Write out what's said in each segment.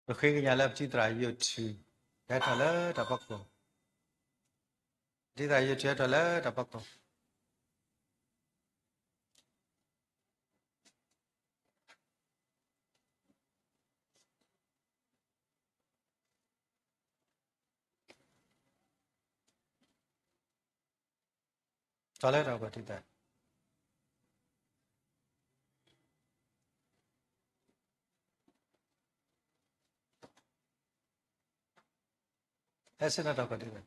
ပဃ့ကညးလၢပထံသရၣ်ယိၤထူ ဟဲထီၣ်လၢတၢ်ဖီခိၣ်, ပထံသရၣ်ယိၤထူဟဲထီၣ်လၢတၢ်ဖီခိၣ်, ထီၣ်လၢတၢ်ဖီခိၣ်ထံသရၣ် ဟဲဆ့ၣ်နီၤတၢ်ဖီခိၣ်ထံသရၣ်,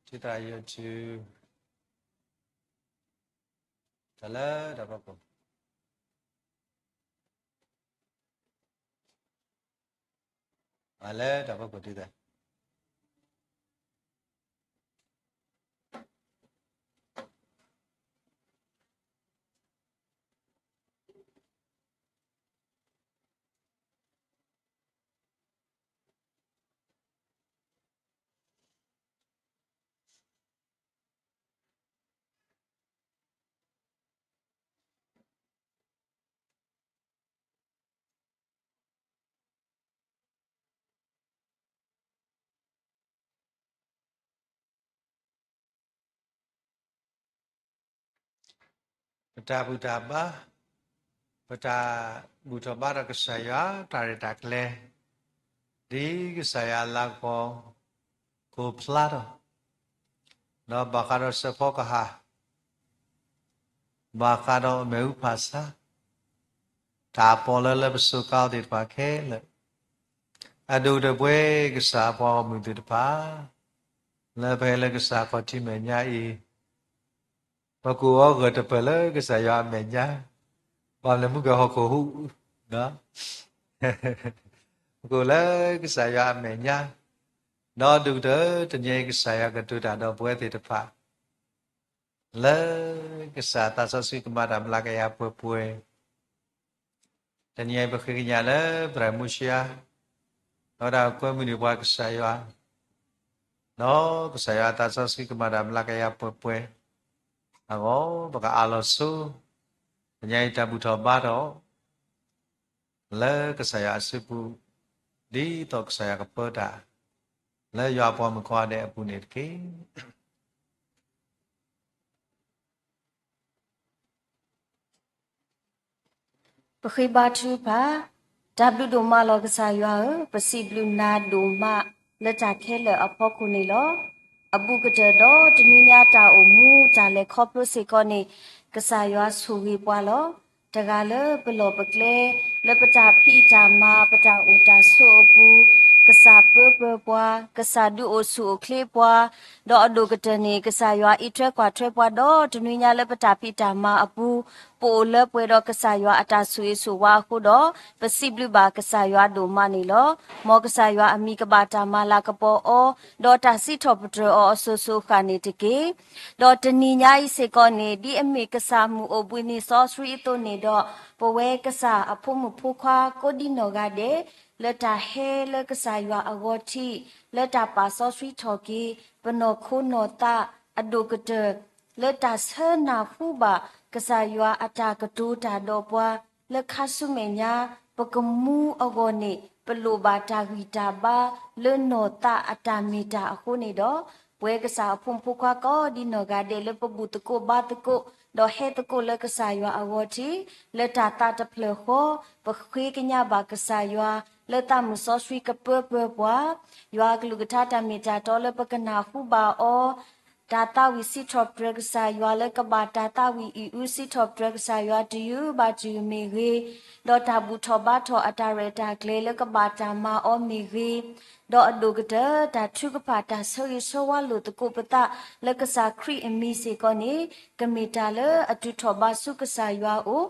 ထံသရၣ်ယိၤထူ ထီၣ်လၢတၢ်ဖီခိၣ်, မၤလၢတၢ်ဖီခိၣ်ထံသရၣ် ပတၢ်ဘူၣ်တၢ်ဘါ, ပတၢ်ဘူၣ်ထီၣ်ဘါထီၣ်ကစၢ်ယွၤတၢ်ရဲၣ်တၢ်ကျဲၤ, ဒ်ကစၢ်ယွၤအလၤကပီၤ ကအိၣ်ဖျါထီၣ်, ဒီးဘၣ်ဃးဒီးစဲးဖီကဟၣ်, ဘၣ်ဃးဒီးအမ့ၣ်အူဖၣ်ဆါ, တၢ်ပီးလၢလၢပစိၤကါသ့ၣ်တဖၣ်ခဲလၢာ်, အဒိၣ်ကတၢၢ်ပဝဲကစၢ်အပှၤဂီၢ်မုၢ်သ့ၣ်တဖၣ် လၢပဟဲလၢကစၢ်ခီၣ်ထံးမဲာ်ညါအံၤ, ပကအိၣ်အီၤဂၢၢ်တပၢၢ်လၢကစၢ်ယွၤအမဲာ်ညါ, ဘၣ်မနုၤမုၢ်ကဟီၣ်ခိၣ်ဟူး, ပကအိၣ်လၢကစၢ်ယွၤအမဲာ်ညါ, ဒီးဒိၣ်ကတၢၢ်တနံၤအံၤကစၢ်ယွၤကတိၤတၢ်ဒီးပဝဲသ့ၣ်တဖၣ် လၢကစၢ်သးစီဆှံကမၤတၢ်မျးကယၤပှဲၤပှဲၤ, တနံၤအံၤပဃ့ကညးလၢပရၢ်မူရှယါ, ဒီးတၢ်ကွဲမုာ်န့ၢ်ပှၤကစၢ်ယွၤ, ဒီးကစၢ်ယွၤအသးစီဆှံကမၤတၢ်မျးကယၤပှဲၤပှဲၤ, အဂီၢ်ပကအးလီၤဆိ, တနံၤအံၤတၢ်ဘူၣ်ထီၣ်ဘါထီၣ် လၢကစၢ်ယွၤအစုပူၤ, ဒ်သိးကစၢ်ယွၤကပၢတၢ် လၢယွၤအပှၤမုၣ်ကိးဂၤဒဲးအပူၤန့ၣ်တက့ၢ်. ပဃ့ဘါထုကဖၣ်, တၢ်ဘျုးဒိၣ်မးလီၤကစၢ်ယွၤဧၢ, ပစံးဘျုးနၤဒိၣ်မးလၢတၢ်ခဲလၢာ်အဖီခိၣ်န့ၣ်လီၤ. အဘူးကတၢၢ်ဒီးတနွံညါတၢ်အိၣ်မူတၢ်လဲၤခီဖျိစ့ၢ်ကီးန့ၣ်, ကစၢ်ယွၤဆိၣ်ဂ့ၤပှၤလီၤ. တဂၤလၢပလီၢ်ပကျဲ, လၢပတၢ်ဖံးတၢ်မၤ ပတၢ်အိၣ်တၢ်ဆိးအပူၤ, ကစၢ်ပၢပၢၤပှၤ, ကစၢ်ဒုးအိၣ်ဆူၣ်အိၣ်ချ့ပှၤ, ဒီးအဒိၣ်ကတၢၢ်န့ၣ် ကစၢ်ယွၤအံးထွဲကွၢ်ထွဲပှၤဒီး တနွံညါလၢပတၢ်ဖံးတၢ်မၤအပူၤ, ပအိၣ်လၢပှဲၤဒီးကစၢ်ယွၤအတၢ်ဆိၣ်ဂ့ၤဆိၣ်ဝါအဃိဒီး, ပစံးဘျုးဘၣ်ကစၢ်ယွၤဒိၣ်မးန့ၣ်လီၤ. မ်ကစၢ်ယွၤအမံၤကဘၣ်တၢ်မၤလၤကပီၤအီၤ, ဒီးတၢ်စံးထီၣ်ပတြၢၤအီၤအစိၤစိၤအဃၣ်န့ၣ်တက့ၢ်. ဒီးတနံၤညါအံၤစ့ၢ်ကီးန့ၣ် ဒ်အမ့ၢ်ကစၢ်မုၢ်အိၣ်ဘှံးနံၤစီဆှံအသိးန့ၣ်ဒီး, ပဝဲကစၢ်အဖိမုၣ်ဖိခွါကိးဒံနီၢ်ဂၤဒဲး, လၢတၢ်ဟဲလၢကစၢ်ယွၤအဂီၢ်ထံး, လၢတၢ်ပာ်စီဆှံထီၣ်က့ၤ ပနီၢ်ခိနီၢ်သးအဒိၣ်ကတၢၢ်, လၢတၢ်ဆၢနၢ်ဟူဘၣ် ကစၢ်ယွၤအတၢ်ကတိၤတၢ်ဒီးပှၤ, လၢခါဆူမဲာ်ညါ ပကမူအဂီၢ်န့ၣ် ပလိၣ်ဘၣ်တၢ်ဂံၢ်တၢ်ဘါလၢနီၢ်သးအတၢ်မ့ၢ်တၢ်အဃိန့ၣ်ဒီး, ပဝဲကစၢ်အဖိမုၣ်ဖိခွါကိးဒံနီၢ်ဂၤဒဲးလၢပဘူၣ်သကိးဘါသကိး, ဒီးဟဲသကိးလၢကစၢ်ယွၤအဂီၢ်ထံး, လၢတၢ်သးတဖျၢၣ်ဃီ, ပဃ့ကညးဘၣ်ကစၢ်ယွၤ, လၢသးမုၢ်စီဆှံကပၢပၢၤပှၤ, ယွၤအကလုၢ်ကထါတၢ်မ့ၢ်တၢ်တီလၢပကနၢ်ဟူဘၣ်အီၤ, တၢ်သးဝံၣ်စံးထီၣ်ပတြၢၤကစၢ်ယွၤလၢကဘၣ်တၢ်သးဝံၣ်အံၣ်အုစံးထီၣ်ပတြၢၤကစၢ်ယွၤတယုၢ်ဘၣ်တယုၢ်မ့ၢ်ဂ့ၤ, ဒီးတၢ်ဘူၣ်ထီၣ်ဘါထီၣ်အတၢ်ရဲၣ်တၢ်ကျဲၤလၢကဘၣ်တၢ်မၤအီၤမ့ၢ်ဂ့ၤ, ဒီးအဒိၣ်ကတၢၢ် တၢ်ထုကဖၣ်တၢ်ဆၢဂ့ၤဆၢဝါလိာ်သကိးပသးလၢကစၢ်ခရံာ်အမံၤစ့ၢ်ကီးန့ၣ်, ကမ့ၢ်တၢ်လၢအတုၤထီၣ်ဘါဆူကစၢ်ယွၤအအိၣ်,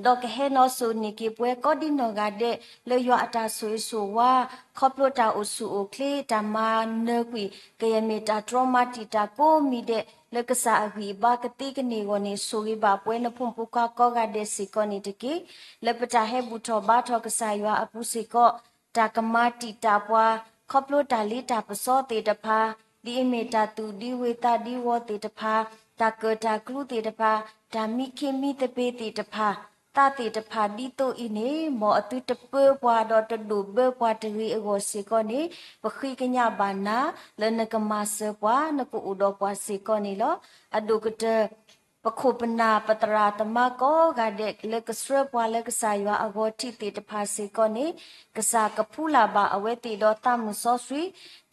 ဒီးကဟဲနီၣ်စိၤန့ၢ်က့ၤပဝဲကိးဒံနီၢ်ဂၤဒဲး လၢယွၤအတၢ်ဆိၣ်ဂ့ၤဆိၣ်ဝါ, ခီဖျိတၢ်အိၣ်ဆူၣ်အိၣ်ချ့ တၢ်မၤနၢၤကွံာ် ကယဲၢ်မ့ၢ်တၢ်တြီမၤတံာ်တာ်ကိးမံၤဒဲး လၢကစၢ်အဂံၢ်အဘါကသ့ကန့ၢ်အဂီၢ်န့ၣ် ဆိၣ်ဂ့ၤဘၣ်ပဝဲနဖိမုၣ်ဖိခွါကိးဂၤဒဲးစ့ၢ်ကီးန့ၣ်တက့ၢ်. လၢပတၢ်ဟဲဘူၣ်ထီၣ်ဘါထီၣ်ကစၢ်ယွၤအပူၤစ့ၢ်ကီး, တၢ်ကမၤတံာ်တာ်ပှၤ, ခီဖျိတၢ်လ့တၢ်ပစီသ့ၣ်တဖၣ်, ဒ်အမ့ၢ်တၢ်သူၣ်ဒံဝ့ၤသးဒံဝီၤသ့ၣ်တဖၣ်, တၢ်ကၢၣ်တၢ်ကျူသ့ၣ်တဖၣ်, တၢ်မံခ့မံသပ့ၤသ့ၣ်တဖၣ် သးသ့ၣ်တဖၣ်ဒ်သိးအံၤန့ၣ် မ်အသုတပၢပှၤဒီးတဒိၣ်ဘၢပှၤတဂ့ၤအဂီၢ်စ့ၢ်ကီးန့ၣ် ပဃ့ကညးဘၣ်နၤ လၢနကမၤစၢၤပှၤ နကအိၣ်ဒီးပှၤစ့ၢ်ကီးန့ၣ်လီၤ. အဒိၣ်ကတၢၢ် ပခိၣ်ပနၢ်ပသရၣ်သမါကိးဂၤဒဲး လၢကဆှၢပှၤလၢကစၢ်ယွၤအဂီၤထံးသ့ၣ်တဖၣ်စ့ၢ်ကီးန့ၣ် ကစၢ်ကဖှူလၢ်ဘၣ်အဝဲသ့ၣ်ဒီးသးမုၢ်စီဆှံ,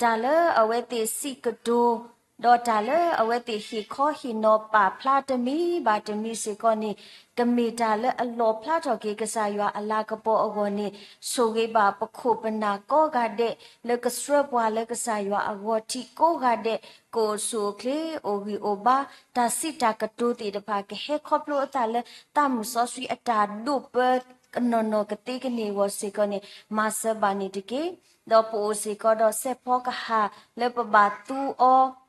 တၢ်လၢအဝဲသ့ၣ်စံးကတိၤ ဒီးတၢ်လၢအဝဲသ့ၣ်ဟ့ၣ်ခီဟ့ၣ်နီၤပာ်ဖျါတမံၤဘၣ်တမံၤစ့ၢ်ကီးန့ၣ် ကမ့ၢ်တၢ်လၢအလီၣ်ဖျါထီၣ်က့ၤကစၢ်ယွၤအလၤကပီၤအဂီၢ်န့ၣ် ဆိၣ်ဂ့ၤဘၣ်ပခိၣ်ပနၢ်ကိးဂၤဒဲး လၢကဆှၢပှၤလၢကစၢ်ယွၤအဂီၤထံးကိးဂၤဒဲး ကအိၣ်ဆူၣ်အိၣ်ချ့ အိၣ်ဂံၢ်အိၣ်ဘါ တၢ်စံးတၢ်ကတိၤသ့ၣ်တဖၣ် ကဟဲခီဖျိအသးလၢသးမုၢ်စီဆှံအတၢ်ဒိးပၢ ကနီၢ်နီၢ်ကသ့ကန့ၢ်အဂီၢ်စ့ၢ်ကီးန့ၣ် မၤစၢၤဘၣ်န့ၣ်တက့ၢ်. ဒီးပအိၣ်စ့ၢ်ကီးဒီးစဲးဖီကဟၣ်လၢပဘၣ်သူအီၤ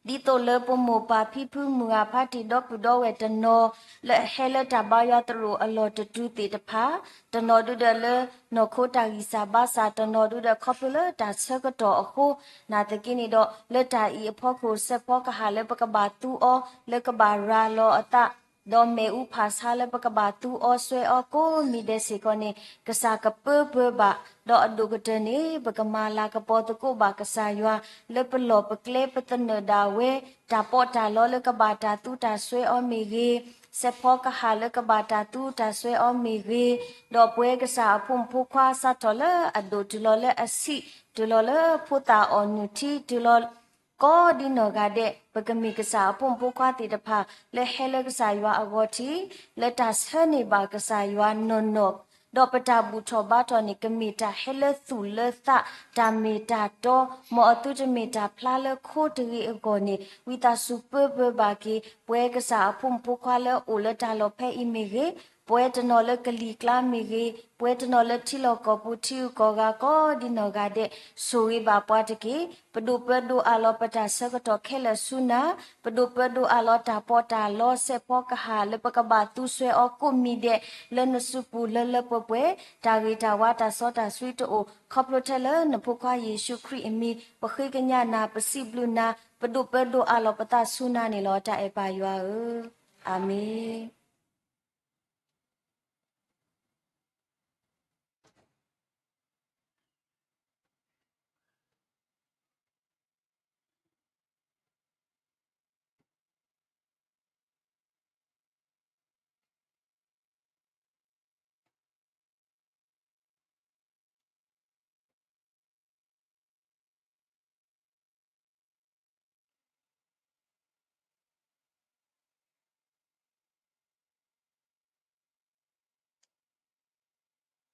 ဒ်သိးလၢပမိၢ်ပၢ်ဖံဖုမုၢ်ဂၤဖးတံၢ်ဒီပုၢ်ဒီဝဲၢ်တနီၤ လၢအဟဲလၢတၢ်ဘါယွၤသရိာ်အလီၢ်တတုၤသ့ၣ်တဖၣ်, တနီၤဒုဒီးလၢနီၢ်ခိတၢ်ဂံၢ်စၢ်ဘါစၢ်, တနီၤဒုဒီးခီဖျိလၢတၢ်ဆၢကတီၢ်အဃိ, နာ်သက့န့ၣ်ဒီး လၢတၢ်အံၤအဖီခိၣ် စဲးဖီကဟၣ်လၢပကဘၣ်သူအီၤ လၢကဘၣ်ရၤလီၤအသး ဒီးမ့ၣ်အူဖးဆါလၢပကဘၣ်သူအီၤစွဲအီၤကိးမံၤဒဲးစ့ၢ်ကီးန့ၣ် ကစၢ်ကပၢပၢဘၣ်, ဒီးအဒိၣ်ကတၢၢ်န့ၣ် ပကမၤလၤကပီၤသကိးဘၣ်ကစၢ်ယွၤ လၢပလီၢ်ပကျဲပသနၢၣ်ဒၣ်ဝဲ တၢ်ပီးတၢ်လီလၢကဘၣ်တၢ်သူတၢ်စွဲအီၤမ့ၢ်ဂ့ၤ, စဲးဖီကဟၣ်လၢကဘၣ်တၢ်သူတၢ်စွဲအီၤမ့ၢ်ဂ့ၤ, ဒီးပဝဲကစၢ်အဖိမုၣ်ဖိခွါစးထီၣ်လၢအဒိၣ်တုၤလီၤလၢအဆံး, တုၤလီၤလၢဖိသၣ်အီၣ်နုၢ်ထံ, တုၤလီၤ ကိးဒ်နီၢ်ဂၤဒဲး ပကမ့ၢ်ကစၢ်အဖိမုၣ်ဖိခွါသ့ၣ်တဖၣ် လၢဟဲလၢကစၢ်ယွၤအဂီၢ်ထံး, လၢတၢ်ဆၢန့ၢ်ဘၣ်ကစၢ်ယွၤနီၢ်နီၢ်, ဒီးပတၢ်ဘူၣ်ထီၣ်ဘါထီၣ်န့ၣ် ကမ့ၢ်တၢ်ဟဲလၢသူၣ်လၢသး, တၢ်မ့ၢ်တၢ်တီ, မ်အသုတမ့ၢ်တၢ်ဖျါလၢခိတဂ့ၤအဂီၢ်န့ၣ် ဝံသးစူၤပၢပၢဘၣ်က့ၤ ပဝဲကစၢ်အဖိမုၣ်ဖိခွါလၢအိၣ်လၢတၢ်လီၢ်ဖဲအံၤမ့ၢ်ဂ့ၤ, ပဝဲတနီၤလၢကလံၤကျါမ့ၢ်ဂ့ၤ, ပဝဲတနီၤလၢထံလီၢ်ကီၢ်ပူၤထံဂုၤကီၢ်ဂၤကိးဒ်နီၢ်ဂၤဒဲး, ဆိၣ်ဂ့ၤဘၣ်ပှၤတက့ၢ်. ပဒိးပၢဒိးအးလီၤပတၢ်ဆၢကတီၢ်ခဲလၢာ်ဆူနၤ, ပဒိးပၢဒိးအးလီၤတၢ်ပီးတၢ်လီစဲးဖီကဟၣ်လၢပကဘၣ်သူစွဲအီၤကိးမံၤဒဲး လၢနစုပူၤလၢလၢပှဲၤပှဲၤ, တၢ်ဂ့ၤတၢ်ဝါတၢ်စီတၢ်ဆှံတအိၣ် ခီဖျိထဲလၢနဖိခွါယ့ၣ်ၡူးခရံာ်အမံၤ ပဃ့ကညးနၤ ပစံးဘျုးနၤ ပဒိးပၢဒိးအးလီၤပသးဆူနၤန့ၣ်လီၤ. တၢ်အဲၣ်ပၢ်ယွၤဧၢ, အၤမ့ၣ်.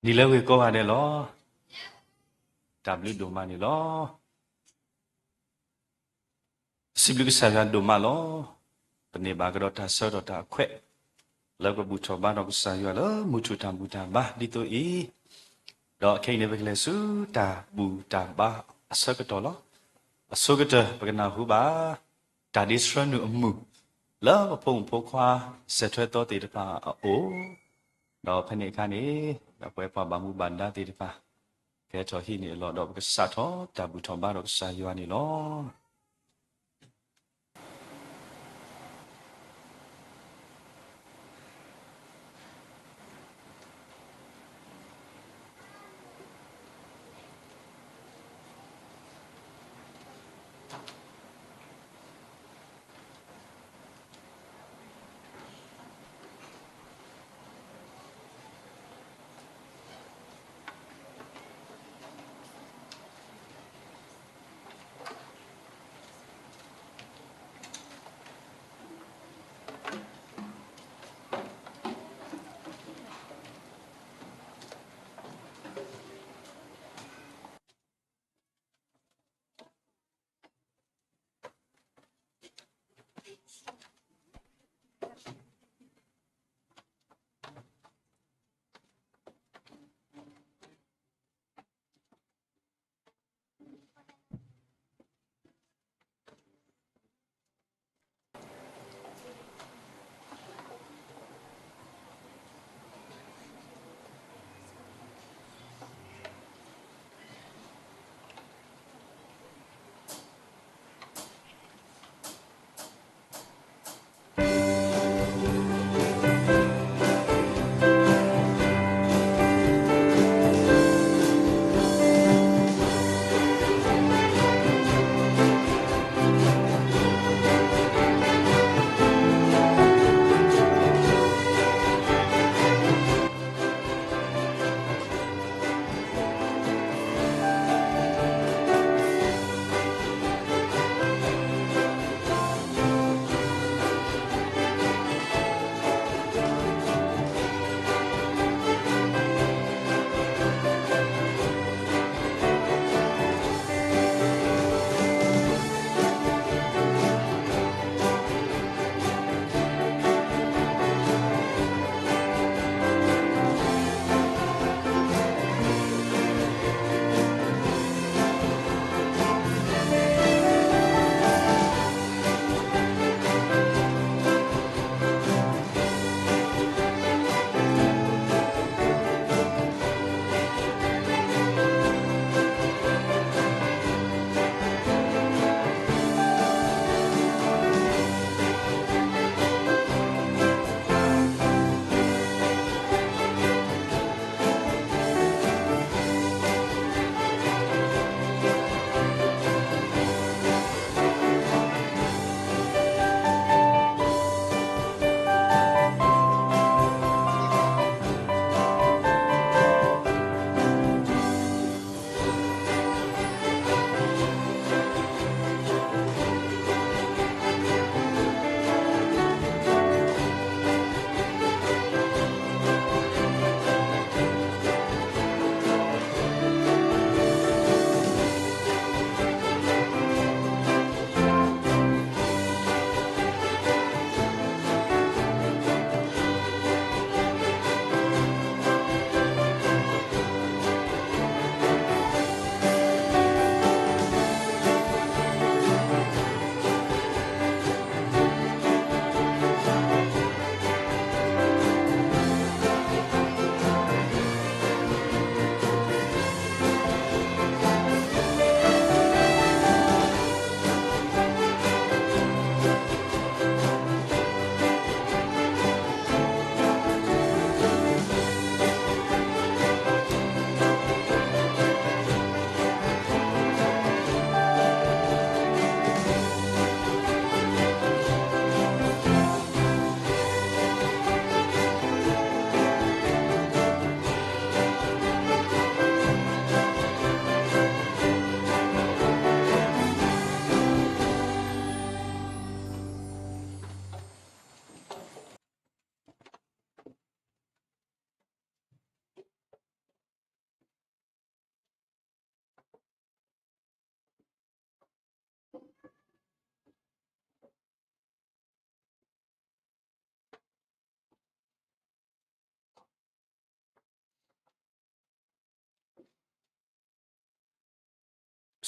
နံၤလၢအဂ့ၤကိးဂၤဒဲးလီၤ. တၢ်ဘျုးဒိၣ်မးန့ၣ်လီၤ. စံးဘျုးကစၢ်ယွၤဒိၣ်မးလီၤ. ပန့ၢ်ဘၣ်ကဒီးတၢ်ဆၢကတီၢ်တၢ်အခွဲး လၢပဘူၣ်ထီၣ်ဘါထီၣ်ကစၢ်ယွၤလၢမုၢ်ထူၣ်တၢ်ဘူၣ်တၢ်ဘါဒ်သိးအံၤ, ဒီးခဲအံၤန့ၣ် ပကလဲၤဆူတၢ်ဘူၣ်တၢ်ဘါအဆၢကတီၢ်လီၤ. အဆိကတၢၢ် ပကနၢ်ဟူဘၣ် တၢ်ဒ့ဆှၢနုာ်အမုာ် လၢပဖိမုၣ်ဖိခွါ စဲးထွဲသီသ့ၣ်တဖၣ်အအိၣ်, ဒီးဖဲန့ၣ်အခါန့ၣ် ဒီးပဝဲပှၤဘၣ်မူဘၣ်ဒါသ့ၣ်တဖၣ် ကဟဲထီၣ်ဟံးန့ၢ်အလီၢ် ဒီးပကစးထီၣ်တၢ်ဘူၣ်ထီၣ်ဘါထီၣ်ကစၢ်ယွၤန့ၣ်လီၤ.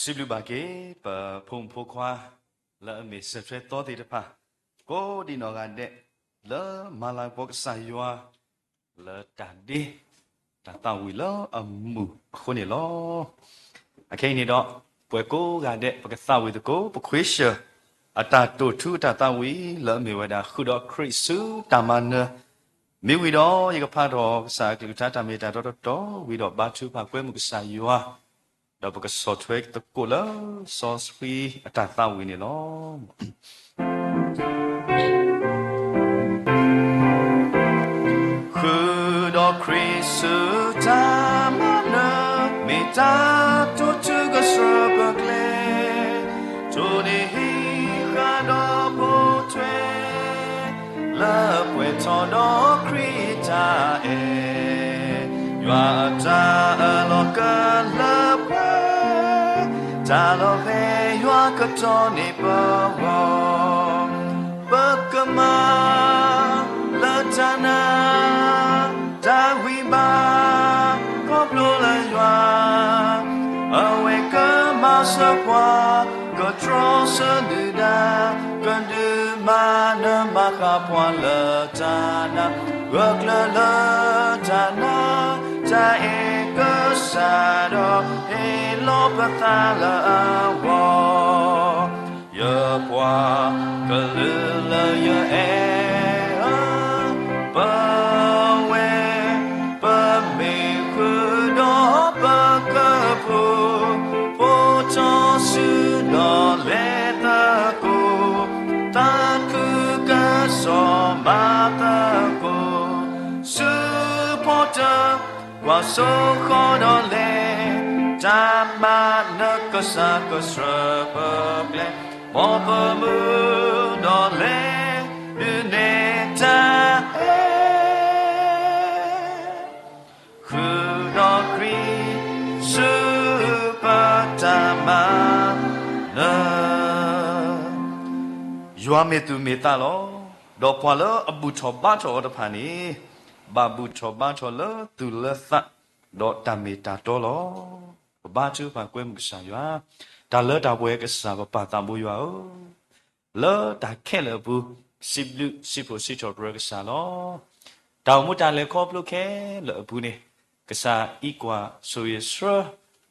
စံးဘျုးဘၣ်က့ၤ ပဖိမုၣ်ဖိခွါ လၢအမ့ၢ်စၢၤထွဲသီသ့ၣ်တဖၣ် ကိးဒံးနီၢ်ဂၤဒဲး လၢမၤလၤကပီၤကစၢ်ယွၤ လၢတၢ်ဒ့ တၢ်သးဝံၣ်လၢအမုာ်အဃိန့ၣ်လီၤ. အခဲအံၤန့ၣ်ဒီး ပှၤကိးဂၤဒဲး ပကသးဝံၣ်သကိး ပခွ့ဆၢၣ် အတၢ်တိာ်ထူအတၢ်သးဝံၣ် လၢအမ့ၢ်ဝဲဒၣ် ဃုာ်ဒီးခရံာ်ဆူတၢ်မၤနၢၤ မ့ၢ်ဝံၤဒီး ယကဖးထီၣ်ကစၢ်အကလုၢ်ကထါတၢ်မ့ၢ်တၢ်တီတီတီ ဝံၤဒီးဘါထုကဖၣ်ကွဲမုာ်ကစၢ်ယွၤ ဒီးပကဆီၣ်ထွဲသကိးလၢ စီဆှံအတၢ်သးဝံၣ်န့ၣ်လီၤ. ဃုာ်ဒီးခရံာ်ဆူတၢ်မၤနၢၤ မ့ၢ်တၢ်တိာ်ထူကစၢၢ်ပကျဲ, ထိၣ်န့ၢ်ဟံးဃာ်ဒီးပိာ်ထွဲ လၢပှဲၤထီၣ်ဒီးခရံာ်တၢ်အဲၣ်, ယွၤအတၢ်အၢၣ်လီၤကလၢပှဲၤ, တၢ်လီၤဖဲယွၤကတီၢ်န့ၢ်ပဂီၢ်, ပကမၤလၢတၢ်နာ် တၢ်ဂံၢ်ဘါ ခီဖျိလၢယွၤ အဝဲကမၤစၢၤပှၤ ကတြီဆၢဒုၣ်ဒါ ကဒုးမၤနၢၤမၤဃၣ်ပှၤလၢတၢ်နာ်, ဂၢၢ်ကျၢၤလၢတၢ်နာ် တၢ်အဲၣ်ကစၢ်ဒီး ဟ့ၣ်လီၤပသးလၢအဂီၢ် ယပှၤကလုာ်လၢယအဲၣ်ဧၢ, ပဝဲ ပမ့ၢ်ဃုာ်ဒီးပကပူၤ, ဖိထီၣ်ဆူဒီးလဲၤသကိး, သးခုကစီၣ်မၤသကိး, ဆူဖီတၢၣ် ကွၢ်စိဃီၤဒီးလဲၤ, တၢ်မၤနၢၤကစၢ်ကစၢၢ်ပကျဲ, မ်ပမုၢ်ဒီးလဲၤ ဒုးနဲၣ်တၢ်အဲၣ် ဃုာ်ဒီးခရံာ်ဆူပတၢ်မၤနၢၤ, ယွၤမ့ၢ်သူၣ်မ့ၢ်သးလီၤ. ဒီးပှၤလၢအဘူၣ်ထီၣ်ဘါထီၣ်အီၤတဖၣ်န့ၣ် ဘၣ်ဘူၣ်ထီၣ်ဘါထီၣ်လၢသူၣ်လၢသး ဒီးတၢ်မ့ၢ်တၢ်တီလီၤ. ပဘါထုကဖၣ်ကွဲမုာ်ကစၢ်ယွၤ, တၢ်လၢတၢ်ပှဲၤကစၢ်ပပၢ်သးဘိယွၤဧၢ, လၢတၢ်ခဲလၢာ်အပူၤ စံးဘျုးစံးဖှိၣ်စံးထီၣ်ပတြၢၤကစၢ်လီၤ. တၢ်အိၣ်မူတၢ်လဲၤခီဖျိခဲလၢာ်အပူၤန့ၣ် ကစၢ်အံးကွၢ်ဆိၣ်ဂ့ၤဆှၢ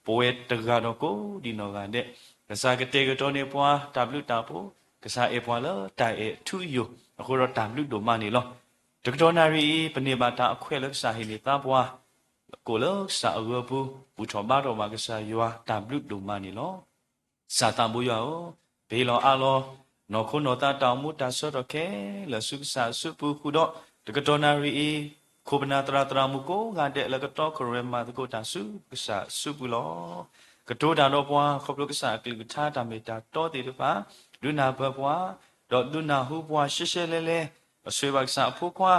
ပဝဲတဂၤဒီးကိးဒံးနီၢ်ဂၤဒဲး, ကစၢ်ကတဲာ်ကတီၤန့ၢ်ပှၤတၢ်ဘျုးတၢ်ဖှိၣ်, ကစၢ်အဲၣ်ပှၤလၢတၢ်အဲၣ်ထူယိာ် အဃိဒီးတၢ်ဘျုးဒိၣ်မးန့ၣ်လီၤ. တကတီၢ်နၣ်ရံၣ်အံၤ ပန့ၢ်ဘၣ်တၢ်အခွဲးလၢကစၢ်ဟ့ၣ်န့ၢ်သါပှၤ ကိးလၢကစၢ်အဂၢၢ်ပူၤ ဘူၣ်ထီၣ်ဘါထီၣ်ဘၣ်ကစၢ်ယွၤ တၢ်ဘျုးဒိၣ်မးန့ၣ်လီၤ. ကစၢ်သးဘိယွၤဧၢ, ပဟ့ၣ်လီၤအးလီၤ နီၢ်ခိနီၢ်သးတၢ်အိၣ်မူတၢ်ဆၢထီၣ်ခဲလၢာ်ဆူကစၢ်အစုပူၤဃုာ်ဒီး တကတီၢ်နၣ်ရံၣ်အံၤ ခိၣ်ပနၢ်သရၣ်သရၣ်မုၣ်ကိးဂၤဒဲးလၢကတီၢ်ခရဲၣ်မၤသကိးတၢ်ဆူကစၢ်အစုပူၤလီၤ. ကတိၤတၢ်ဒီးပှၤ ခီဖျိကစၢ်အကလုၢ်ကထါတၢ်မ့ၢ်တၢ်တီသ့ၣ်တဖၣ် ဒုးနၢ်ပၢၢ်ပှၤ ဒီးဒုးနၢ်ဟူပှၤရှဲရှဲလဲၤလဲၤ အဆိဘၣ်ကစၢ်အဖိခွါ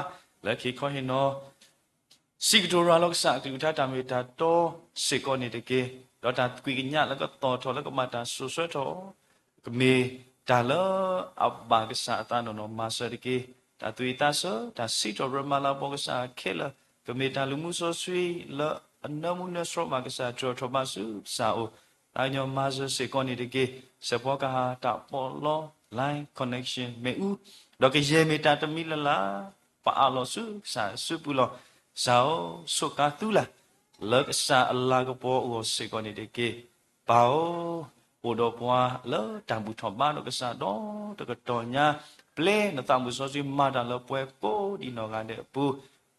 လၢခံခီဟ့ၣ်နီၤ စံးကတိၤရၤလီၤကစၢ်အကလုၢ်ကထါတၢ်မ့ၢ်တၢ်တီစ့ၢ်ကီးန့ၣ်တက့ၢ်. ဒီးတၢ်ကွံာ်ကညးလၢကသီၣ်ထီၣ်လၢကဘၣ်တၢ်စိာ်ဆှၢထီၣ် ကမ့ၢ်တၢ်လၢအဘၣ်ကစၢ်အသးနီၢ်နီၢ်မၤစၢၤတက့ၢ်. တၢ်သူၣ်ဝံၣ်သးဆၢ တၢ်စံးထီၣ်ပတြၢၤမၤလၤကပီၤကစၢ်ခဲလၢာ် ကမ့ၢ်တၢ်လုၢ်မူစီဆှံလၢအနၢမူနၢဆှီဘၣ်ကစၢ် တြၢ်ထီၣ်ဘၣ်ဆူကစၢ်အအိၣ် သးကညီၤမၤစၢၤစ့ၢ်ကီးန့ၣ်တက့ၢ်. စဲးဖီကဟၣ်တၢ်ပီးလီ line connection မ့ၣ်အူ ဒီးကယဲၢ်မ့ၢ်တၢ်တမံၤလၢ်လၢ် ပအးလီၤဆူကစၢ်အစုပူၤလီၤ. ကစၢ်ဧၢ, ဆိးကါသူလၢ် လၢကစၢ်အလၤကပီၤအဂီၢ်စ့ၢ်ကီးန့ၣ်တက့ၢ်. ပၢ်ဧၢ, အိၣ်ဒီးပှၤလၢတၢ်ဘူၣ်ထီၣ်ဘါထီၣ်ကစၢ်ဒီတကတီၢ်ညါ, ပျဲနသးမုၢ်စီဆှံမၤတၢ်လၢပှၤကိးဒံးနီၢ်ဂၤဒဲးအပူၤ,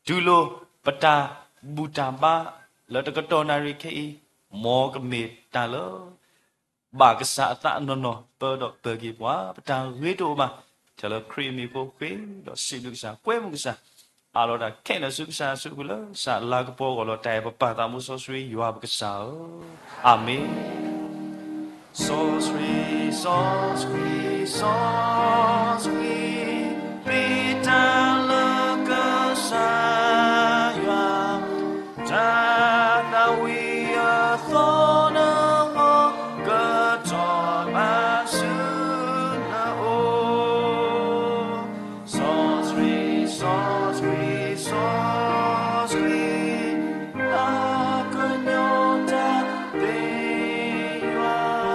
တူၢ်လိာ်ပတၢ်ဘူၣ်တၢ်ဘါလၢတကတီၢ်နၣ်ရံၣ်ခဲအံၤ, မ်ကမ့ၢ်တၢ်လၢ ဘၣ်ကစၢ်အသးနီၢ်နီၢ် ပၢဒီးပၢၤက့ၤပှၤ ပတၢ်ဂ့ၤတအိၣ်ဘၣ်, ထဲလၢခရံာ်အမံၤဖိဃ့ဒီးစံးဘျုးကစၢ် ကွဲမုာ်ကစၢ်, အးလီၤတၢ်ခဲလၢာ်ဆူကစၢ်အစုပူၤလၢ ကစၢ်အလၤကပီၤအဂီၢ်လီၤ. တၢ်အဲၣ်ပပၢ်သးမူစီဆှံယွၤပကစၢ်ဧၢ, အၤမ့ၣ်. စီဆှံ, စီဆှံ, စီဆှံ, ပတၢ်လၢကစၢ်ယွၤ တၢ်သးဝံၣ်အသီနဂီၢ် ကထီၣ်ဘၣ်ဆူနအိၣ်, စီဆှံ, စီဆှံ, စီဆှံ, တၢ်ကညီၤတၢ်သ့ယွၤ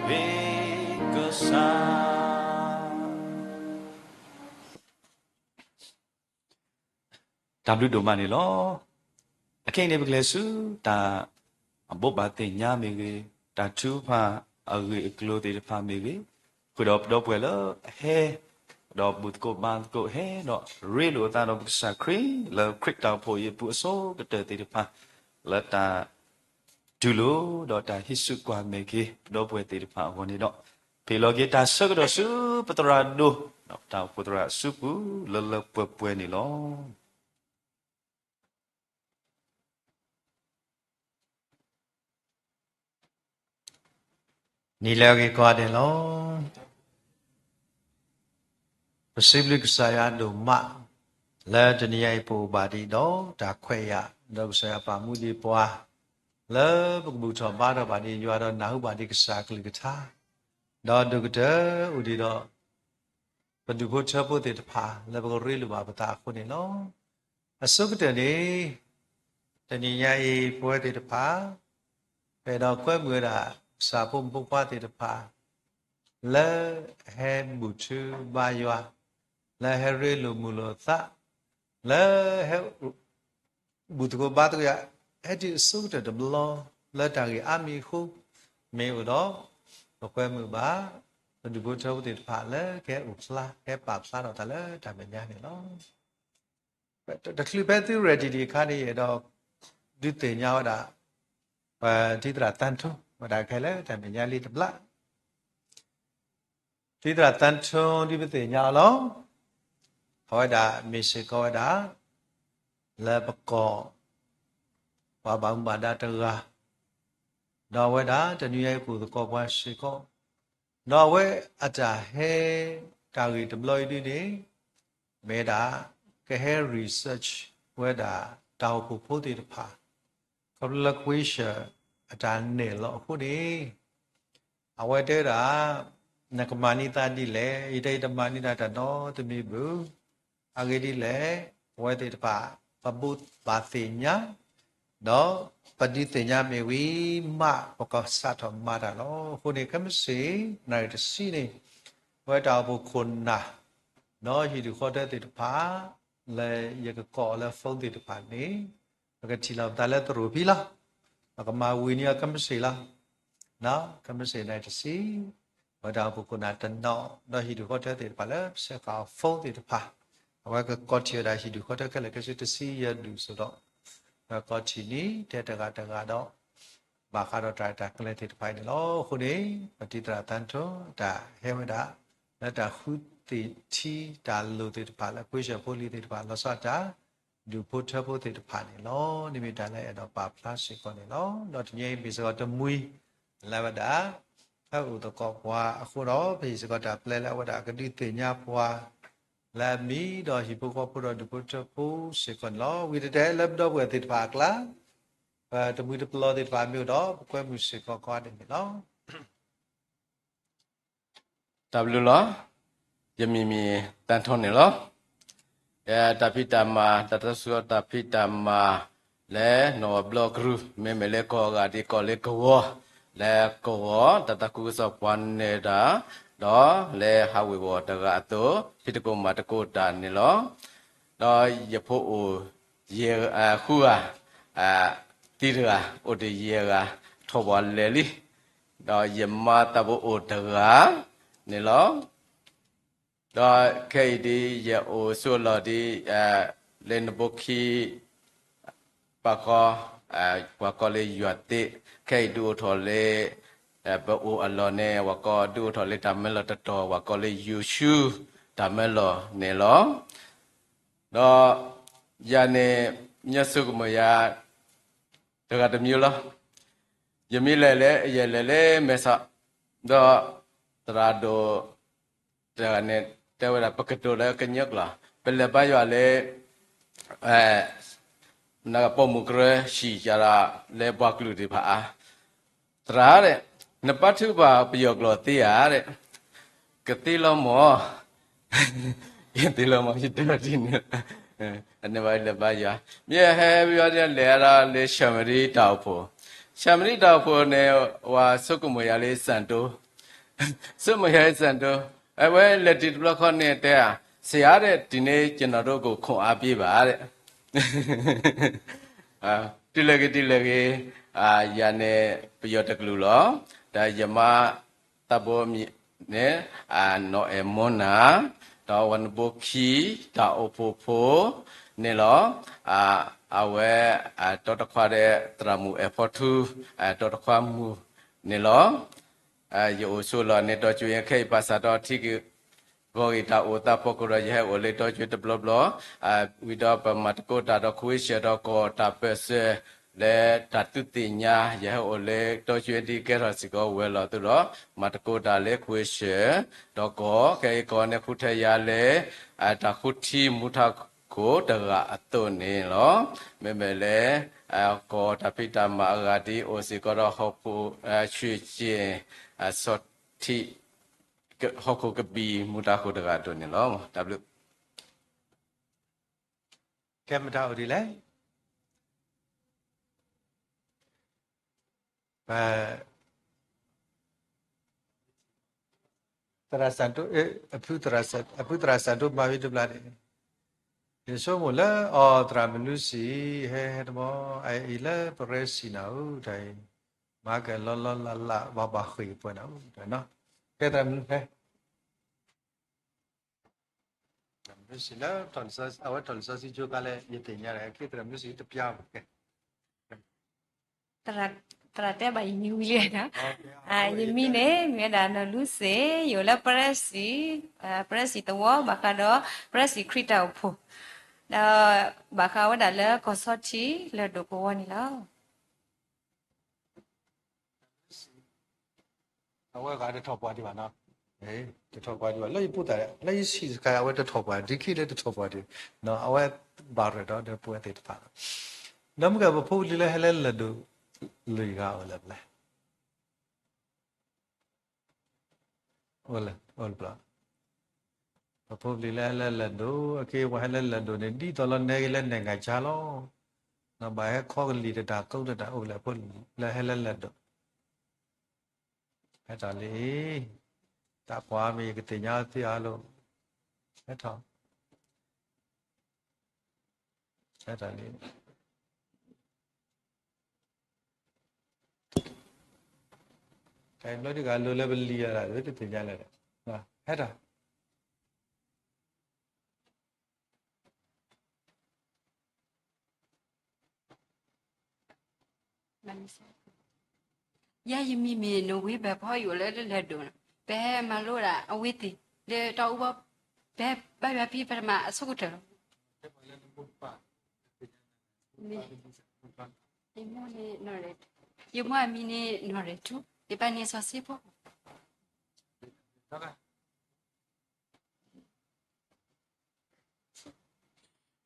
မ့ၢ်ကစၢ် တၢ်ဘျုးဒိၣ်မးန့ၣ်လီၤ. အခဲအံၤန့ၣ် ပကလဲၤဆူတၢ်ဘိးဘၣ်သ့ၣ်ညါမ့ၢ်ဂ့ၤ, တၢ်ထုကဖၣ်အဂ့ၢ်အကျိၤသ့ၣ်တဖၣ်မ့ၢ်ဂ့ၤ, ဃုာ်ဒီးပဒီပုၢ်ဝဲၢ်လၢအဟဲ ဒီးဘူၣ်သကိးဘါသကိးဟဲ ဒီးရ့လိာ်အသးဒီးပကစၢ်ခရံာ် လၢခရံာ်တၢ်အိၣ်ဖှိၣ်အံၤအပူၤအဆိကတၢၢ်သ့ၣ်တဖၣ် လၢတၢ်တူၢ်လိာ်ဒီးတၢ်ဟံးစုကွၢ်မဲာ်က့ၤ ပဒီပုၢ်ဝဲၢ်သ့ၣ်တဖၣ်အဂီၢ်န့ၣ်ဒီး ဖဲလီၤက့ၤတၢ်ဆၢကတီၢ်ဆူပသရၣ်ဒိၣ် ဒီးပတၢ်အိၣ်ဖှိၣ်သရၣ်အစုပူၤ လၢလၢပှဲၤပှဲၤန့ၣ်လီၤ. နံၤလၢအဂ့ၤကိးဂၤဒဲးန့ၣ်လီၤ. ပစံးဘျုးကစၢ်ယွၤဒိၣ်မး လၢတနံၤညါအံၤပအိၣ်ဘၣ်ဒံးဒီးတၢ်ခွဲးယာ် ဒီးကစၢ်ယွၤပာ်မူဒံးပှၤ လၢပကဘူၣ်ထီၣ်ဘါထီၣ်ဘၣ်ဒံးယွၤဒီးနၢ်ဟူဘၣ်ဒံးကစၢ်အကလုၢ်ကထါ ဒီးဒိၣ်ကတၢၢ်အိၣ်ဒံးဒီး ပဒူၣ်ဖိထၢဖိသ့ၣ်တဖၣ် လၢပကရ့လိာ်ဘၣ်ပသးအဃိန့ၣ်လီၤ. အဆိကတၢၢ်န့ၣ် တနံၤညါအံၤ ပဝဲသ့ၣ်တဖၣ် ပအဲၣ်ဒိးကွဲမုာ်ဝဲဒၣ် ကစၢ်ဖိမုၣ်ဖိခွါသ့ၣ်တဖၣ် လၢအဟဲဘူၣ်ထုဘါယွၤ, လၢအဟဲရ့လိာ်မုာ်လိာ်အသး, လၢဟဲ ဘူၣ်သကိးဘါသကိးယွၤ ဟဲတုၤအဆိကတၢၢ်တဘျီ လၢတၢ်ဂ့ၢ်အါမံၤအဃိ မ့ၢ်အိၣ်ဒီး ပကွဲမုာ်ဘၣ် ပဒူၣ်ဖိထၢဖိသ့ၣ်တဖၣ်လၢကဟဲအိၣ်ဖျါ ကဟဲပာ်ဖျါထီၣ်တၢ်လၢတၢ်မဲာ်ညါန့ၣ်လီၤ. တချုးဖဲသု ready ဒံးအခါန့ၣ် ယအဲၣ်ဒိးဒုးသ့ၣ်ညါဝဲဒၣ် ပတံၤသရၣ်သန်းထွန်း ဝဲဒၣ်ခဲလၢာ်တၢ်မဲာ်ညါလံတဘျီ တံၤသရၣ်သန်းထွန်း ဒ်ပသ့ၣ်ညါအီၤလီၤ. အဝဲဒၣ်မ့ၢ်စ့ၢ်ကီးဝဲဒၣ် လၢပကီၢ် ပှၤဘၣ်မူဘၣ်ဒါတဂၤ, ဒီးအဝဲဒၣ်တနံၤညါအံၤအိၣ်သကိးပှၤစ့ၢ်ကီး, ဒီးအဝဲအတၢ်ဟဲတၢ်ဂ့ၢ်တဘျီအံၤဒ်န့ၣ် မ့ၢ်ဒၣ် ကဟဲ research ဝဲဒၣ် တၢ်အိၣ်ဖှိၣ်ဖိသ့ၣ်တဖၣ် ခီဖျိလၢ question အတၢ်နဲၣ်လီၤအဃိန့ၣ် အဝဲတဲဝဲဒၣ် နကမၤန့ၢ်သးဒ်လဲၣ်, ယတဲယတမၤန့ၢ်တၢ်တၢ်နီတမံၤဘၣ်. အဂ့ၢ်ဒ်လဲၣ်, ပဝဲသ့ၣ်တဖၣ် ပဘိးဘၣ်သ့ၣ်ညါ, ဒီးပဒုးသ့ၣ်ညါမ့ၢ်ဝံၤမး ပကစးထီၣ်မၤတၢ်လီၤ. အဃိန့ၣ် ခဲမုၢ်ဆ့ၣ် နၣ်ရံၣ်တဆံန့ၣ် ပဝဲတၢ်အိၣ်ဖှိၣ်ခိၣ်နၢ် ဒီးဟံၣ်ဒူၣ်ဃီထၢသ့ၣ်တဖၣ် လၢယကကိးအီၤလၢ phone သ့ၣ်တဖၣ်န့ၣ် ပကထံၣ်လိာ်ပသးလၢသရိာ်ဖဲလီၤ. ပကမၤဝံၤန့ၢ်အီၤခဲမုၢ်ဆ့ၣ်လီၤ. ခဲမုၢ်ဆ့ၣ်နၣ်ရံၣ်တဆံ ပဝဲဒၣ်အိၣ်ဖှိၣ်ခိၣ်နၢ်တနီၤ ဒီးဟံၣ်ဒူၣ်ဃီထၢသ့ၣ်တဖၣ်လၢပဆဲးဃာ်အီၤ phone သ့ၣ်တဖၣ်, အဝဲကကိးထီၣ်ဝဲဒၣ်ဟံၣ်ဒူၣ်ဃီထၢခဲလၢာ်ခဲဆ့တဆံယဲၢ်ဒူၣ်အသိးဒီး ပကိးထီၣ်န့ၣ် ထဲတဂၤတဂၤဒီး ဘၣ်ဃးဒီးတၢ်ရဲၣ်တၢ်ကျဲၤသ့ၣ်တဖၣ်အံၤန့ၣ်လီၤ. အဃိန့ၣ် ပတံၤသရၣ်သန်းထွန်း တၢ်ဟဲဝဲဒၣ် လၢတၢ်ဃုသ့ၣ်ထံတၢ်လိၣ်သ့ၣ်တဖၣ် လၢ question ဖိလံၤသ့ၣ်တဖၣ် လီၤဆီဒၣ်တၢ် ဒူၣ်ဖိထၢဖိသ့ၣ်တဖၣ်န့ၣ်လီၤ. န့ၣ်မ့ၢ်တၢ်လၢအဲၣ်ဒိးပာ်ဖျါစ့ၢ်ကီးန့ၣ်လီၤ. ဒီးတနံၤအံၤမ့ၢ်စ့ၢ်ကီးတမှံၤ လၢဝဲဒၣ် ဟဲအိၣ်သကိးပှၤအဃိဒီး ပဟ့ၣ်စ့ၢ်ကီးတၢ်ပျဲလၢအဝဲဒၣ်ကဒုးသ့ၣ်ညါပှၤ လၢအမံၤဒီးဟံၣ်ဖိဃီဖိဒီးဒူၣ်ဖိထၢဖိစ့ၢ်ကီးန့ၣ်လီၤ. ဝံၤတတဲလၢပဒီပုၢ်ဝဲၢ်သ့ၣ်တဖၣ်အကျါ ပတမှံၤတပျီၤသ့ၣ်တဖၣ်မ့ၢ်အိၣ်ဒီး ပကွဲမုာ်စ့ၢ်ကီးကိးဂၤဒဲးန့ၣ်လီၤ. တၢ်ဘျုးလီၤ. ယမံၤမ့ၢ်သန်းထွန်းန့ၣ်လီၤ. တၢ်ဖံးတၢ်မၤ တၢ်တၢ်စူၤတၢ်ဖံးတၢ်မၤ လၢနီၢ်ဝီၤဘျီကရူၢ် မ့မ့ၢ်လၢကီၢ်အဂၤဒ်ကီၢ်လၢကဝီၤ လၢကဝီၤ တၢ်သးခုကစီၣ်ပှၤနဲၣ်တၢ် ဒီးလၢဟးဝ့ၤဝီၤတဂၤအသိး ဖံးသကိးမၤသကိးတၢ်န့ၣ်လီၤ. ဒီးယဖိအိၣ်ယဲၢ် ဃုဂၤ, သံတဂၤ အိၣ်တ့ၢ်ယဲၢ်ဂၤ ထီၣ်ပှၤလဲၤလံ. ဒီးယမါသးဘိအိၣ်တဂၤန့ၣ်လီၤ. ဒီးခဲအံၤဒ်ယအိၣ်ဆိးလီၢ်ဒ် လၢနဘိခံ ပှၤကီ, ပှၤကီလၢယွၤသ့ၣ်, ခဲအံၤဒုးအိၣ်ထီၣ်လၢ ပအိၣ်အလီၢ်န့ၣ် ပှၤကီဒုးအိၣ်ထီၣ်လၢတၢ်မၢလီၤတတီၤ ပှၤကီလၢယိၤၡူ တၢ်မၢလီၤန့ၣ်လီၤ. ဒီးယၤန့ၣ် မ့ၢ်ဆိကမိၣ်ယၤ တဂၤတမံၤလီၤ. ယမ့ၢ်လဲၤလၢ ယလဲၤလၢမဲဆီး ဒီးသရၣ်ဒိၣ် တဂၤန့ၣ် တဲဝဲဒၣ် ပကတိၤလၢကညီကျိာ် ပလဲၤဘါယွၤလၢ နကပိာ်မုၣ်ကရၢ ဟံၣ်ကဒီး လၢပှၤကလုာ်သ့ၣ်တဖၣ်အါ သရၣ်, နပာ်ထုကဖၣ်ပယီၤကျိာ်သ့ဧါ, ကသ့လီၤမၢ်, ကသ့လီၤမၢ် ယတဲဒ်န့ၣ်, အန့ၣ်ဘၣ်လဲၤဘါယွၤ, မ့ၢ်ဟဲဘါယွၤလဲၤဒၣ်လၢၡၤမရံတၢ်အိၣ်ဖှိၣ်, ၡၤမရံတၢ်အိၣ်ဖှိၣ်န့ၣ် ပှၤဆိကမိၣ်ယၤလၢစၣ်တိ ဆိကမိၣ်ယၤစၢ်ဒိ, အဝဲလဲၤတုၤတဘျီခီန့ၣ်တဲဧါ, ဆရာတဲ့, ဒီနေ့ကျွန်တော်တို့ကိုခွန်အားပေးပါတဲ့. တုၤလဲၤဂ့ၤ တုၤလဲၤဂ့ၤ, ယၤန့ၣ် ပယီၤတကလုာ်လီၤ. ဒီးယမါသးဘိမံၤန့ၣ် နီၢ်အဲၣ်မူနၤ, ဒီးဝဲနဘိခံ တၢ်အိၣ်ဖှိၣ်ဖိန့ၣ်လီၤ. အဝဲ တီတခွါဒီးသရၣ်မုၣ်အဲၣ်ဖီထူ တီတခွါမုၣ်န့ၣ်လီၤ. ယအိၣ်ဆိးလီၤန့ၣ် ဒီကၠိခဲအံၤ ဘၣ်ဆၣ်ဒီးထံဂ့ၢ်ဂီၢ်ဂ့ၢ်တၢ်အိၣ်သးဖီခိၣ်ဒီး ယဟဲအိၣ်လၢဒီကၠိတဘျီဘျီ, ဝံၤဒီးပမၤသကိးတၢ်ဒီး ခွ့ဆၢၣ်ဒီးကီၢ်တၢ်ပၢၢ်ဆၢ လၢတၢ်သုးသ့ၣ်ညါ ယဟဲအိၣ်လၢဒီကၠိဒ်ကဲထီၣ်စ့ၢ်ကီးဝဲၤလီၢ်အသိးဒီး မၤသကိးတၢ်လၢခွ့ဆၢၣ်ဒီးကီၢ် ခဲအံၤကီၢ်န့ၣ်ဃုထၢယၤလၢ တၢ်ဃုထံမူထးခိၣ်တဂၤအသိးန့ၣ်လီၤ. မ့မ့ၢ်လၢ ကီၢ်တၢ်ဖံးတၢ်မၤအဂၤဒ်အိၣ်စ့ၢ်ကီးဒီး ဟီၣ်ခိၣ် ဆှံၣ်က့ၣ် ဆီထံး ဟီၣ်ခိၣ်ကဘံၣ်မူထးခိၣ်တဂၤအသိးန့ၣ်လီၤ. တၢ်ဘျုး ကဲမတၤအိၣ်ဒ်လဲၣ်. ပ သရၣ်စၢ်ဒိၣ်, အဖုသရၣ်စၢ်ဒိၣ်မၤဝံၤတဘျီန့ၣ်, ယဆိကမိၣ်လၢအီၤသရၣ်မနုၤစံး, ဟဲဟဲတဘျီ, အအံၤလၢပရၢစံးနၤဧိၤတၢ်အံၤ, မၤကလီလီလးလး ဘၣ်ဘၣ်ဃ့ၢ်ပှဲၤနၤဧိၤ, ကဲသရၣ်မနုၤဟဲ သရၣ်မနုၤစံးလၢ အဝဲထီၣ်လံာ်စီဆှံကၠိခါလၢ ယသ့ၣ်ညါဒီး ကဲသရၣ်မနုၤစံးတပျၢ်ဘၣ်ကဲ သရၣ်တဲဘၣ်ယမံၤဝံၤလံဒီး, ယမံၤန့ၣ် မ့ၢ်ဝဲဒၣ်နီၢ်လူစ့, ယအိၣ်လၢပရၢစံ, ပရၢစံသဝီ ဘၣ်ဃးဒီး ပရၢစံခရံာ်တၢ်အိၣ်ဖှိၣ်, ဒီးဘၣ်ဃးဝဲဒၣ်လၢကီၢ်ဆီထံလၢၢ်ဒိၣ်ကဝီၤန့ၣ်လီၤ. အဝဲဂၤတထီၣ်ပှၤဒံးဘၣ်နီၤ, တထီၣ်ပှၤဒံးဘၣ် လၢယပိၢ်သး လၢယဆံးစခါ အဝဲတထီၣ်ပှၤ ဒ်ခံလၢတထီၣ်ပှၤဒံး, အဝဲဘၣ်ရဲၣ်ဒီးဒီပုၢ်ဝဲၢ်သ့ၣ်တဖၣ်လီၤ. ဒီးမုၢ်ကပဖိပလံၤလၢဟဲလၢလၢၢ်ဒိၣ် လွံၢ်ဂၤအိၣ်လၢပလဲၣ် အိၣ်လၢ အိၣ်လၢပျီ, ပဖိပလံၤလၢဟဲလၢလၢၢ်ဒိၣ် အက့ၤပှၤဟဲလၢလၢၢ်ဒိၣ်န့ၣ် ဒ်သိးလီၤနဲက့ၤလၢနဲၣ်ဂၤဆါလီၤ, ဘၣ်ဟဲခီကလံၤတတၢ် ကိတတၢ် အိၣ်လၢဖိလၢဟဲလၢလၢၢ်ဒိၣ်, ဟဲထီၣ်လံ, တၢ်ကွၢ်မ့ၢ်ယကသ့ၣ်ညါသုအါလိၤ, ဟဲထီၣ်, ဟဲထီၣ်လံ. တၢ်ဘျီဒ်ဂၤလိၤလၢပလံၤအသး တသ့ၣ်ညါလၢၤဒီး ဟဲထီၣ် ယဲယမံၤမ့ၢ်နိၣ်ဝ့ဘၢၣ်ဖီ ယအိၣ်လၢလၢၢ်ဒိၣ်, ပဟဲမၤလိဒၣ်အဝ့သ့ၣ် လၢတၢ်အူဘီ ပဟဲဘါယွၤဖံ ပတမၤအဆိကတၢၢ်လီၤ. ယမိၢ်န့ၣ်နီၢ်ရဲၣ်, ယမိၢ်အမံၤန့ၣ်နီၢ်ရဲၣ်ထူ, ယပၢ်န့ၣ်စီၤစ့ဖိ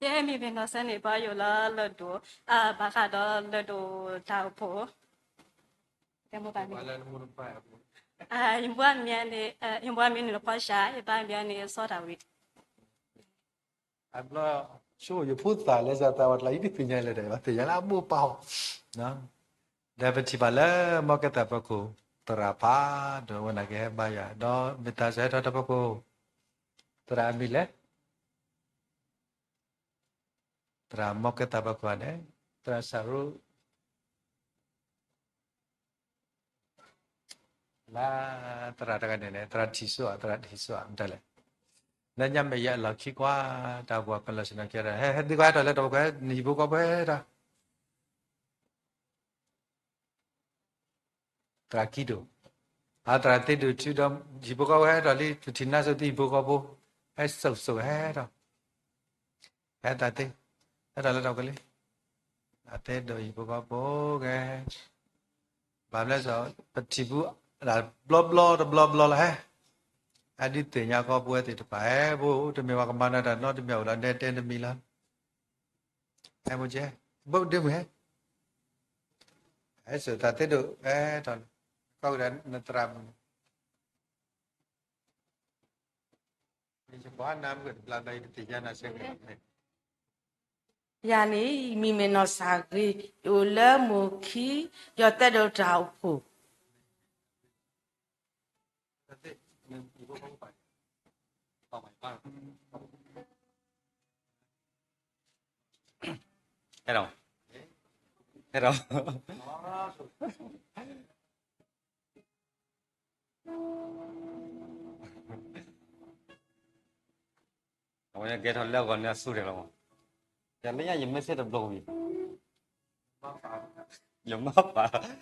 ယဲမံၤမ့ၢ်နီၢ်စဲန့ၣ် ပှၤယိၣ်လၢလၢၢ်ဒိၣ်, ဘၣ်ဃးဒီးလၢၢ်ဒိၣ်တၢ်အိၣ်ဖှိၣ်, ယမိၢ်အမံၤန့ၣ်, ယမိၢ်အမံၤန့ၣ်ဖီၡၢ်, ယပၢ်မံၤန့ၣ်စီၤတၢ်ဝံၤ, အဘျီ ဆိယဖိသၣ်လၢစီၤသးဝးတလါ ယတသ့ၣ်ညါလၢၤဒီး ဘၣ်သ့ၣ်ညါလၢအမိၢ်ပၢ်အီၤ ဒီးပထံၣ်ဘၣ်လၢ မ်ကဲသးပၢၤခိၣ် သရၣ်ဖးဒိၣ်ဝဲန့ၣ်ကဟဲဘါယွၤ ဒီးမ့ၢ်တၢ်စးဟဲထီၣ်တၢ်ပၢၤခိၣ် သရၣ်အမံၤလဲၣ်, သရၣ်မ်ကဲသးပၢၤခိၣ်န့ၣ် သရၣ်စၢ်ရိ လၢ သရၣ်တဂၤန့ၣ်န့ၣ် သရၣ်ထံၣ်စိအီၤ သရၣ်ထံၣ်စိအီၤ မတၤလဲၣ်, လၢညါမ့ၢ်ယဲအလီၢ်ခံကွၢ် တၢ်ပှၤပလီၢ်ဆ့ၣ်နီၤကဲဒီး ဟဲ ဟဲသံကွၢ်ဟဲထီၣ်လၢတၢ်ပၢၤခိၣ် နဟံၣ်ဖိဃီဖိဟဲထီၣ် သရၣ်ကံဒိၣ်, အသရၣ်သ့ဒိၣ်ထုဒီး ဟံၣ်ဖိဃီဖိဟဲထီၣ်လံ ပထံၣ်နါစိၤသံဟံၣ်ဖိဃီဖိ ဟဲစိာ်စိာ်ဟဲထီၣ်, ဟဲသးသ့, ဟဲထီၣ်လၢတၢ်ကလံၤ, အသ့ဒိၣ်ဟံၣ်ဖိဃီဖိဂ့ၤ, ဘၣ်မလဲၣ်စီၤ ပထံၣ်ပူ ဘျီဘျီတဘျီဘျီလီၤဟဲ, အဒုးသ့ၣ်ညါကီၢ်ပဝဲသ့ၣ်တဖၣ် ဟဲဘိ တမ့ၢ်ပှၤကမၤနၢၤတၢ်နီတမံၤအိၣ်လီၤ နဲတဲတမံၤလီၤ ဟဲမိၢ်ကဲ, ဘၣ်ဒ့မုၢ်ဟဲ, ဟဲစိာ်သးသ့ဒိၣ် ဟဲထီၣ်, ကီၢ်ကဒီးနသရၣ်မုၣ်, ယၤန့ၣ် မံၤမ့ၢ်နီၢ်စၢ်ဂ့ၤ, ယအိၣ်လၢမိၢ်ခံ, ယတဲဒိးတၢ်အိၣ်ဖှိၣ် ဟဲဒီး, ဟဲဒီး, အဝဲန့ၣ်ကဲထီၣ်လၢအဂီၢ်န့ၣ်အဆူၣ်တၢ်လီၤမး, ယမ့ၢ်ညါယမ့ၢ်စ့ၢ်တဘျီဝံၤ, ယမၢပာ်လီၤ,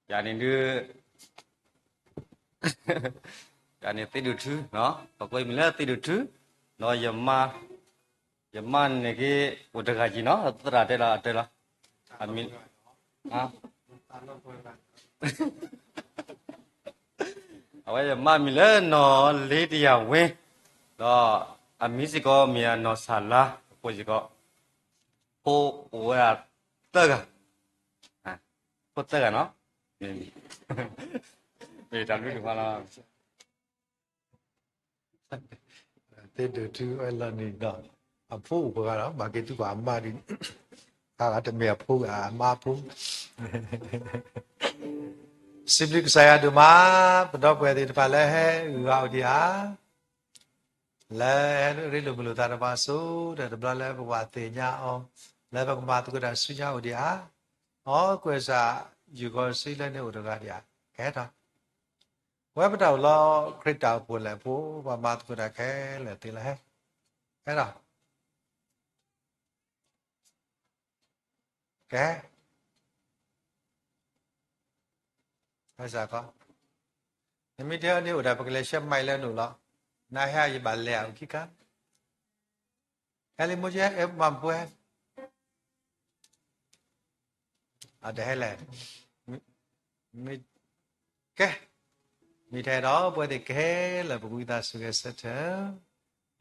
ယၤန့ၣ်ဒုး, ယၤန့ၣ်သ့ၣ်ဒိၣ်ထူ, ပှၤကိးအမံၤလၢသ့ၣ်ဒိၣ်ထူ, ဒီးယမါ, ယမါန့ၣ်က့ၤအိၣ်တဂၤက့ၤနီၤ, သရၣ်တဲလီၤအတဲလီၤ, အမံၤ, အဝဲယမါမံၤလၢနီၢ်လ့တယၢ်ဝ့, ဒီးအမံၤစ့ၢ်ကီးမ့ၢ်အနီၢ်ဆၣ်လါ, အဖိစ့ၢ်ကီး, ဖိအိၣ်ဝဲဒၣ်သၢဂၤ, ဖိသၢဂၤနီၤ, မ့ၢ်တၢ်ဘျုးဒိၣ်မးလီၤ. သ့ၣ်ဒိၣ်ထူဝဲလီၤနံၤဒီး, အဖိအိၣ်ပှဲၤဂၤဒီး ဘၣ်က့ၤသုပှၤအမါဒ်, တဂၤတမ့ၢ်အဖိဂၤ အမါဖိ, စံးဘျုးကစၢ်ယွၤဒိၣ်မး, ပဒီပုၢ်ဝဲၢ်သ့ၣ်တဖၣ်လၢဟဲအုၣ်အီၤအိၣ်ဒံးဧါ, လၢဟဲရ့လိာ်မုာ်လိာ်သးဒီးပှၤအစိၤဒီးတဘျီလၢပကဘၣ်သ့ၣ်ညါအီၤ, လၢပကမၤသကိးတၢ်ဆူညါအိၣ်ဒံးဧါ, အီကွဲၢ်စး, ယူၢ်ဃီၤစံလၢန့ၣ်အိၣ်တဂၤဒံးဧါ, ကဟဲထီၣ်, ဝဲပတၢ်အိၣ်လီၤခရံာ်တၢ်အိၣ်ဖှိၣ်လဲၣ်ဖိ, ပှၤမၤသကိးတၢ်ခဲလၢာ်သ့လၢဟဲ, ဟဲထီၣ် ကဟဲ, ဟဲစ့ၢ်ကီး, နမ့ၢ်တဲအီၤန့ၣ်အိၣ်ဒၣ်ပကလဲၤဆှၢမံၤလၢနအိၣ်လီၤ, နဟဲယဘၣ်လဲၤအီၤခံခါ, ဟဲလံမိၢ်ကဲ ဟဲမၤပှဲၤ အတဟဲလဲၣ်, မ့ၢ်, ကဲ, မ့ၢ်ထဲဒီးပဝဲသ့ၣ်ကဟဲလၢပကဝံသးစူၤဂဲၤဆၢထၢၣ်,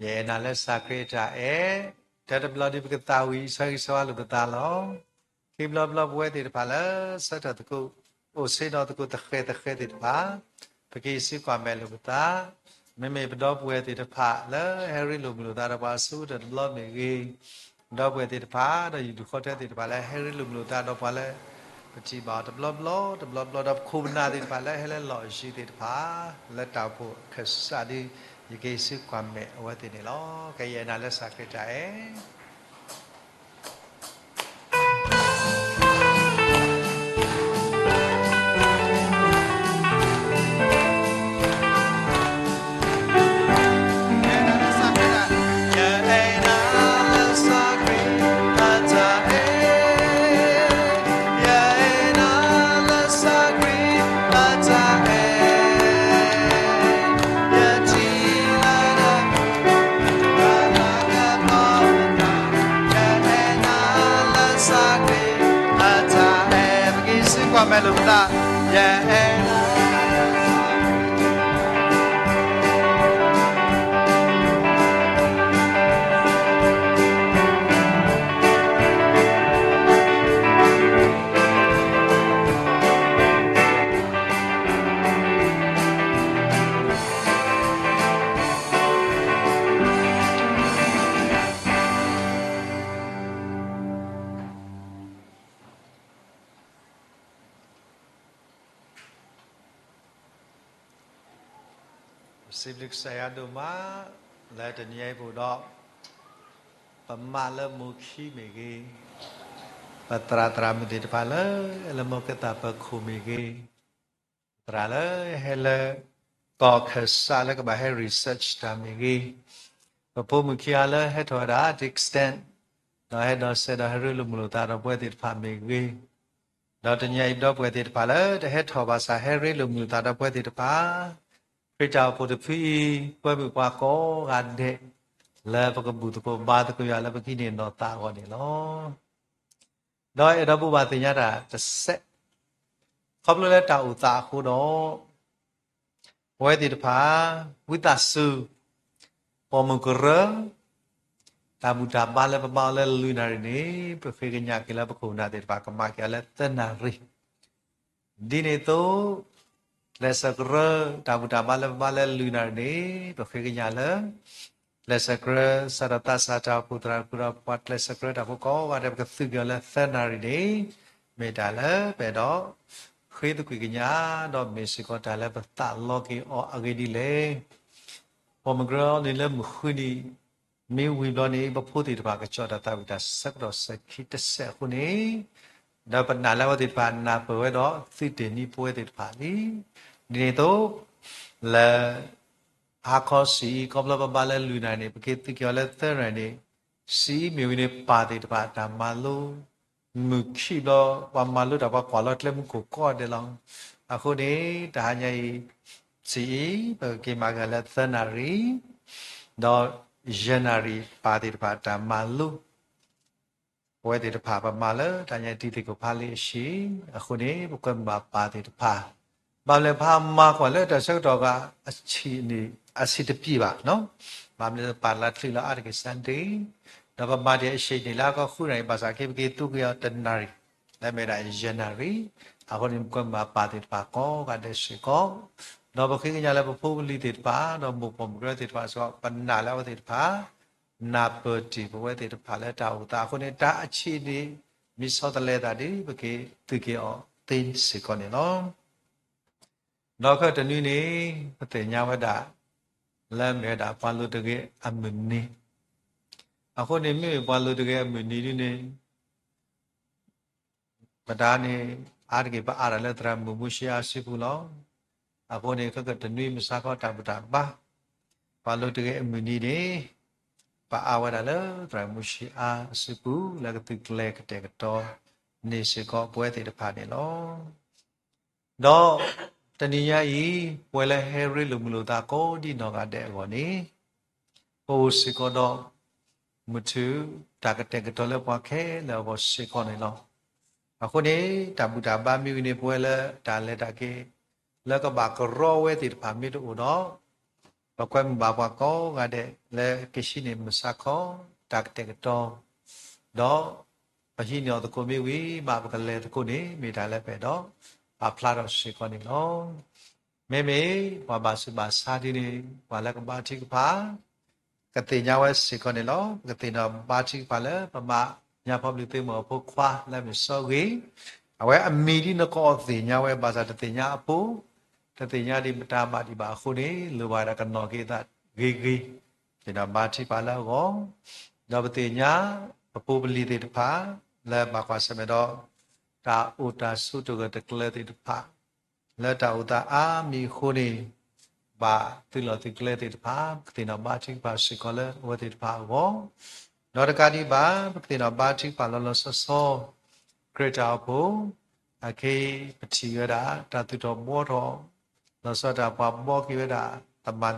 ယအဲၣ်နၤလၢစၢ်ခရံာ်အတၢ်အဲၣ်, တၢ်တဘျီဒ်ပကသးဝံၣ်ဆၢဂ့ၤဆၢဝါလိာ်ပသးလီၤ. ခံဘျီဘျီပဝဲသ့ၣ်တဖၣ်လၢဆၢထၢၣ်သကိး, အိၣ်ဆ့ၣ်နီၤသကိးသဃဲၤသဃဲၤသ့ၣ်တဖၣ်, ပက့ၤဆူကွၢ်မဲာ်လိာ်ပသး, မ့မ့ၢ်ပဒီပုၢ်ဝဲၢ်သ့ၣ်တဖၣ်လၢဟဲရ့လိာ်မုာ်လိာ်သးဒီးပှၤအဆိကတၢၢ်တဘျီမ့ၢ်ဂ့ၤ, ဒီပုၢ်ဝဲၢ်သ့ၣ်တဖၣ် ဒီးယဒူၣ်ဃီထၢသ့ၣ်တဖၣ်လၢဟဲရ့လိာ်မုာ်လိာ်သးဒီးပှၤလၢ ပထံၣ်ဘၣ်အီၤတဘျီဘျီ တဘျီဘျီ ဒီးပခိၣ်ပနၢ်သ့ၣ်တဖၣ်လၢဟဲလၢလီၢ်အယံၤသ့ၣ်တဖၣ် လၢတၢ်အိၣ်ဖှိၣ်ခၢၣ်စးဒီး ယက့ၤဆူကွၢ်မဲာ်အဝဲသ့ၣ်န့ၣ်လီၤ. ကယဲၢ်နၤလၢစၢ်ခရံာ်တၢ်အဲၣ်ပစံးဘျုးကစၢ်ယွၤဒိၣ်မး လၢတနံၤအံၤပအိၣ်ဒီး ပမါလၢမိၢ်ခံမ့ၢ်ဂ့ၤ, ပသရၣ်သရၣ်မုၣ်သ့ၣ်တဖၣ်လၢအလဲၤမိၢ်ကသးပၢၤခိၣ်မ့ၢ်ဂ့ၤ, သရၣ်လၢဟဲလၢ ကီၢ်ခၢၣ်စးလၢကဘၣ်ဟဲ research တၢ်မ့ၢ်ဂ့ၤ, ပဖိမုၣ်ခံဂၤလၢဟဲထီၣ်ဝဲဒၣ် Dixon ဒီးဟဲဒီးစဲးဒီးဟဲရ့လိာ်မုာ်လိာ်သးဒီးပဝဲသ့ၣ်တဖၣ်မ့ၢ်ဂ့ၤ, ဒီးတနံၤအံၤဒီပုၢ်ဝဲၢ်သ့ၣ်တဖၣ်လၢတဟဲထီၣ်ဘၣ်ဆၣ်ဟဲရ့လိာ်မုာ်လိာ်သးဒီးပဝဲသ့ၣ်တဖၣ်, ခရံာ်တၢ်အိၣ်ဖှိၣ်တဖုအံၤ ပှဲၤမုၢ်ပှၤကိးဂၤဒဲး လၢပကဘူၣ်သကိးဘါသကိးယွၤလၢပကဟံးန့ၢ်နီၢ်သးအဂီၢ်န့ၣ်လီၤ. ဒီးအဲၣ်ဒိးဘိးဘၣ်သ့ၣ်ညါတၢ်တစဲး, ခီဖျိလၢတၢ်အိၣ်သးအဃိဒီး ပဝဲသ့ၣ်တဖၣ် ဝံသးစူၤ ပိာ်မုၣ်ကရၢ တၢ်ဘူၣ်တၢ်ဘါလၢပမၤအီၤလၢလွံၢ်နၣ်ရံၣ်န့ၣ် ပဃ့ကညးက့ၤလၢပခိၣ်ပနၢ်သ့ၣ်တဖၣ် ကမၤက့ၤအီၤလၢသၢနၣ်ရံၣ်, ဒ်န့ၣ်အသိး ကျဲးစၢးကရၢ တၢ်ဘူၣ်တၢ်ဘါလၢပဘါလၢလွံၢ်နၣ်ရံၣ်န့ၣ် ပဃ့ကညးလၢ ကျဲးစၢးကရၢ စးထီၣ်သးစၢ်တၢ်အိၣ်ဖှိၣ်သရၣ်တဖုဒီး ပှၤကျဲးစၢးကရၢတၢ်ဖိကိးဂၤဒဲး ပကသုးက့ၤအီၤလၢသၢနၣ်ရံၣ်န့ၣ် မ့ၢ်တၢ်လၢပအဲၣ်ဒိး ဃ့သကွံာ်ကညး ဒီးမ့ၢ်စ့ၢ်ကီးတၢ်လၢပသးလီက့ၤအီၤအဂ့ၢ်ဒ်လဲၣ်. ပှၤမုၢ်ကရၢအီၤန့ၣ်လၢမုၢ်ဃုနံၤ မ့ၢ်ဝံၤဘျီန့ၣ် ပဖိသ့ၣ်တဖၣ်ကစီၣ်တၢ်သးဝံၣ်တၢ်ဆၢကတီၢ်စဲၤခံတစဲးအဃိန့ၣ်, ဒီးပနာ်လၢအဝဲသ့ၣ်တဖၣ်နၢ်ပၢၢ်ဝဲဒီးသုးတ့ၢ်နံပဝဲသ့ၣ်တဖၣ်လံ. ဒ်န့ၣ်အသိး လၢ ဟါခီဆံးအံၤ ခီဖျိပဘါလၢလွံၢ်နၣ်ရံၣ်န့ၣ် ပက့ၤသုးက့ၤအီၤလၢသၢနၣ်ရံၣ်န့ၣ်, ဆံးအံၤမ့ၢ်ဝံၤန့ၣ် ပၢ်သ့ၣ်တဖၣ်တၢ်မၤလိ မုၢ်ခံဘျီ ပှၤမၤလိတၢ်ပှၤကွၢ်လီၤကျဲမုၢ်ခိၣ်ကိးဂၤဒဲးလီၤ. အဃိန့ၣ် တဟါညါအံၤ ဆံးအံၤ ပကက့ၤမၤက့ၤလၢသၢနၣ်ရံၣ်, ဒီးယဲၢ်နၣ်ရံၣ် ပၢ်သ့ၣ်တဖၣ်တၢ်မၤလိ ပဝဲသ့ၣ်တဖၣ်ပမၤလၢတၢ်ညါတံၤသကိးဖးလံအဆံး, အဃိန့ၣ် ပကွဲမုာ်ဘၣ်ပၢ်သ့ၣ်တဖၣ်, ဘၣ်မနုၤပဟးမၤကွၢ်လၢတၢ်ဆၢကတီၢ်ဂၤ အဆံးတပံၤဘၣ်, ဘၣ်မနုၤပာ်လီၤချုးလီၤအါတက့ၢ် Sunday, ဒီးပမၤဒံးအဆံးန့ၣ်လၢအကဃုနၣ်ရံၣ် ဘၣ်ဆၣ်က့ ပက့ၤသုးက့ၤအီၤတနၣ်ရံၣ်, လၢမ့ၢ်ဒၣ်ယဲၢ်နၣ်ရံၣ်, အဃိန့ၣ် ပကွဲမုာ်ဘၣ်ပၢ်သ့ၣ်တဖၣ်ကိးဂၤဒဲးစ့ၢ်ကီး, ဒီးပဃ့ကညးလၢပဖိပလံၤသ့ၣ်တဖၣ် ဒီးမိၢ်ပှၢ်မုၢ်ကရၢသ့ၣ်တဖၣ်စ့ၢ်ကီး ပနာ်လၢအဝဲသ့ၣ်တဖၣ် နၢ်ပၢၢ်တ့ၢ်ပဝဲသ့ၣ်တဖၣ်လၢတၢ်အိၣ်သးအဃိန့ၣ် တၢ်အဆံးန့ၣ် မ့ၢ်ဆီတလဲသးဒီး ပက့ၤသုးက့ၤအီၤသ့စ့ၢ်ကီးန့ၣ်လီၤ. ဒီးခဲအံၤတနွံန့ၣ် ပသ့ၣ်ညါဝဲဒၣ် လၢမ့ၢ်ဝဲဒၣ်ပှၤလိၤတဂ့ၤအမုၢ်နံၤ, အဃိန့ၣ် မ့မ့ၢ်ပှၤလိၤတဂ့ၤအမုၢ်နံၤဒ်န့ၣ် ပတၢ်န့ၣ် အါတက့ၢ်ပအါတၢ်လၢသရၣ်မုၣ်မူၡ့အါစုပူၤလီၤ. အဃိန့ၣ် ခဲကတနွံမုၢ်ဆါခီတၢ်ဘူၣ်တၢ်ဘါ ပှၤလိၤတဂ့ၤအမုၢ်နံၤန့ၣ် ပအါဝဲဒၣ်လၢသရၣ်မူၡ့အါစုပူၤ လၢကသုးကျဲၤကတဲာ်ကတီၤန့ၣ်စ့ၢ်ကီးပဝဲသ့ၣ်တဖၣ်န့ၣ်လီၤ. ဒီးတနံၤညါအံၤ ပဝဲလၢဟဲရ့လိာ်မုာ်လိာ်သးကိးဒံနီၢ်ဂၤဒဲးအဂီၢ်န့ၣ် ပအိၣ်စ့ၢ်ကီးဒီး မုၢ်ထူၣ်တၢ်ကတဲာ်ကတီၤလၢပှၤခဲလၢာ်အဂီၢ်စ့ၢ်ကီးန့ၣ်လီၤ. အဃိန့ၣ် တၢ်ဘူၣ်တၢ်ဘါမ့ၢ်ဝံၤန့ၣ် ပဝဲလၢတၢ်လဲၤတၢ်က့ၤ လၢကဘၣ်ကရီဝဲသ့ၣ်တဖၣ်မ့ၢ်တအိၣ်ဒီး ပကွဲမုာ်ဘၣ်ပှၤကိးဂၤဒဲး လၢကဟံးန့ၢ်မုၢ်ဆါခီ တၢ်ကတဲာ်ကတီၤ ဒီး ပဟံးန့ၢ်အီၤသကိးမ့ၢ်ဝံၤ ဘၣ်ပကလဲၤသကိးန့ၣ် မ့ၢ်တၢ်လၢပအဲၣ်ဒိး ပာ်ဖျါထီၣ်စ့ၢ်ကီးန့ၣ်လီၤ. မ့မ့ၢ်ပှၤဘၣ်ဆူးဘၣ်ဆါဒ်န့ၣ် ပှၤလၢကဘါထုကဖၣ် ကသ့ၣ်ညါဝဲစ့ၢ်ကီးန့ၣ်လီၤ. ပကသ့ၣ်နီၣ်ဘါထုကဖၣ်လၢ ပမၤညါဖီပျုၢ်သ့မုၢ်အဖိခွါလၢမ့ၢ်စီဂ့ၤ, အဝဲအမံၤဒ်နကအီၣ်သ့ၣ်ညါဝဲ ဘၣ်ဆၣ်တသ့ၣ်ညါအဖိ, တသ့ၣ်ညါဒ်ပတၢ်ဘၣ်ဒံးဘၣ်အဃိန့ၣ် လိၣ်ဘၣ်ဝဲဒၣ်ကနီၣ်က့ၤအသးဂ့ၤဂ့ၤ, သ့ၣ်နီၣ်ဘါထုကဖၣ်လၢအဂီၢ်, ဒီးပသ့ၣ်ညါ ပဖိပလံၤသ့ၣ်တဖၣ် လၢဘၣ်ကွၢ်ဆၢၣ်မဲာ်ဒီး တၢ်အိၣ်တၢ်ဆိးတဂၢၢ်တကျၢၤသ့ၣ်တဖၣ် လၢတၢ်အိၣ်သးအါမံၤအဃိန့ၣ် ဘၣ်သုးလီၢ်သုးကျဲသ့ၣ်တဖၣ် ပကသ့ၣ်နီၣ်ဘါထုကဖၣ်စ့ၢ်ကီးလၢအဝဲသ့ၣ်တဖၣ်အဂီၢ်, ဒီးတကးဒံးဘၣ် ပကသ့ၣ်နီၣ်ဘါထုကဖၣ်လီၤလီၤဆီဆီ ခရံာ်တၢ်အိၣ်ဖှိၣ် အခဲအံၤ ပထံၣ်ဝဲဒၣ် တၢ်သူၣ်ထီၣ်ဘှီထီၣ် လီၤဆီဒၣ်တၢ်ပှၤဘှီက့ၤဝဲဒၣ် သမၣ်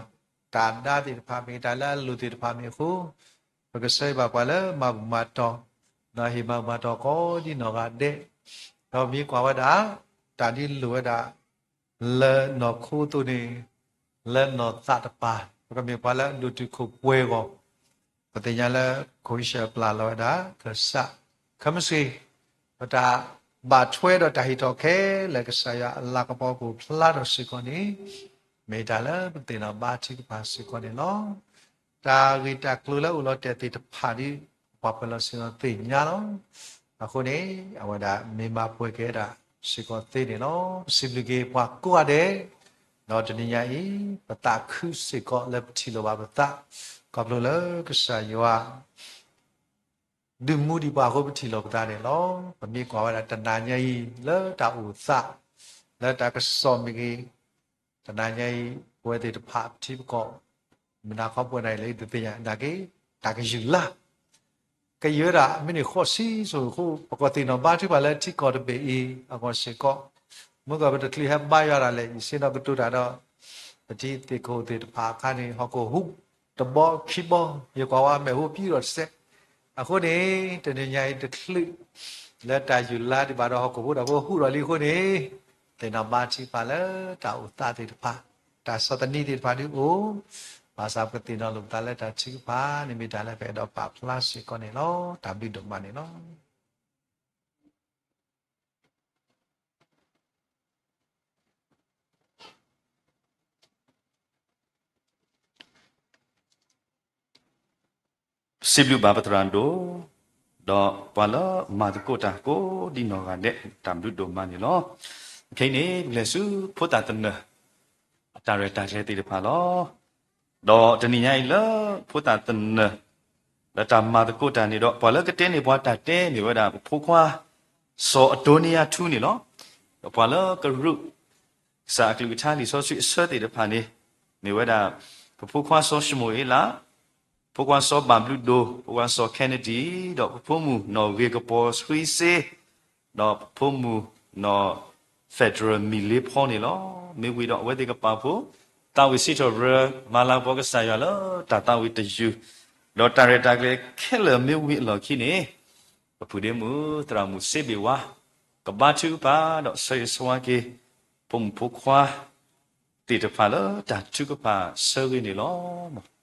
တၢ်ဒါသ့ၣ်တဖၣ် မ့ၢ်တၢ်လၢအလိၣ်သ့ၣ်တဖၣ်မ့ၢ်အဃိ ပကဆၢဂ့ၤဘၣ်ပှၤလၢမၤဘူၣ်မၤတီၢ်, ဒီးဟ့ၣ်မၤဘူၣ်မၤတီၢ်ကိးဒ်နီၢ်ဂၤဒဲး, ဒီးပမ့ၢ်ကွၢ်ဝဲဒၣ် တၢ်ဒ်လိၣ်ဝဲဒၣ် လၢနီၢ်ခိအသိးန့ၣ် လၢနီၢ်သးတပၤ ပကမ့ၢ်ပှၤလၢအဒိၣ်တုာ်ခိၣ်ပှဲၤအဂီၢ်, ပသ့ၣ်ညါလၢ ခိၣ်အံၣ်စၢးပျၢ်လီၤဝဲဒၣ် ကစၢ် ခမ့ၢ်စ့ၢ် ပတၢ်ဘၣ်ထွဲဒီးတၢ်ဟ့ၣ်ထီၣ်ခဲလၢာ် ကစၢ်ယွၤအလၤကပီၤကအိၣ်ဖျါထီၣ်စ့ၢ်ကီးန့ၣ် မ့ၢ်တၢ်လၢပသ့ၣ်နီၣ်ဘါထုကဖၣ်စ့ၢ်ကီးန့ၣ်လီၤ. တၢ်ဂ့ၢ်တၢ်ကျိၤလၢအိၣ်လီၤတဲာ်သ့ၣ်တဖၣ်ဒီး ပှၤပၢၤလီၢ်ဆ့ၣ်နီၤသ့ၣ်ညါလီၤ. အဃိန့ၣ် အဝဲဒၣ်မ့ၢ်မၤပှဲၤက့ၤဝဲဒၣ်စ့ၢ်ကီးသ့န့ၣ်လီၤ. ပစံးဘျုးက့ၤပှၤကိးဂၤဒဲး, ဒီးတနံၤညါအံၤ ပသးခုစ့ၢ်ကီးလၢပထံၣ်လိာ်ဘၣ်ပသး, ခီဖျိလၢကစၢ်ယွၤ ဒုးမူဒံးပှၤအဃိပထံၣ်လိာ်ပသးန့ၣ်လီၤ. ပမ့ၢ်ကွၢ်ဝဲဒၣ်တနၤညါအံၤ လၢတၢ်အိၣ်သး လၢတၢ်ကစီၣ်မ့ၢ်ဂ့ၤ, တနၤညါအံၤ ပဝဲသ့ၣ်တဖၣ်ပထံပကီၢ် မုၢ်နၤခီပှဲၤနၤအံၤလၢ ယတသ့ၣ်ညါနာ်က့ တၢ်ကယုၢ်လါ ကယုၢ်ဝဲဒၣ် မ့ၢ်န့ၢ်ဃိးဆံစိၤအဃိ ပကသ့ၣ်နီၣ်ဘါထုကဖၣ်လၢထံကီၢ်တဘ့ၣ်အံၤ အဂီၢ်စ့ၢ်ကီး, မ့ၢ်ကီၢ်ပတချုးဟဲဘါယွၤဒၣ်လဲာ် ယဆ့ၣ်နီၤကတိၤတၢ်ဒီး ပတံၤသကိးသ့ၣ်တဖၣ်အခါန့ၣ် ဟီၣ်ခိၣ်ဟူးတဘီခံဘီ, ယကွၢ်ဝဲအမဲာ်ဟူးပံၤဒီးတစဲး, အဃိန့ၣ် တနံၤညါအံၤတချုး လၢတၢ်ယုၢ်လါဒံးဘၣ်ဒီး ဟီၣ်ခိၣ်ဖိတၢ်ဖိဟူးထီၣ်လံအဃိန့ၣ်, သ့ၣ်နီၣ်ဘါထုကဖၣ်လၢတၢ်အိၣ်သးသ့ၣ်တဖၣ်, တၢ်ဆီၣ်သနံးသ့ၣ်တဖၣ်ဒုးအိၣ်, ဘၣ်ဆၣ်ပကသ့ၣ်နီၣ်လိာ်ပသးလၢတၢ်ထုကဖၣ်န့ၣ် မ့ၢ်တၢ်လၢပအဲၣ်ဒိးပာ်ဖျါစ့ၢ်ကီးန့ၣ်လီၤ. တၢ်ဘျုးဒိၣ်မးန့ၣ်လီၤ. စံးဘျုးဘၣ်ပသရၣ်ဒိၣ်, ဒီးပှၤလၢမၤသကိးတၢ်ကိးဒံနီၢ်ဂၤဒဲး တၢ်ဘျုးဒိၣ်မးန့ၣ်လီၤ. ခဲအံၤန့ၣ် ပကလဲၤဆူဖိသၣ်သနၢၣ် အတၢ်ရဲၣ်တၢ်ကျဲၤသ့ၣ်တဖၣ်လီၤ. ဒီးတနံၤညါအံၤလၢဖိသၣ်သနၢၣ် လၢတၢ်မၤသကိးတၢ်န့ၣ်ဒီး ပှၤလၢကတဲန့ၢ်ပှၤတၢ်တဲမ့ၢ်ဝဲဒၣ် ပဖိခွါ စီၤအဒိနံယၤထူန့ၣ်လီၤ. ဒီးပှၤလၢကရူး ကစၢ်အကလုၢ်ကထါလံာ်စီဆှံအဆၢသ့ၣ်တဖၣ်န့ၣ် မ့ၢ်ဝဲဒၣ် ပဖိခွါစီၤၡမူၤအ့လး, ဖိခွါစီၤဘၣ်ဘျုးဒိၣ်, ဖိခွါစီၤခဲနဒံ, ဒီးပဖိမုၣ်နီၢ်ဂ့ၤကပီၤဆှံစ့, ဒီးပဖိမုၣ်နီၢ် federal မံၤလ့ဖီန့ၣ်လီၤ. မ့ၢ်ဝံၤဒီးအဝဲသ့ၣ်ကပာ်ဖှိၣ် သးဝံၣ်စံးထီၣ်ပတြၢၤ မၤလၤကပီၤကစၢ်ယွၤလၢတၢ်သးဝံၣ်တယုၢ်, ဒီးတၢ်ရဲၣ်တၢ်ကျဲၤခဲလၢာ်မ့ၢ်ဝံၤအလီၢ်ခံန့ၣ် ပဖုဒ့မုၣ်သရၣ်မုၣ်စ့ဘ့ၣ်ဝါ ကဘါထုကဖၣ်ဒီးဆၢဂ့ၤဆၢဝါက့ၤ ဖိမုၣ်ဖိခွါသ့ၣ်တဖၣ်လၢတၢ်ထုကဖၣ်ဆၢဂ့ၤန့ၣ်လီၤ.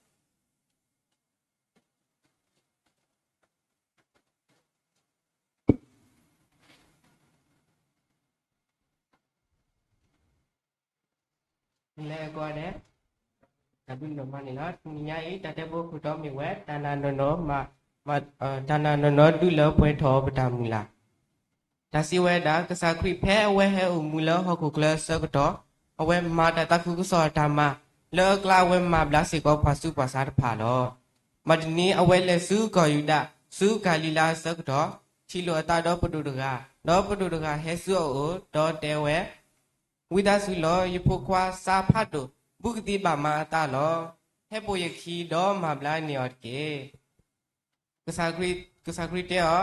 လဲၤကီးဒဲး တၢ်ဘျုးဒိၣ်မးန့ၣ်လီၤ. တနံၤညါအံၤ တၢ်တဲဖိခိၣ်တီမ့ၢ်ဝဲ တၢ်နာ်နီၢ်နီၢ်မၤ တၢ်နာ်နီၢ်နီၢ်ဒုးလၢပှဲၤထီၣ်ပတၢ်မုၢ်လၢ်. တၢ်စံးဝဲဒၣ် ကစၢ်ခရံာ်ဖဲအဝဲဟဲအိၣ်မူလၢဟီၣ်ခိၣ်ချၢအဆၢကတီၢ် အဝဲမၤတၢ်သးခုကစီၣ်အတၢ်မၤ လၢအကျါအဝဲမၤဘျါစ့ၢ်ကီးပှၤဆူးပှၤဆါတဖၣ်လီၤ. မၤတနံၤ အဝဲလဲၤဆူကီၢ်ယူဒၤ ဆူကၤလံၤလါအဆၢကတီၢ် ထံၣ်လိာ်အသးဒီးပဒိၣ်တဂၤ, ဒီးပဒိၣ်တဂၤဟဲဆူအအိၣ် ဒီးတဲဝဲ ဝံသးစူၤလီၤ ယဖိခွါစါဖးဒိၣ် ဘူးကသံဘၣ်မၤအသးလီၤ. ဟဲပိာ်ယခံဒီးမၤဘျါန့ၢ်အီၤတက့ၢ်. ကစၢ်ခရံာ်တဲအီၤ,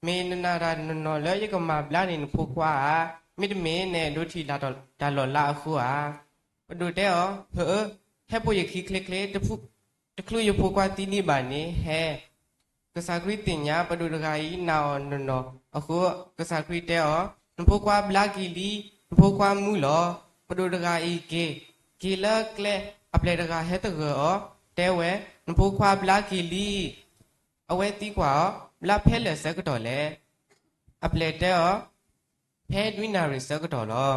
မ့ၢ်နနာ်တၢ်နီၢ်နီၢ်လၢယကမၤဘျါန့ၢ်နဖိခွါဧါ, မ့တမ့ၢ်နအဲၣ်ဒိးထံၣ်တၢ်လီၤလးအဃိဧါ. ပဒိၣ်တဲအီၤ, ဖုဧၢ, ဟဲပိာ်ယခံချ့ချ့, တချုးယဖိခွါသံဒံးဘၣ်န့ၣ် ဟဲ ကစၢ်ခရံာ်သ့ၣ်ညါပဒိၣ်တဂၤအံၤနာ်အီၤနီၢ်နီၢ်အဃိ, ကစၢ်ခရံာ်တဲအီၤ, နဖိခွါဘျါက့ၤလံ, နဖိခွါမူလီၤ. ပဒိၣ်တဂၤအံၤက့ၤ, က့ၤလၢကျဲ, အပျဲၢ်တဂၤဟဲသဂၢၢ်အီၤ, တဲဝဲ, နဖိခွါဘျါက့ၤလံ. အဝဲသံကွၢ်အီၤ, ဘျါဖဲလဲၣ်ဆၢကတီၢ်လဲၣ်. အပျဲၢ်တဲအီၤ, ဖဲနွံနၣ်ရံၣ်ဆၢကတီၢ်လီၤ.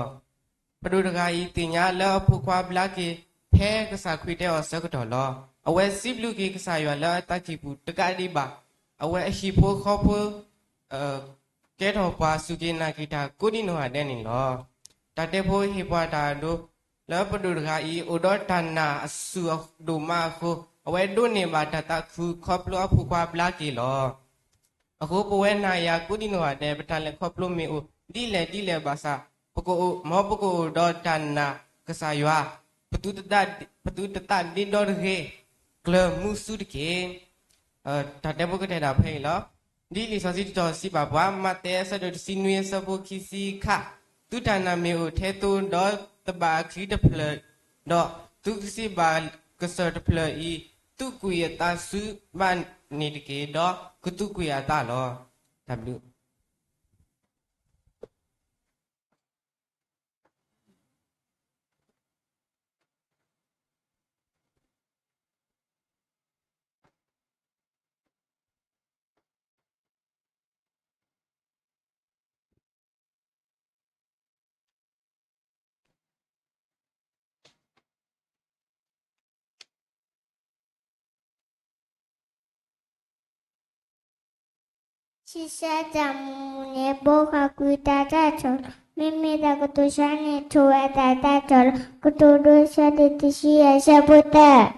ပဒိၣ်တဂၤအံၤသ့ၣ်ညါလၢအဖိခွါဘျါက့ၤ ဖဲကစၢ်ခရံာ်တဲအီၤဆၢကတီၢ်လီၤ. အဝဲစံးဘျုးက့ၤကစၢ်ယွၤလၢအသးကံၢ်ပူၤတကးဒံးဘၣ်, အဝဲအဟံၣ်ဖိဃီဖိ ကဲထီၣ်ပှၤစူၢ်က့ၤနာ်က့ၤတၢ်ကိးဒံနီၢ်ဂၤဒဲးန့ၣ်လီၤ. တၢ်တဲဖိဟ့ၣ်ပှၤတၢ်အဒိ လၢပဒိၣ်တဂၤအံၤ အိၣ်ဒီးတၢ်နာ်အစုၣ်အဒိၣ်မးအဃိ, အဝဲဒိးန့ၢ်ဘၣ်တၢ်သးခုခီဖျိအဖိခွါဘျါက့ၤလီၤ. အဃိပဝဲနၤယၤကိးဒံနီၢ်ဂၤဒဲး ပတၢ်လဲၤခီဖျိမ့ၢ်အိၣ်ဒ်လဲၣ်ဒ်လဲၣ်ဘၣ်ဆၣ်, ပကအိၣ် မ်ပကအိၣ်ဒီးတၢ်နာ်ကစၢ်ယွၤ, ပသုတသးဒ့ဒီတဂ့ၤ, ကျၢၤမူဆူတက့ၢ်. တၢ်တဲဖိကတဲဒၣ်ဖဲအံၤလီၤ. ဒ်လံာ်စီဆှံတတီၤစံးဘၣ်ပှၤ, မးသဲအဆၢဒိၣ်တဆံနွံအဆၢဖိခံဆံခါ, သုတၢ်နာ်မ့ၢ်အိၣ်ထဲသိဒီးသဘၣ်အချံတဖျၢၣ်, ဒီးသုကစံးဘၣ်ကစၢၢ်တဖျၢၣ်အံၤ, သူၣ်ကွံာ်အသးဆူဘၣ်န့ၣ်တက့ၢ်, ဒီးကသူၣ်ကွံာ်အသးလီၤ. တၢ်ဘျုး. ဆံဆဲတၢ်မူန့ၣ် ဘိဃၣ်ကွံာ်တၢ်တၢ်တီၣ်လီၤ. မ့မ့ၢ်တၢ်ကတိၤဆါန့ၣ် ထိၣ်ဝဲတၢ်တၢ်တီၣ်လီၤ. ကတိၤဒိဆၢဒိၣ်တဆံယဲၢ်ဆၢဖိသၢ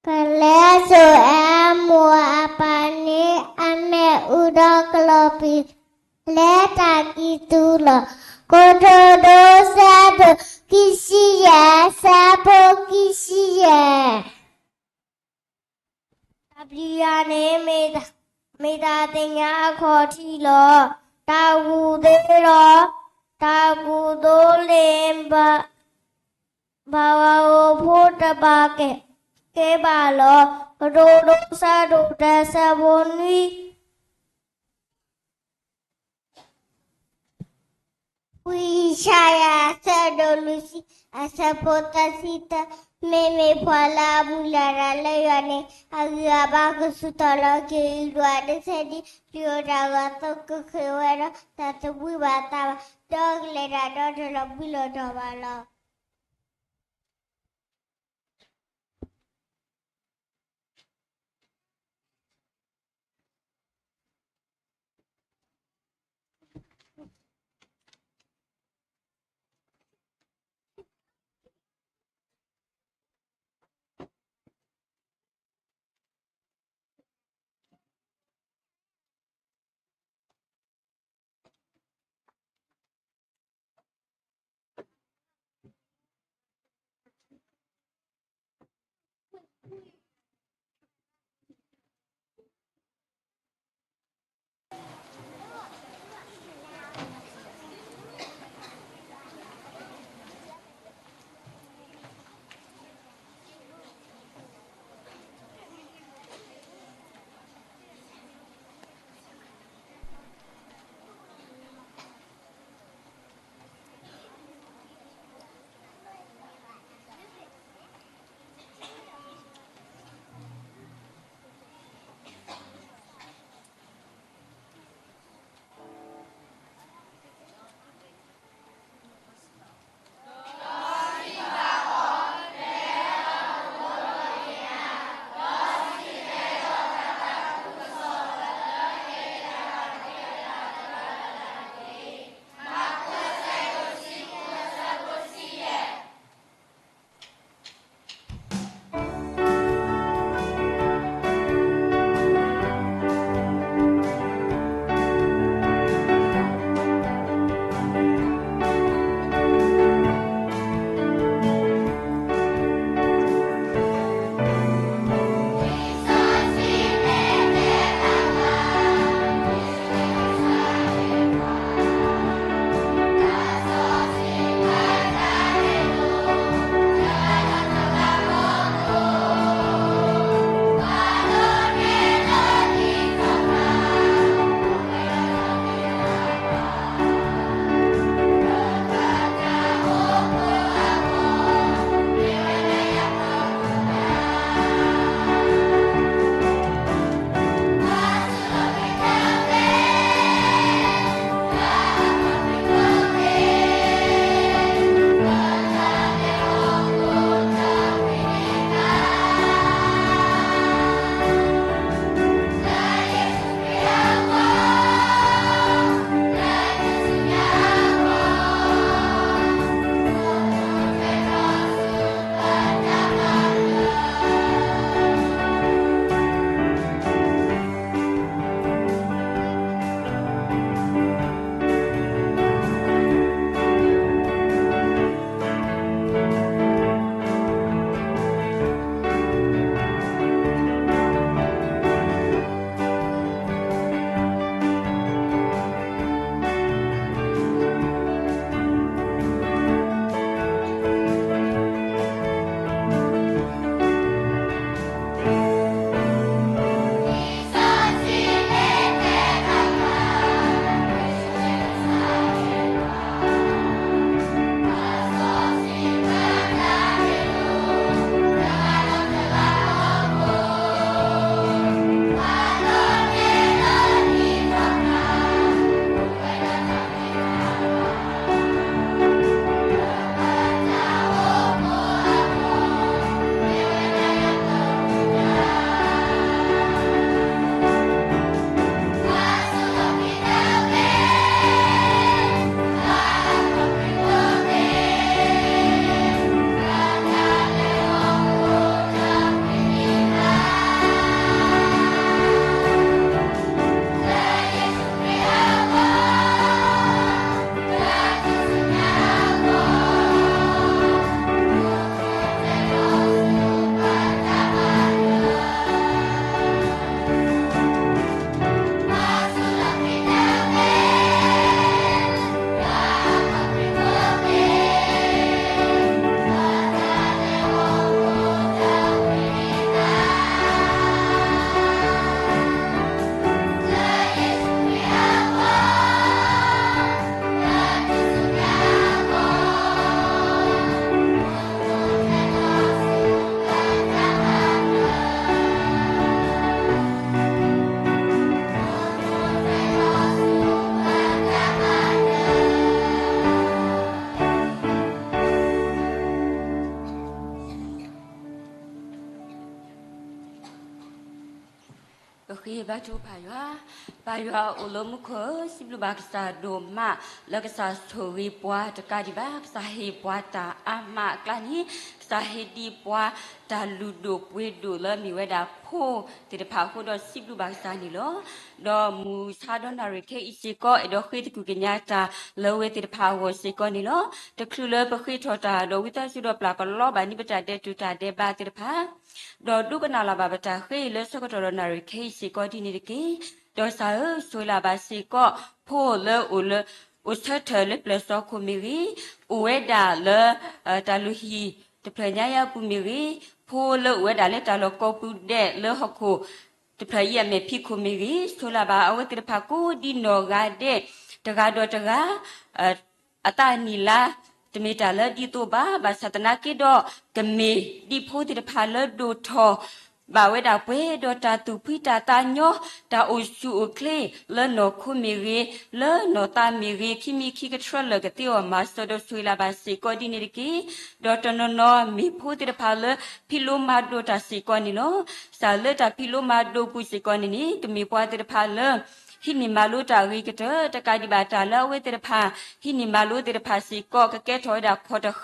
ကလဲၤစိာ်အမိၢ်အပၢ်န့ၣ် အမဲာ်အူဒီးကလီၤပံာ် လဲၤတၢ်ကံၢ်သူလီၤ. ကတိၤဒိဆၢဒိၣ်ခံဆံယဲၢ် ဆၢဖိခံဆံယဲၢ် တၢ်ပျံၤယၤန့ၣ် မ့ၢ်တၢ်သ့ၣ်ညါအခီၣ်ထံးလီၤ. တၢ်ကူၣ်သ့ဒီး တၢ်ကူၣ်သိလ့ၣ် ဘၣ်ဝဲအိၣ်ဖိတဘၣ်ကဲဘၣ်လီၤ. ကတိၤဒိဆၢဒိၣ်တၢ ဆၢဖိနွံ ဝံယၡါယၤ အဆၢဒိၣ်လွံၢ်ဆံ အဆၢဖိသၢဆံသၢ, မ့မ့ၢ်ပှၤလၢအမုၢ်လၢ်တၢ်လၢယွၤန့ၣ် အဂံၢ်အဘါကဆူၣ်ထီၣ်လီၤက့ၤအံၤ ဒွးတဆဲးဒံး ပျံၤအီၣ်တၢ်ဂီၤသိကဃ့ၢ်ဝဲဒီး တၢ်သဘှံးဘၣ်သးဘၣ် ဒီးကလဲၤတၢ်ဒီတဖျၢၣ်လီၤဘှံးလီၤတီၤဘၣ်လီၤ. ယဘါထုကဖၣ်ယွၤ, ပၢ်ယွၤအိၣ်လၢမူခိၣ်ဧၢ, စံးဘျုးဘၣ်ကစၢ်ဒိၣ်မး လၢကစၢ်ဆိၣ်ဂ့ၤပှၤတကးဒံးဘၣ်, ကစၢ်ဟ့ၣ်ပှၤတၢ်အါမးအကျါန့ၣ်, ကစၢ်ဟ့ၣ်ဒံးပှၤတၢ်လုၢ်ဒိၣ်ပှ့ၤဒိၣ်လၢမ့ၢ်ဝဲဒၣ်ဖိသ့ၣ်တဖၣ်အဃိဒီးစံးဘျုးဘၣ်ကစၢ်န့ၣ်လီၤ. ဒီးမုၢ်ဆါဒီးနၣ်ရံၣ်ခဲအံၤစ့ၢ်ကီး အဲၣ်ဒိးဃ့သကွံၢ်ကညးတၢ်လၢအဝဲသ့ၣ်တဖၣ်အဂီၢ်စ့ၢ်ကီးန့ၣ်လီၤ. တချုးလၢပဃ့ထီၣ်တၢ်ဒီးဝံသးစူၤဒီးပျၢ်ကလီဘၣ်န့ၢ်ပတၢ်ဒဲးတူာ်တၢ်ဒဲးဘးသ့ၣ်တဖၣ် ဒီးဒိကနၣ်လီၤဘၣ်ပတၢ်ဃ့လၢဆၢကတီၢ်ဒီးနၣ်ရံၣ်ခဲအံၤစ့ၢ်ကီးဒ်န့ၣ်တက့ၢ်. ဒီးကစၢ်ဧၢ, ဆိၣ်ဂ့ၤလၢ်ဘၣ်စ့ၢ်ကီး ဖိလၢအိၣ်လၢ အိၣ်ဆၢထၢၣ်လၢပျၢၤစီၤခိၣ်မ့ၢ်ဂ့ၤ, အိၣ်ဝဲဒၣ်လၢ တၢ်လုၢ်ဟံၣ်တဖျၢၣ်ညါယါပူၤမ့ၢ်ဂ့ၤ, ဖိလၢအိၣ်ဝဲဒၣ်လၢတၢ်လီၢ်ကိးပူၤဒဲးလၢဟီၣ်ခိၣ်တဖျၢၣ်အံၤအမဲာ်ဖံးခိၣ်မ့ၢ်ဂ့ၤ, ဆိၣ်ဂ့ၤလၢ်ဘၣ်အဝဲသ့ၣ်တဖၣ်ကိးဒ်နီၢ်ဂၤဒဲး, တဂၤဒီးတဂၤ အတၢ်နံၣ်လါ တမ့ၢ်တၢ်လၢဒ်သိးဘၣ်, ဘၣ်ဆၣ်သနာ်က့ဒီး ကမ့ၢ်ဒ်ဖိသ့ၣ်တဖၣ်လၢဒိၣ်ထီၣ် ဘၣ်ဝဲဒၣ်ပှဲၤဒီးတၢ်သူၣ်ဖှံတၢ်သးညီ, တၢ်အိၣ်ဆူၣ်အိၣ်ချ့ လၢနီၢ်ခိမ့ၢ်ဂ့ၤ, လၢနီၢ်သးမ့ၢ်ဂ့ၤ, ခံမံၤခံကထြၢလၢာ်ကသ့အီၤမၤစၢၤဒီးဆိၣ်ဂ့ၤလၢ်ဘၣ်စ့ၢ်ကီးဒ်န့ၣ်တက့ၢ်. ဒီးတနီၤနီၤမ့ၢ်ဖိသ့ၣ်တဖၣ်လၢ ဖံးလိမၤဒိးတၢ်စ့ၢ်ကီးန့ၣ်လီၤ. ကစၢ်လၢတၢ်ဖံးလိမၤဒိးပူၤစ့ၢ်ကီးန့ၣ်န့ၣ် ကမ့ၢ်ပှၤသ့ၣ်တဖၣ်လၢ ဟံးန့ၢ်မၤလိတၢ်အဂ့ၤကတၢၢ်, တကးဒံးဘၣ်တၢ်လၢအဝဲသ့ၣ်တဖၣ် ဟံးန့ၢ်မၤလိသ့ၣ်တဖၣ်စ့ၢ်ကီး ကကဲထီၣ်ဝဲဒၣ်ခီၣ်တဃာ်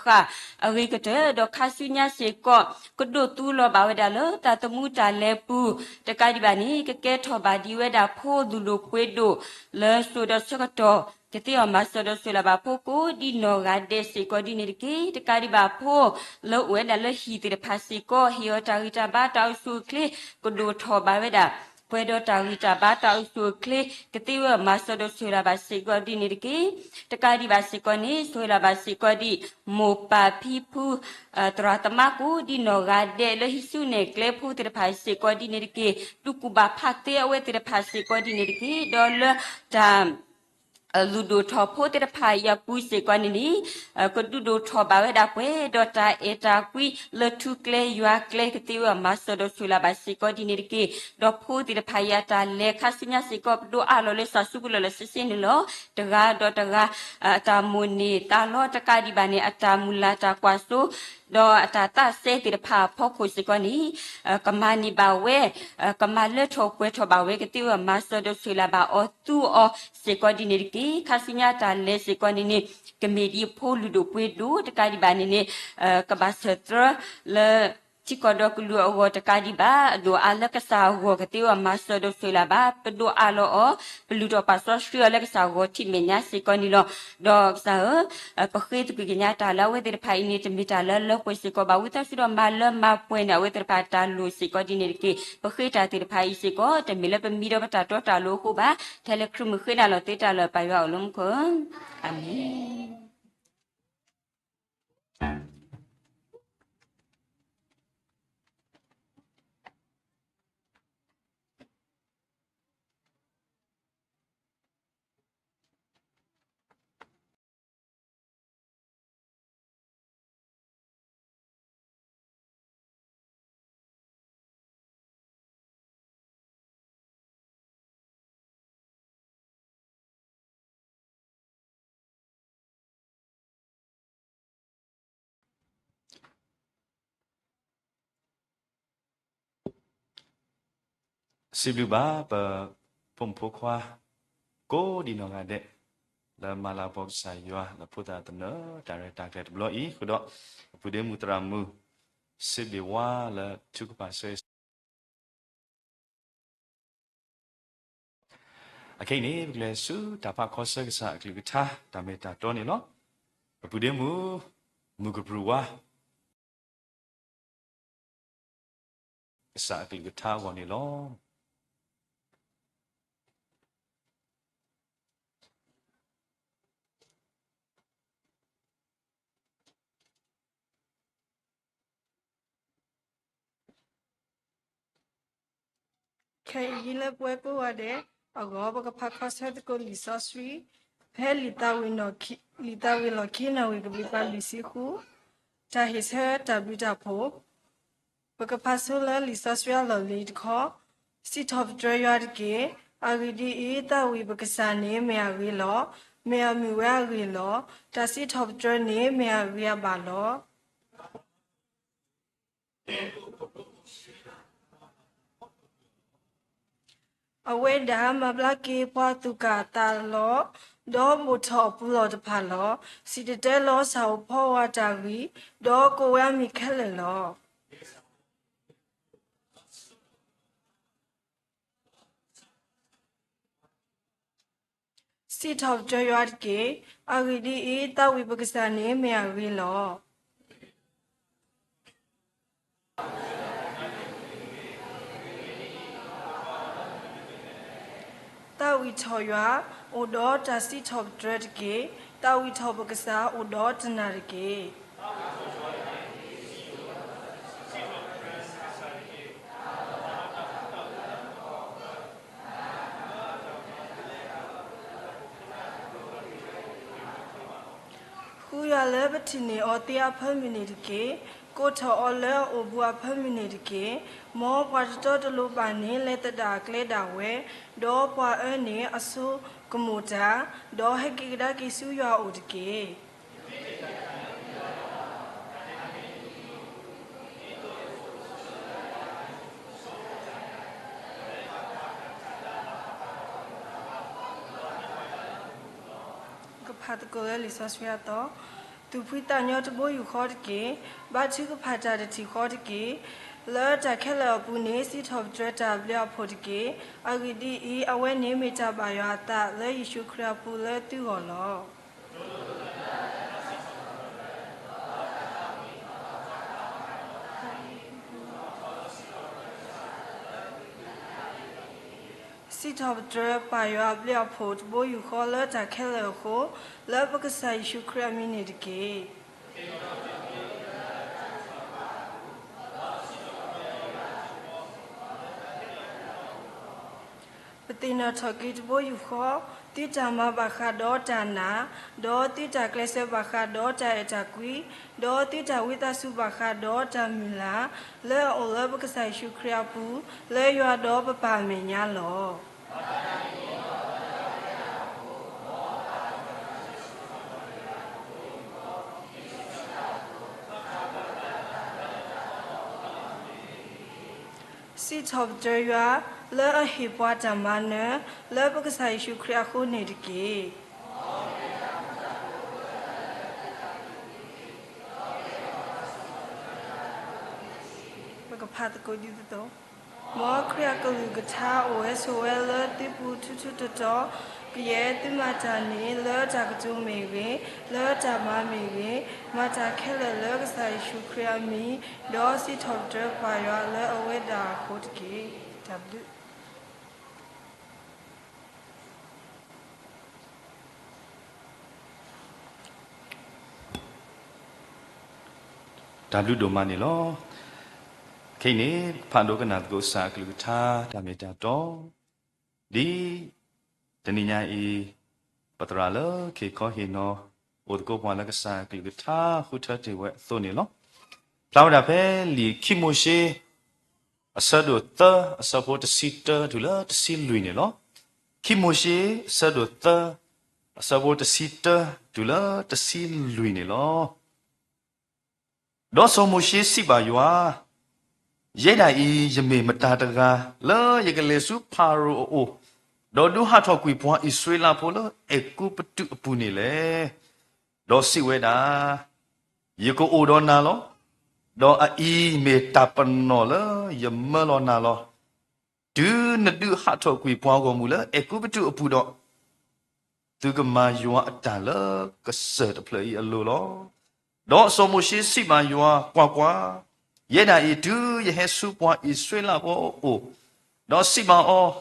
အဂ့ၤကတၢၢ်, ဒီးခါဆူညါစ့ၢ်ကီး ကဒိးသူလီၤဘၣ်ဝဲဒၣ်လၢတၢ်သမူတၢ်လဲၤပူၤ, တကးဒံးဘၣ်န့ၣ် ကကဲထီၣ်ဘၣ်ဒ်ဝဲဒၣ်ဖိလုၢ်ဒိၣ်ပှ့ၤဒိၣ် လၢစိၤဒီးဆၢကတီၢ် ကသ့အီၤမၤစၢၤဒီးဆိၣ်ဂ့ၤလၢ်ဘၣ်ဖိကိးဒ်နီၢ်ဂၤဒဲးစ့ၢ်ကီးဒ်န့ၣ်တက့ၢ်. တကးဒံးဘၣ်ဖိလၢအိၣ်ဝဲဒၣ်လၢဟံၣ်သ့ၣ်တဖၣ်စ့ၢ်ကီး ဟ့ၣ်အီၤတၢ်ဂံၢ်တၢ်ဘါတၢ်အိၣ်ဆူၣ်အိၣ်ချ့ ကဒိၣ်ထီၣ်ဘၣ်ဝဲဒၣ် ပှဲၤဒီးတၢ်ဂံၢ်တၢ်ဘါတၢ်အိၣ်ဆူၣ်အိၣ်ချ့ ကသ့ဝဲမၤစၢၤဒီးဆိၣ်ဂ့ၤလၢ်ဘၣ်စ့ၢ်ကီးဒ်န့ၣ်တက့ၢ်. တကးဒံးဘၣ်စ့ၢ်ကီးန့ၣ် ဆိၣ်ဂ့ၤလၢ်ဘၣ်စ့ၢ်ကီးဒ် မိၢ်ပၢ်ဖံဖု သရၣ်သမါကိးဒ်နီၢ်ဂၤဒဲးလၢဟံးစုနဲၣ်ကျဲဖိသ့ၣ်တဖၣ်စ့ၢ်ကီးဒ်န့ၣ်တက့ၢ်. ဒုးကူၣ်ဘၣ်ဖးသ့အဝဲသ့ၣ်တဖၣ်စ့ၢ်ကီးဒ်န့ၣ်တက့ၢ်. ဒီးလၢတၢ် လုၢ်ဒိၣ်ထီၣ်ဖိသ့ၣ်တဖၣ်အံၤအပူၤစ့ၢ်ကီးန့ၣ်န့ၣ် ကဒုးဒိၣ်ထီၣ်ဘၣ်ဝဲဒၣ်ပှဲၤဒီးတၢ်အဲၣ်တၢ်ကွံလၢထူကျဲယွၤကျဲ ကသ့ဝဲမၤစၢၤဒီးဆိၣ်ဂ့ၤလၢ်ဘၣ်စ့ၢ်ကီးဒ်န့ၣ်တက့ၢ်. ဒီးဖိသ့ၣ်တဖၣ်အံၤအတၢ်လဲၤခါဆူညါစ့ၢ်ကီး ပဒိးအးလီၤလၢစၢ်စုပူၤလီၢ်လၢ်ဆ့ဆ့န့ၣ်လီၤ. တဂၤဒီးတဂၤ အတၢ်မိၣ်န့ၢ်သးလီတကးဒံးဘၣ်န့ၣ် အတၢ်မုၢ်လၢ်တၢ်ကွၢ်စိ ဒီးအတၢ်သးစဲသ့ၣ်တဖၣ်အဖီခိၣ်စ့ၢ်ကီးန့ၣ် ကမၤန့ၢ်ဘၣ်ဝဲ ကမၤလၢထီၣ်ပှဲၤထီၣ်ဘၣ်ဝဲ ကသ့ဝဲမၤစၢၤဒီးဆိၣ်ဂ့ၤလၢ်ဘၣ်အီၤသူအီၤစ့ၢ်ကီးဒ်န့ၣ်တက့ၢ်. ခါဆူညါတၢ်လဲၤစ့ၢ်ကီးန့ၣ်န့ၣ် ကမ့ၢ်ဒ်ဖိလုၢ်ဒိၣ်ပှ့ၤဒိၣ်တကးဒံးဘၣ်န့ၣ်န့ၣ် ကဘၣ်ဆၢၣ်သြၢလၢ ထံကီၢ်ဒီးကလုာ်အဂီၢ်တကးဒံးဘၣ် အဒိၣ်အါလၢကစၢ်အဂီၢ် ကသ့ဝဲမၤစၢၤဒီးဆိၣ်ဂ့ၤလၢ်ဘၣ် ပဒိးအးလီၤအီၤ ပလုၢ်ထီၣ်ပာ်စီဆှံအီၤလၢကစၢ်ဂီၤထံးမဲာ်ညါစ့ၢ်ကီးန့ၣ်လီၤ. ဒီးကစၢ်ဧၢ ပဃ့သကွံၢ်ကညးတၢ်လၢအဝဲသ့ၣ်တဖၣ်အံၤန့ၣ် တမ့ၢ်တၢ်လၢလၢပှဲၤစ့ၢ်ကီးဘၣ် ဝံသးစူၤဒီးမၤလၢမၤပှဲၤန့ၢ်အဝဲသ့ၣ်တဖၣ်တၢ်လိၣ်စ့ၢ်ကီးဒ်န့ၣ်တက့ၢ်. ပဃ့တၢ်သ့ၣ်တဖၣ်အံၤစ့ၢ်ကီး တမ့ၢ်လၢပမံဒီးပတၢ်တီတၢ်လိၤအဃိဘၣ်. ထဲလၢခရံာ်မုၢ်ဃ့နၤလီၤသ့တၢ်လၢပၢ်ယွၤအိၣ်လၢမူခိၣ်ဧၢ, အၤမ့ၣ်. စံးဘျုးဘၣ်ပဖိမုၣ်ဖိခွါ ကိးဒံးနီၢ်ဂၤဒဲး လၢမၤလၤကပီၤကစၢ်ယွၤ လၢဖိသၣ်သနၢၣ်တၢ်ရဲၣ်တၢ်ကျဲၤတဘျီအံၤ ဃုာ်ဒီး အပုၢ်ဒ့မုၣ်သရၣ်မုၣ် စ့ဘ့ၣ်ဝါလၢထုကဖၣ်ဆၢ အခဲအံၤန့ၣ် ပကလဲၤဆူတၢ်ဖးခီဆၢကစၢ်အကလုၢ်ကထါ တၢ်မ့ၢ်တၢ်တီန့ၣ်လီၤ. အပုၢ်ဒ့မုၣ် မုၢ်ကပြုၢ်ဝါ ကစၢ်အကလုၢ်ကထါအဂီၢ်န့ၣ်လီၤ. ခဲအံၤလၢပဝဲကိးဂၤဒဲးအဂီၢ် ပကဖးခီဆၢသကိးလံာ်စီဆှံ ဖဲလံာ်သးဝံၣ်လီၢ်ခံ နီၣ်ဂံၢ်ကဘျံးပၤလွံၢ်ဆံဃု တၢ်ဟ့ၣ်ဆၢတၢ်ဘျုးတၢ်ဖှိၣ် ပကဖးဆိလၢလံာ်စီဆှံအလီၢ်လံၤတခီ, စံးထီၣ်ပတြၢၤယွၤတက့ၢ်. အဂ့ၢ်ဒ်အံၤ, သးဝံၣ်ပကစၢ်န့ၣ်မ့ၢ်အဂ့ၤလီၤ. မ့ၢ်အမုာ်ဝဲအဂ့ၢ်လီၤ. တၢ်စံးထီၣ်ပတြၢၤန့ၣ်မ့ၢ်အဂ့ၤအဘၣ်လီၤ. အဝဲဒၣ်မၤဘျါက့ၤပှၤသူၣ်ကၢ်သးလီၤ, ဒီးဘိၣ်ထီၣ်ပူၤလီၢ်တဖၣ်လီၤ. စံၣ်တဲၤတဲလီၤဆၣ်ဧိၤဖီဧိၤအတၢ်ဂံၢ်, ဒီးကိးဝဲအမံၤခဲလၢာ်လီၤ. စံးထီၣ်ပတြၢၤယွၤတက့ၢ်. အဂ့ၢ်ဒ်အံၤ, သးဝံၣ်ပကစၢ်န့ၣ်မ့ၢ်အဂ့ၤလီၤ. သးဝံၣ်ထီၣ်ယွၤ အိၣ်ဒီးတၢ်စံးထီၣ်ပတြၢၤတက့ၢ်. သးဝံၣ်ထီၣ်ပကစၢ်အိၣ်ဒီးတနၢ်တက့ၢ်. ဃုယွၤလၢပထံၣ်န့ၢ်အီၤသ့အဖၢမုၢ်န့ၣ်တက့ၢ်. ကိးထီၣ်အီၤလၢအအိၣ်ဘူးအဖၢမုၢ်န့ၣ်တက့ၢ်. မ်ပှၤတတီတလိၤဘၣ်န့ၣ် လဲၤသဒၣ်ကျဲဒၣ်ဝဲ, ဒီးပှၤအၢန့ၣ်အဆိကမိၣ်တၢ်, ဒီးဟဲက့ၤကဒါက့ၤဆူယွၤအအိၣ်တက့ၢ်. ကဖးသကိးလၢလံာ်စီဆှံအသီ, သူၣ်ဖှံသးညီတဘိယူၢ်ဃီတက့ၢ်. ဘါထုကဖၣ်တၢ်တထံၣ်ဃီတက့ၢ်. လၢတၢ်ခဲလၢာ်အပူၤန့ၣ် စံးထီၣ်ပတြၢၤတၢ်ဘျုးအဖှိၣ်တက့ၢ်. အဂ့ၢ်ဒ်အံၤ, အဝဲန့ၣ်မ့ၢ်တၢ်ဘၣ်ယွၤအသးလၢယ့ၣ်ၡူးခရံာ်အပူၤလၢသုဂီၢ်လီၤ. စံးထီၣ်ပတြၢၤပၢ်ယွၤအဘျုးအဖှိၣ်တဘိယူၢ်ဃီလၢတၢ်ခဲလၢာ်အဃိ, လၢပကစၢ်ယ့ၣ်ၡူးခရံာ်အမံၤန့ၣ်တက့ၢ်. ပသ့ၣ်နီၣ်ထီၣ်က့ၤတဘိယူၢ်ဃီ, သုတၢ်မၤဘၣ်ဃးဒီးတၢ်နာ်, ဒီးသုတၢ်ကျဲးစၢးဘၣ်ဃးဒီးတၢ်အဲၣ်တၢ်ကွံ, ဒီးသုတၢ်ဝံသးစူၤဘၣ်ဃးဒီးတၢ်မုၢ်လၢ်, လၢအအိၣ်လၢပကစၢ်ယ့ၣ်ၡူးခရံာ်အပူၤ, လၢယွၤဒီးပပၢ်အမဲာ်ညါလီၤ. စံးထီၣ်ပတြၢၤယွၤ လၢအဟ့ၣ်ပှၤတၢ်မၤနၢၤ လၢပကစၢ်ယ့ၣ်ၡူးခရံာ်အဃိန့ၣ်တက့ၢ်. ပကဖးသကိးဒ်သိးသိး, မ်ခရံာ်အကလုၢ်ကထါအိၣ်ဝဲဆိးဝဲလၢသုပူၤထူထူတီတီ, ကယဲၢ်သုမၤတၢ်န့ၣ်လၢတၢ်ကတိၤမ့ၢ်ဂ့ၤ, လၢတၢ်မၤမ့ၢ်ဂ့ၤ, မၤတၢ်ခဲလၢာ်လၢကစၢ်ယ့ၣ်ၡူးခရံာ်အမံၤ, ဒီးစံးထီၣ်ပတြၢၤပၢ်ယွၤလၢအဝဲဒၣ်အဃိတက့ၢ်. တၢ်ဘျုး တၢ်ဘျုးဒိၣ်မးန့ၣ်လီၤ. ခဲအံၤန့ၣ် ဖးဒိကနၣ်သကိးကစၢ်အကလုၢ်ကထါတၢ်မ့ၢ်တၢ်တီ, ဒ်တနံၤညါအံၤ ပသရၣ်လၢခ့ခီဟ့ၣ်နီၤ အိၣ်သကိးပှၤလၢကစၢ်အကလုၢ်ကထါဃုထၢတ့ၢ်ဝဲအသိးန့ၣ်လီၤ. ဖျါဝဲဒၣ်ဖဲလံာ်ခံမိၤၡ့ အဆၢဒိၣ်သၢ အဆၢဖိတဆံတၢတုၤလၢတဆံလွံၢ်န့ၣ်လီၤ. ခံမိၤၡ့ အဆၢဒိၣ်သၢ အဆၢဖိတဆံတၢတုၤလၢတဆံလွံၢ်န့ၣ်လီၤ. ဒီးစီၤမိၤၡ့စံးဘၣ်ယွၤ, ယဲဒၣ်အံၤ ယမ့ၢ်မတၤတဂၤ လၢယကလဲၤဆူဖၤရိၤအအိၣ်, ဒီးဒုးဟးထီၣ်ကွံာ်ပှၤအံၣ်စရ့လးဖိလၢအဲၤကူပတူးအပူၤန့ၣ်လဲၣ်. ဒီးစံးဝဲဒၣ်, ယကအိၣ်ဒီးနၤလီၤ. ဒီးအအံၤမ့ၢ်တၢ်ပနီၣ်လၢယမၢလီၤနၤလီၤ. တုၤနဒုးဟးထီၣ်ကွံာ်ပှၤဂီၢ်မုၢ်လၢအဲၤကူပတူးအပူၤဒီး, သုကမၤယွၤအတၢ်လၢကစၢၢ်တဖျၢၣ်အံၤအလိၤလီၤ. ဒီးစီၤမိၤၡ့စံးဘၣ်ယွၤ, ကွၢ်ကွၢ်, ယဲဒၣ်အံၤ တုၤယဟဲဆူပှၤအံၣ်စရ့လးဖိအအိၣ်, ဒီးစံးဘၣ်အီၤ,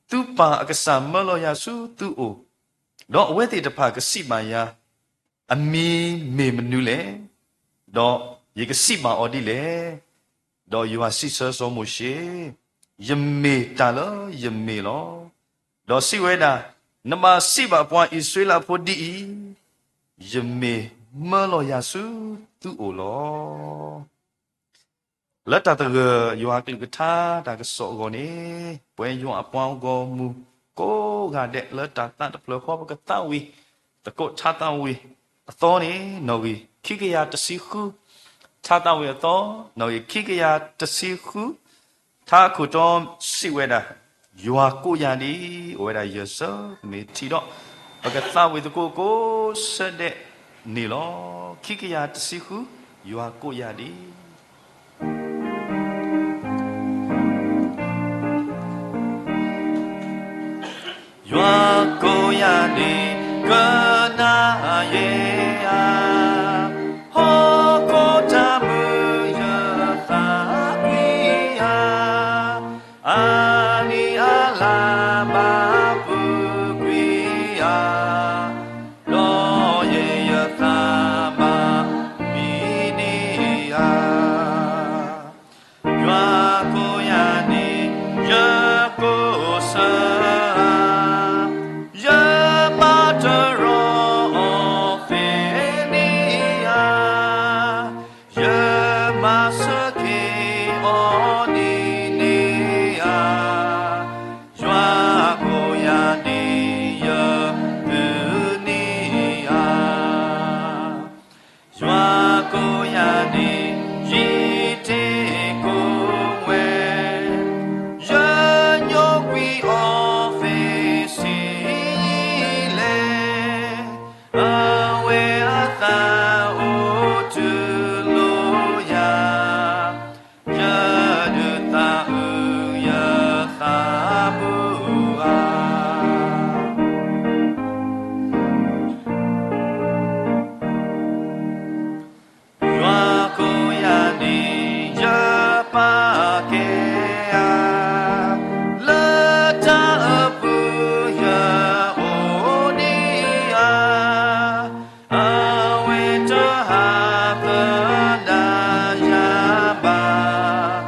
သုပၢ်အကစၢ်မၢလီၤယၤဆူသုအိၣ်, ဒီးအဝဲသ့ၣ်တဖၣ်ကစံးဘၣ်ယၤ, အမံၤမ့ၢ်မနုၤလဲၣ်. ဒီးယကစံးဘၣ်အီၤဒ်လဲၣ်. ဒီးယွၤစံးဆၢစီၤမိၤၡ့, ယမ့ၢ်တၢ်လၢယမ့ၢ်လီၤ. ဒီးစံးဝဲဒၣ်, နဘၣ်စံးဘၣ်ပှၤအံၣ်စရ့လးဖိဒ်အံၤ, ယမ့ၢ်မၢလီၤယၤဆူသုအိၣ်လီၤ. လၢတၢ်သဂၢၢ်ယွၤအကလုၢ်ကထါတၢ်ကစီၣ်အဂီၢ်န့ၣ်, ပဝဲယွၤအပှၤဂီၢ်မုၢ်ကိးဂၤဒဲးလၢတၢ်သးတဖျၢၣ်ဃီ ပကသးဝံၣ်သကိးထါသးဝံၣ်အသီန့ၣ် နီၣ်ဂံၢ်ခံကယၤတဆံဃု, ထါသးဝံၣ်အသီ နီၣ်ဂံၢ်ခံကယၤတဆံဃု, ထါအခိၣ်တီစံးဝဲဒၣ်, ယွၤကိးယၤဒ်, အိၣ်ဝဲဒၣ်ယဲၢ်ဆၢ, မ့ၢ်ထံၣ်ဒီး ပကသးဝံၣ်သကိးကိးဆၢဒဲးန့ၣ်လီၤ. ခံကယၤတဆံဃု, ယွၤကိးယၤဒ်. ယွၤကိးယၤဒ်, ကနၣ်ယဲဧါ, ဟီၣ်ခိၣ်တၢ်မုာ်ယသးကွံဧါ, အနံၣ်အလါဘၣ်ပူၤကွံဧါ, ဒီးယဲယသးဘၣ်မံဒံးဧါ. ယွၤကိးယၤန့ၣ် ယကိးဆၢဧါ, ယမၤတရီအီၤသ့န့ၣ်ဧါ, ယမၤဆၢက့ၤအီၤဒ်န့ၣ်ဧါ, ယွၤကိးယၤန့ၣ် ယပုၢ်န့ၣ်ဧါ. ယွၤကိးယၤန့ၣ် ယံာ်တ့ၢ်ကိးဝဲ, ယညိကွံာ်အီၤသ့ဆံးယံာ်လဲၣ်, အဝဲအသးအိၣ်တူၢ်လိာ်ယၤ, ယဒုးသးအုးယသးပူၤဧါ. ယွၤကိးယၤန့ၣ် ယပာ်ကဲဧါ, လၢတၢ်အပူၤယအိၣ်ဒံးဧါ, အဝဲတဟးသဒၣ်ယၤဘၣ်,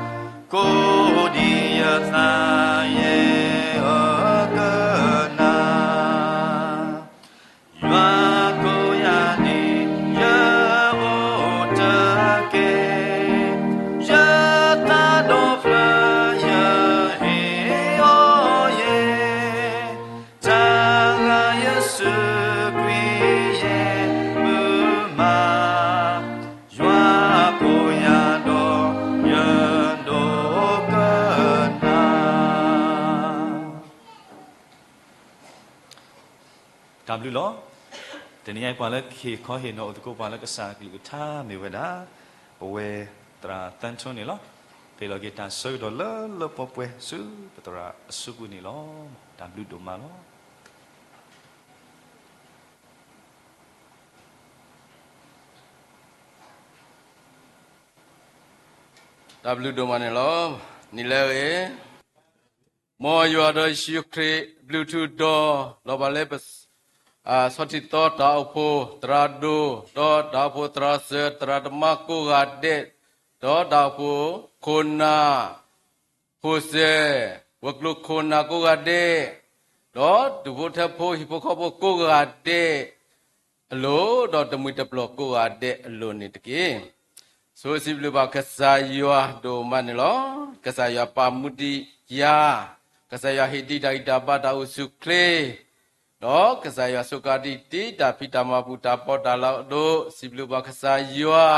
ကိးဒံးယသးယဲအကနၣ်. ယွၤကိးယၤန့ၣ် ယအိၣ်တက့ၢ်, ယသးဒီဖျၢၣ်ယဟ့ၣ်အီၤယဲ, တၢ်ဂၤယစုကွံာ်ယဲမုာ်မး, ယွၤကိးယၤဒီးယဒိကနၣ်. တၢ်ဘျုးလီၤ. တနံၤအံၤပှၤလၢကဟ့ၣ်ခီဟ့ၣ်နီၤအိၣ်သကိးပှၤလၢကစၢ်အကလုၢ်ကထါမ့ၢ်ဝဲဒၣ် ပဝဲသရၣ်သၢထၢၣ်န့ၣ်လီၤ. ပဟ့ၣ်လီၤက့ၤတၢ်ဆၢကတီၢ်လၢလၢပှဲၤပှဲၤဆူပသရၣ်အစုပူၤန့ၣ်လီၤ. တၢ်ဘျုးဒိၣ်မးလီၤ. တၢ်ဘျုးဒိၣ်မးန့ၣ်လီၤ. နံၤလၢအဂ့ၤ မ်ယွၤဒီးယ့ၣ်ၡူးခရံာ်ဘျုးထူးဒီး လီၤဘၣ်လၢပ ဆီၣ်ထံးသီတၢ်အိၣ်ဖှိၣ်သရၣ်ဒိၣ် ဒီးတၢ်အိၣ်ဖှိၣ်သရၣ်စၢၤ သရၣ်သမါကိးဂၤဒဲး, ဒီးတၢ်အိၣ်ဖှိၣ်ခိၣ်နၢ် ဖိစၢၤ ဝဲၤကျိၤခိၣ်နၢ်ကိးဂၤဒဲး, ဒီးဒူၣ်ဖိထၢဖိဟံၣ်ဖိဃီဖိကိးဂၤဒဲး အလိၤ, ဒီးတမှံၤတပျီၤကိးဂၤဒဲးအလိၤန့ၣ်တက့ၢ်. ဆိစံးဘျုးဘၣ်ကစၢ်ယွၤဒိၣ်မးန့ၣ်လီၤ. ကစၢ်ယွၤပာ်မူဒံးယၤ, ကစၢ်ယွၤဟ့ၣ်ဒံးတၢ်ဂံၢ်တၢ်ဘါတၢ်အိၣ်ဆူၣ်အိၣ်ချ့, ဒီးကစၢ်ယွၤစူးကါဒံးတၢ်ဖံးတၢ်မၤပူၤတၢ်ပီးတၢ်လီဒိၣ်, စံးဘျုးဘၣ်ကစၢ်ယွၤ,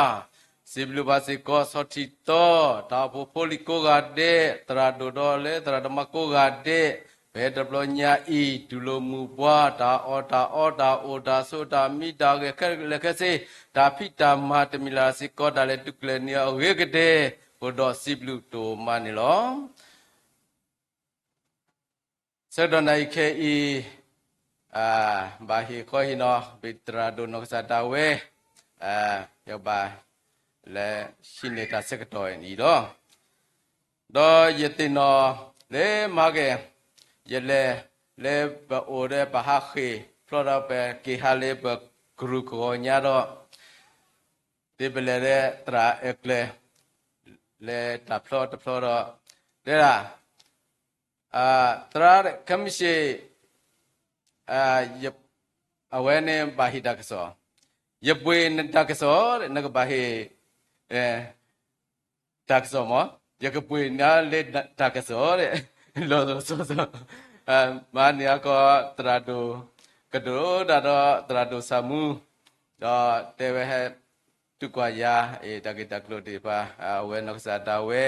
စံးဘျုးဘၣ်စ့ၢ်ကီးဆီၣ်ထံးသီ တၢ်အိၣ်ဖှိၣ်ဖိလံၤကိးဂၤဒဲး, သရၣ်ဒိၣ်ဒီးလၢသရၣ်သမါကိးဂၤဒဲး, ပဟဲတဘျီညါအံၤ တူၢ်လိာ်မုာ်ပှၤ တၢ်အီၣ်တၢ်အီ တၢ်အိၣ်တၢ်ဆိး တၢ်မံတၢ်ဂဲၤခဲလၢာ်ခဲဆ့, တၢ်ဖံးတၢ်မၤတမံၤလၢ်စ့ၢ်ကီး တၢ်လဲၤဒုးကျဲၤန့ၢ်အဂ့ၤကတၢၢ်, အိၣ်ဒီးစံးဘျုးဒိၣ်မးန့ၣ်လီၤ. ဆၢကတီၢ်နၣ်ရံၣ်ခဲအံၤ ဘၣ်ဟ့ၣ်ခီဟ့ၣ်နီၤ ဘၣ်သရၣ်ဒိၣ်နီၢ်ကစၢ်ဒၣ်ဝဲ, ယကဘၣ်လဲၤဟံးန့ၢ်တၢ်ဆၢကတီၢ်အံၤဒီး, ဒီးယသ့ၣ်နီၣ်လၢမၤက့ၤ, ယလဲၤလၢပအိၣ်ဒီးပဟးဃ့ၢ် ဖျီဒီးပက့ၤဟးလၢပကရူၢ်ကဂီၤညါဒီး, ဒ်ပလဲၤလၢသရၣ်အကျဲၤ လၢတၢ်ဖျီတဖျီဒီး, တဲဒၣ် သရၣ်ခဲမုၢ်ဆ့ၣ် အဝဲန့ၣ်ဘၣ်ဟ့ၣ်တၢ်ကစီၣ်, ယပှ့ၤနတၢ်ကစီၣ်, နကဘၣ်ဟ့ၣ် တၢ်ကစီၣ်မး, ယကပှ့ၤနၤလၢတၢ်ကစီၣ်, လီၤလီၤဆီဆီ, မၤန့ၢ်အကီၢ်သရၣ်ဒိၣ် ကဒိၣ်ဒၣ်ဒီးသရၣ်ဒိၣ်ဆၣ်မူ, ဒီးတဲဝဲဟဲ တူၢ်ကွၢ်ယၤ တၢ်ဂ့ၢ်တၢ်ကျိၤသ့ၣ်တဖၣ်, အဝဲနီၢ်ကစၢ်ဒၣ်ဝဲ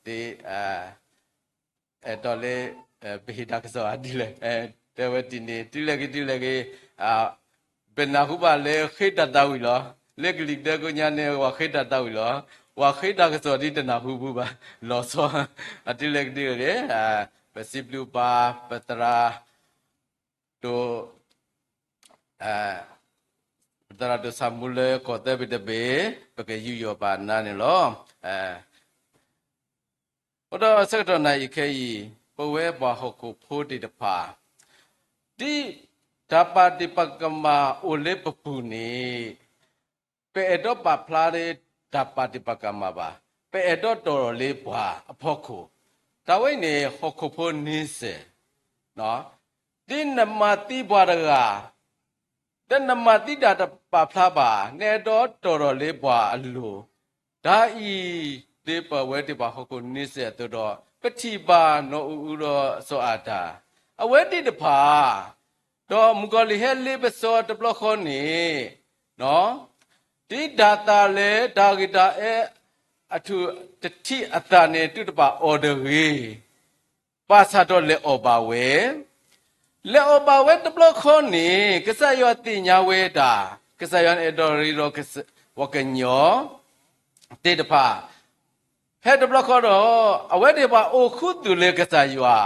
ဒ် အဲၣ်ဒိးလၢ ပဟ့ၣ်တၢ်ကစီၣ်အဒ်လဲၣ်, တဲဝဲဒ်န့ၣ် တုၤလဲၣ်ဂ့ၤ တုၤလဲၣ်ဂ့ၤ, ပနၢ်ဟူဘၣ်လၢဃ့တၢ်သးဝံၣ်လီၤ. လၢကလံၤဒဲကိညါန့ၣ် ပှၤဃ့တၢ်သးဝံၣ်လီၤ. ပှၤဃ့တၢ်ကစီၣ်ဒ်တနၢ်ဟူပူၤဘၣ်, လီၤဆီ, အတုၤလဲၣ်ဂ့ၤ တုၤလဲၣ်ဂ့ၤ, ပစံးဘျုးဘၣ် ပသရၣ်ဒိၣ် ပသရၣ်ဒိၣ်ဆၣ်မူလၢကီၢ်သၢဘ့ၣ်တဘ့ၣ်, ပကယူးယီၣ်ဘၣ်နၤန့ၣ်လီၤ. အဃိဒီးဆၢကတီၢ်နၤအံၤခဲအံၤ, ပဝဲပှၤဟီၣ်ခိၣ်ဖိသ့ၣ်တဖၣ်, ဒ်တၢ်ပာ်ဒ့ၣ်ပာ်ကမၣ်အိၣ်လၢပပူၤန့ၣ်, ပအဲၣ်ဒိးပာ်ဖျါလၢတၢ်ပာ်ဒ့ၣ်ပာ်ကမၣ်ဘၣ်, ပအဲၣ်ဒိးတီၢ်ထီၣ်လၢပှၤအဖီခိၣ်, တၢ်ဝဲအံၤန့ၣ် ဟီၣ်ခိၣ်ဖိန့ဆၢၣ်, ဒ်နမၤသံပှၤတဂၤ ဒီးနမၤသံတၢ်တပာ်ဖျါဘၣ်, နအဲၣ်ဒိးတီၢ်ထီၣ်လၢပှၤအလိၤ, တၢ်အံၤ ဒ်ပဝဲသ့ၣ်ပှၤဟီၣ်ခိၣ်န့ဆၢၣ်အသိးဒီး, ပထံၣ်ဘၣ်နီၢ်အူအူဒီးစီၤအၤဒၣ်, အဝဲသ့ၣ်တဖၣ်, ဒီးမုၣ်ကီၤလံၢ်ဟဲလ့ပစီတဘျီဃီန့ၣ်, ဒ်တၢ်သၣ်လၢတၢ်ဂ့ၢ်တၢ်အၢအထူၣ်တထံၣ်အသၣ်န့ၣ် သုတဘၣ်အီၣ်တဂ့ၤ, ဘၣ်ဆၣ်ဒီးလဲၤအီၣ်ဘၣ်ဝဲ, လဲၤအီၣ်ဘၣ်ဝဲတဘျီဃီန့ၣ် ကစၢ်ယွၤသ့ၣ်ညါဝဲဒၣ်, ကစၢ်ယွၤန့ၣ်အဲၣ်ဒိးရ့ဒီးပှၤကညီသ့ၣ်တဖၣ်, ဖဲတဘျီဃီဒီး, အဝဲသ့ၣ်တဖၣ်အိၣ်ခူသူၣ်လၢကစၢ်ယွၤ,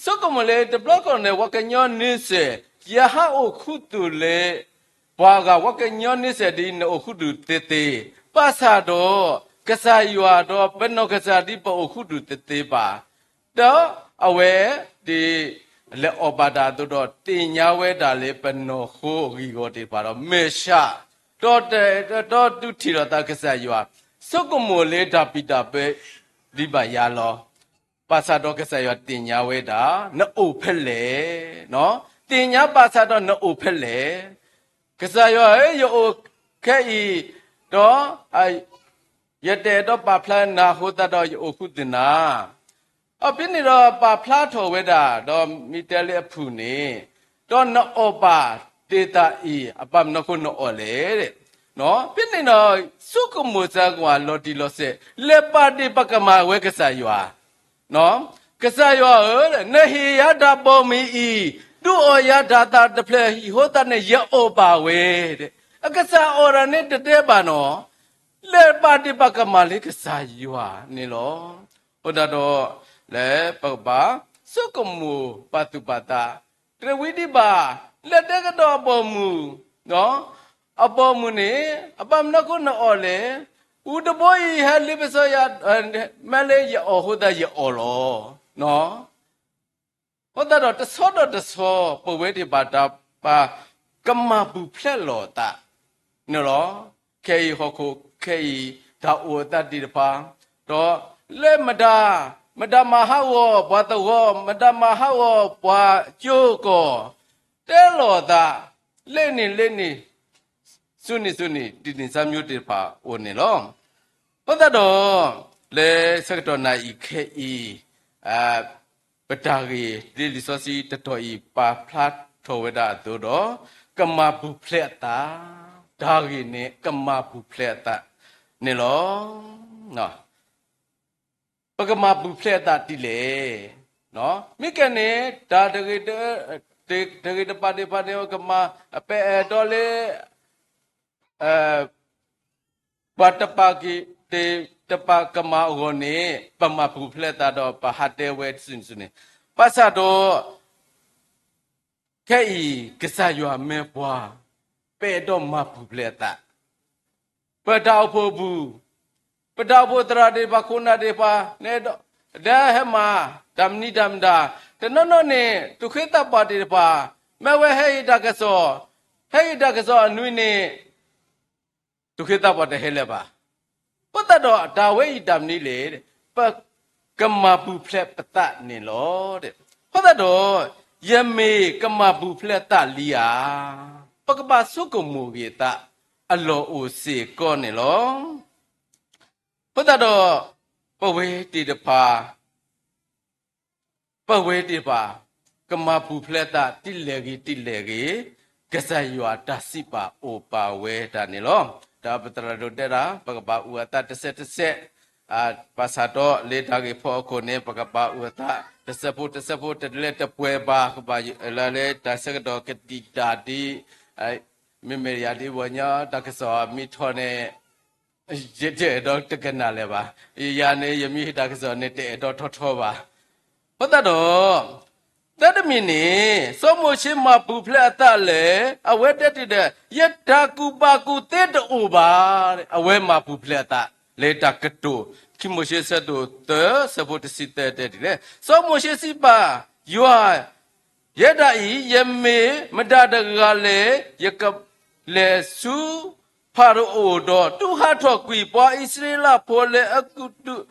ဆိကမိၣ်လၢတဘျီဃီန့ၣ် ပှၤကညီန့ဆၢၣ်, ယဟးအိၣ်ခူသူၣ်လၢ ပှၤဂၤ ပှၤကညီန့ဆၢၣ်ဒ်နအိၣ်ခူသူၣ်သ့သ့, ဘၣ်ဆၣ်ဒီး, ကစၢ်ယွၤဒီးပနီၢ်ကစၢ်ဒ်ပအိၣ်ခူသူၣ်သ့သ့ဘၣ်, ဒီးအဝဲသ့ၣ် လဲၤအီၣ်ဘၣ်တၢ်အသိးဒီး သ့ၣ်ညါဝဲဒၣ်လၢပနီၢ်ခိအဂံၢ်အဂီၤသ့ၣ်တဖၣ်ဒီး မဲာ်ဆှး, ဒီးတ, ဒီးဒုးထံၣ်လိာ်သးကစၢ်ယွၤ, ဆိကမိၣ်လၢတၢ်ဘံၣ်တၢ်ဘၢဒ်ဘၣ်ယၤလီၤ. ဘၣ်ဆၣ်ဒီးကစၢ်ယွၤသ့ၣ်ညါဝဲဒၣ် နအိၣ်ဖဲလဲၣ်, သ့ၣ်ညါဘၣ်ဆၣ်ဒီးနအိၣ်ဖဲလဲၣ်, ကစၢ်ယွၤဧၢ, ယအိၣ်ခဲအံၤ, ဒီး ယတအဲၣ်ဒိးပာ်ဖျါနၤအဃိသတးဒီးယအိၣ်ခူသူၣ်နၤ, အဖဲန့ၣ်ဒီးပာ်ဖျါထီၣ်ဝဲဒၣ်, ဒီးမ့ၢ်တဲလၢအဖုၣ်န့ၣ်, ဒီးနအီၣ်ဘၣ်ဒ့ၣ်သၣ်အံၤ အဘၣ်မနုၤအဃိနအီၣ်လဲၣ်, ဖဲန့ၣ်ဒီး ဆိကမိၣ်စၢၤကွၢ်လီၤတံၢ်လီၤဆဲး လဲၤပာ်ဒ့ၣ်ပာ်ကမၣ်ဝဲကစၢ်ယွၤ, ကစၢ်ယွၤဧၢ, နဟ့ၣ်ယၤတၢ်ဘီမုၢ်အံၤ, ဒုးအီၣ်ယၤတၢ်သၣ်တဖျၢၣ်အံၤအဃိသတးန့ၣ် ယအီၣ်ဘၣ်ဝဲ, အကစၢ်အီၣ်တၢ်န့ၣ်တတဲဘၣ်နီၤ, လဲၤပာ်ဒ့ၣ်ပာ်ကမၣ်လၢကစၢ်ယွၤန့ၣ်လီၤ. အဃိသတးဒီး လၢပကဘၣ်ဆိကမိၣ်ပာ်သူၣ်ပာ်သး, တဝံၤဒံးဘၣ်, လဲၤတဲကဒီးအဘီမုၢ်, အဘီမုၢ်န့ၣ် အဘၣ်မနုၤအဃိနအီၣ်လဲၣ်, အူတဘိအံၤဟဲလ့ပစီယၤ, မ့ၢ်လၢယအီၣ်အဃိသတးယအီၣ်လီၤ. အဃိသတးဒီးတဆီဒီးတဆီ ပဝဲသ့ၣ်တဖၣ်တၢ်ပာ်ကမၣ်ပူၤဖျဲးလိာ်သးန့ၣ်လီၤ. ခဲအံၤဟီၣ်ခိၣ်ခဲအံၤ တၢ်အိၣ်အသးသ့ၣ်တဖၣ်, ဒီးလၢမတၤ, မတၤမၤဟးဂီၤပှၤသဝီ, မတၤမၤဟးဂီၤပှၤကၠိကီၢ်, တဲလိာ်သး လၢန့ၣ်လၢန့ၣ် ဆူန့ၣ်ဆူန့ၣ် တၢ်သးမံသ့ၣ်တဖၣ်အိၣ်န့ၣ်လီၤ. အဃိသတးဒီး လၢဆၢကတီၢ်နၣ်အံၤခဲအံၤ ပတၢ်ဂ့ၢ်လၢလံာ်စီဆှံတတီၢ်အံၤ ပာ်ဖျါထီၣ်ဝဲဒၣ်အသိးဒီး ကမၣ်ပူၤဖျဲးအသး, တၢ်ဂ့ၢ်န့ၣ် ကမၣ်ပူၤဖျဲးအသးန့ၣ်လီၤ. ပကမၣ်ပူၤဖျဲးအသးဒ်လဲၣ်. မ့ၢ်ကဲန့ၣ် တၢ်တဂ့ၤတပၤသ့ၣ်တဖၣ်န့ၣ် ကမၤ ပအဲၣ်ဒိးလၢ ပှၤတပာ်က့ၤ တပာ်ကမၣ်အဂီၢ်န့ၣ် ပမၣ်ပူၤဖျဲးသးဒီး ပဟးတဲဝဲဆူန့ၣ်ဆူန့ၣ်, ဘၣ်ဆၣ်ဒီး ခဲအံၤ ကစၢ်ယွၤမၢပှၤ ပအဲၣ်ဒိးမၤပူၤဖျဲးအသး, ပတၢ်အိၣ်ဖှိၣ်အပူၤ, ပတၢ်အိၣ်ဖှိၣ်သရၣ်သ့ၣ်တဖၣ် ခိၣ်နၢ်သ့ၣ်တဖၣ် နအဲၣ်ဒိး ဒဲဟဲမၤ တၢ်မနုၤတၢ်မတၤ, တနီၤနီၤန့ၣ် သူၣ်က့သးပှၢ်သ့ၣ်တဖၣ် မ့ၢ်ဝဲဟဲဟ့ၣ်တၢ်ကစီၣ်, ဟဲဟ့ၣ်တၢ်ကစီၣ်အနွံန့ၣ် သူၣ်က့သးပှၢ်တဟဲလၢၤဘၣ်. အဃိသတးဒီးတၢ်ဝဲအံၤတၢ်မနုၤလဲၣ်, ပကမၣ်ပူၤဖျဲးပသးန့ၣ်လီၤ. အဃိသတးဒီး ယမ့ၢ်ကမၣ်ပူၤဖျဲးသးလံဧါ, ပကဘၣ်ဆိကမိၣ်ဂ့ၤသးအလီၢ်အိၣ်စ့ၢ်ကီးန့ၣ်လီၤ. အဃိသတးဒီး ပဝဲသ့ၣ်တဖၣ် ပဝဲသ့ၣ်တဖၣ် ကမၣ်ပူၤဖျဲးသးဒ်လဲၣ်ဂ့ၤဒ်လဲၣ်ဂ့ၤ, ကစၢ်ယွၤတၢ်စံးပာ်အိၣ်ပာ်ဝဲဒၣ်န့ၣ်လီၤ. ဒီးပသရၣ်ဒိၣ်တဲဒၣ် ပကဘၣ်အုၣ်အသးတစဲးတစဲး, ဘၣ်ဆၣ်ဒီးလၢတၢ်ဂ့ၢ်ဖိအခိၣ်န့ၣ် ပကဘၣ်အုၣ်အသး တစဲးဖိတစဲးဖိတလဲၤတပှဲၤဘၣ် ကဘၣ်လၢလၢတၢ်ဆၢကတီၢ်ကတံာ်တာ်ဒ် မ့မ့ၢ်ယၤဒ်ပှၤကညီတၢ်ကစီၣ်မ့ၢ်ထီၣ်န့ၣ် ယတအဲၣ်ဒိးတကနၣ်လၢၤဘၣ်. ယၤန့ၣ် ယမ့ၢ်ဟ့ၣ်တၢ်ကစီၣ်န့ၣ် တအဲၣ်ဒိးထီထီဘၣ်. အဃိသတးဒီး သၢတမံၤန့ၣ် စီၤမိၤၡ့မၤပူၤဖျဲးအသးလဲၣ်, အဝဲတဲတ့ၢ်ဒီး ယတၢ်ကူၣ်ဘၣ်ကူၣ်သ့တအိၣ်ဘၣ်. အဝဲမၤပူၤဖျဲးအသးလၢတၢ်ကတိၤ ခံမိၤၡ့ဆၢဒိၣ်သၢ ဆၢဖိတဆံသၢတဲတ့ၢ်လဲၣ်, စီၤမိၤၡ့စံးဘၣ်ယွၤ, ယဲဒၣ်အံၤ ယမ့ၢ်မတၤတဂၤလဲၣ်, ယကလဲၤဆူဖၤရိၤအအိၣ်ဒီး တူၢ်ဟးထီၣ်ကွံာ်ပှၤအံၣ်စရ့လးဖိလၢအကူၣ်တၢ်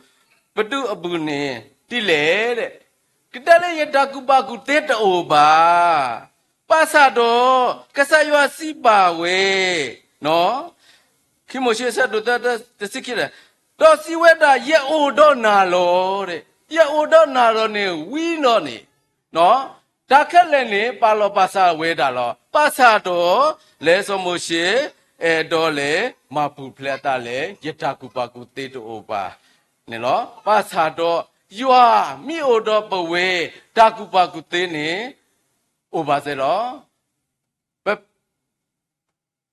ပတုာ်အပူၤန့ၣ် ဒ်လဲၣ်. ကတဲလၢယတၢ်ကူၣ်ဘၣ်ကူၣ်သ့တအိၣ်ဘၣ်. ဘၣ်ဆၣ်ဒီး ကစၢ်ယွၤစံးဘၣ်ဝဲ, ခံမိၤၡ့ဆၢဒိၣ်သၢ တဆံခံလဲၣ်, ဒီးစံးဝဲဒၣ် ယအိၣ်ဒီးနၤလီၤ. ယအိၣ်ဒီးနၤလီၤန့ၣ် ဝံၤလီၤန့ၣ် တၢ်ခဲလၢာ်န့ၣ် ပာ်လီၤပာ်စၢ်ဝဲဒၣ်လီၤ. ဘၣ်ဆၣ်ဒီး လဲၤစီၤမိၤၡ့ အဲၣ်ဒိးလဲၤမၤပူၤဖျဲးအသးလဲၣ်, ယတၢ်ကူၣ်ဘၣ်ကူၣ်သ့တအိၣ်ဘၣ်န့ၣ်လီၤ. ဘၣ်ဆၣ်ဒီး ယွၤမ့ၢ်အိၣ်ဒီးပဝဲ တၢ်ကူၣ်ဘၣ်ကူၣ်သ့န့ၣ် အိၣ်ဘၣ်စ့ၢ်လီၤ. ပ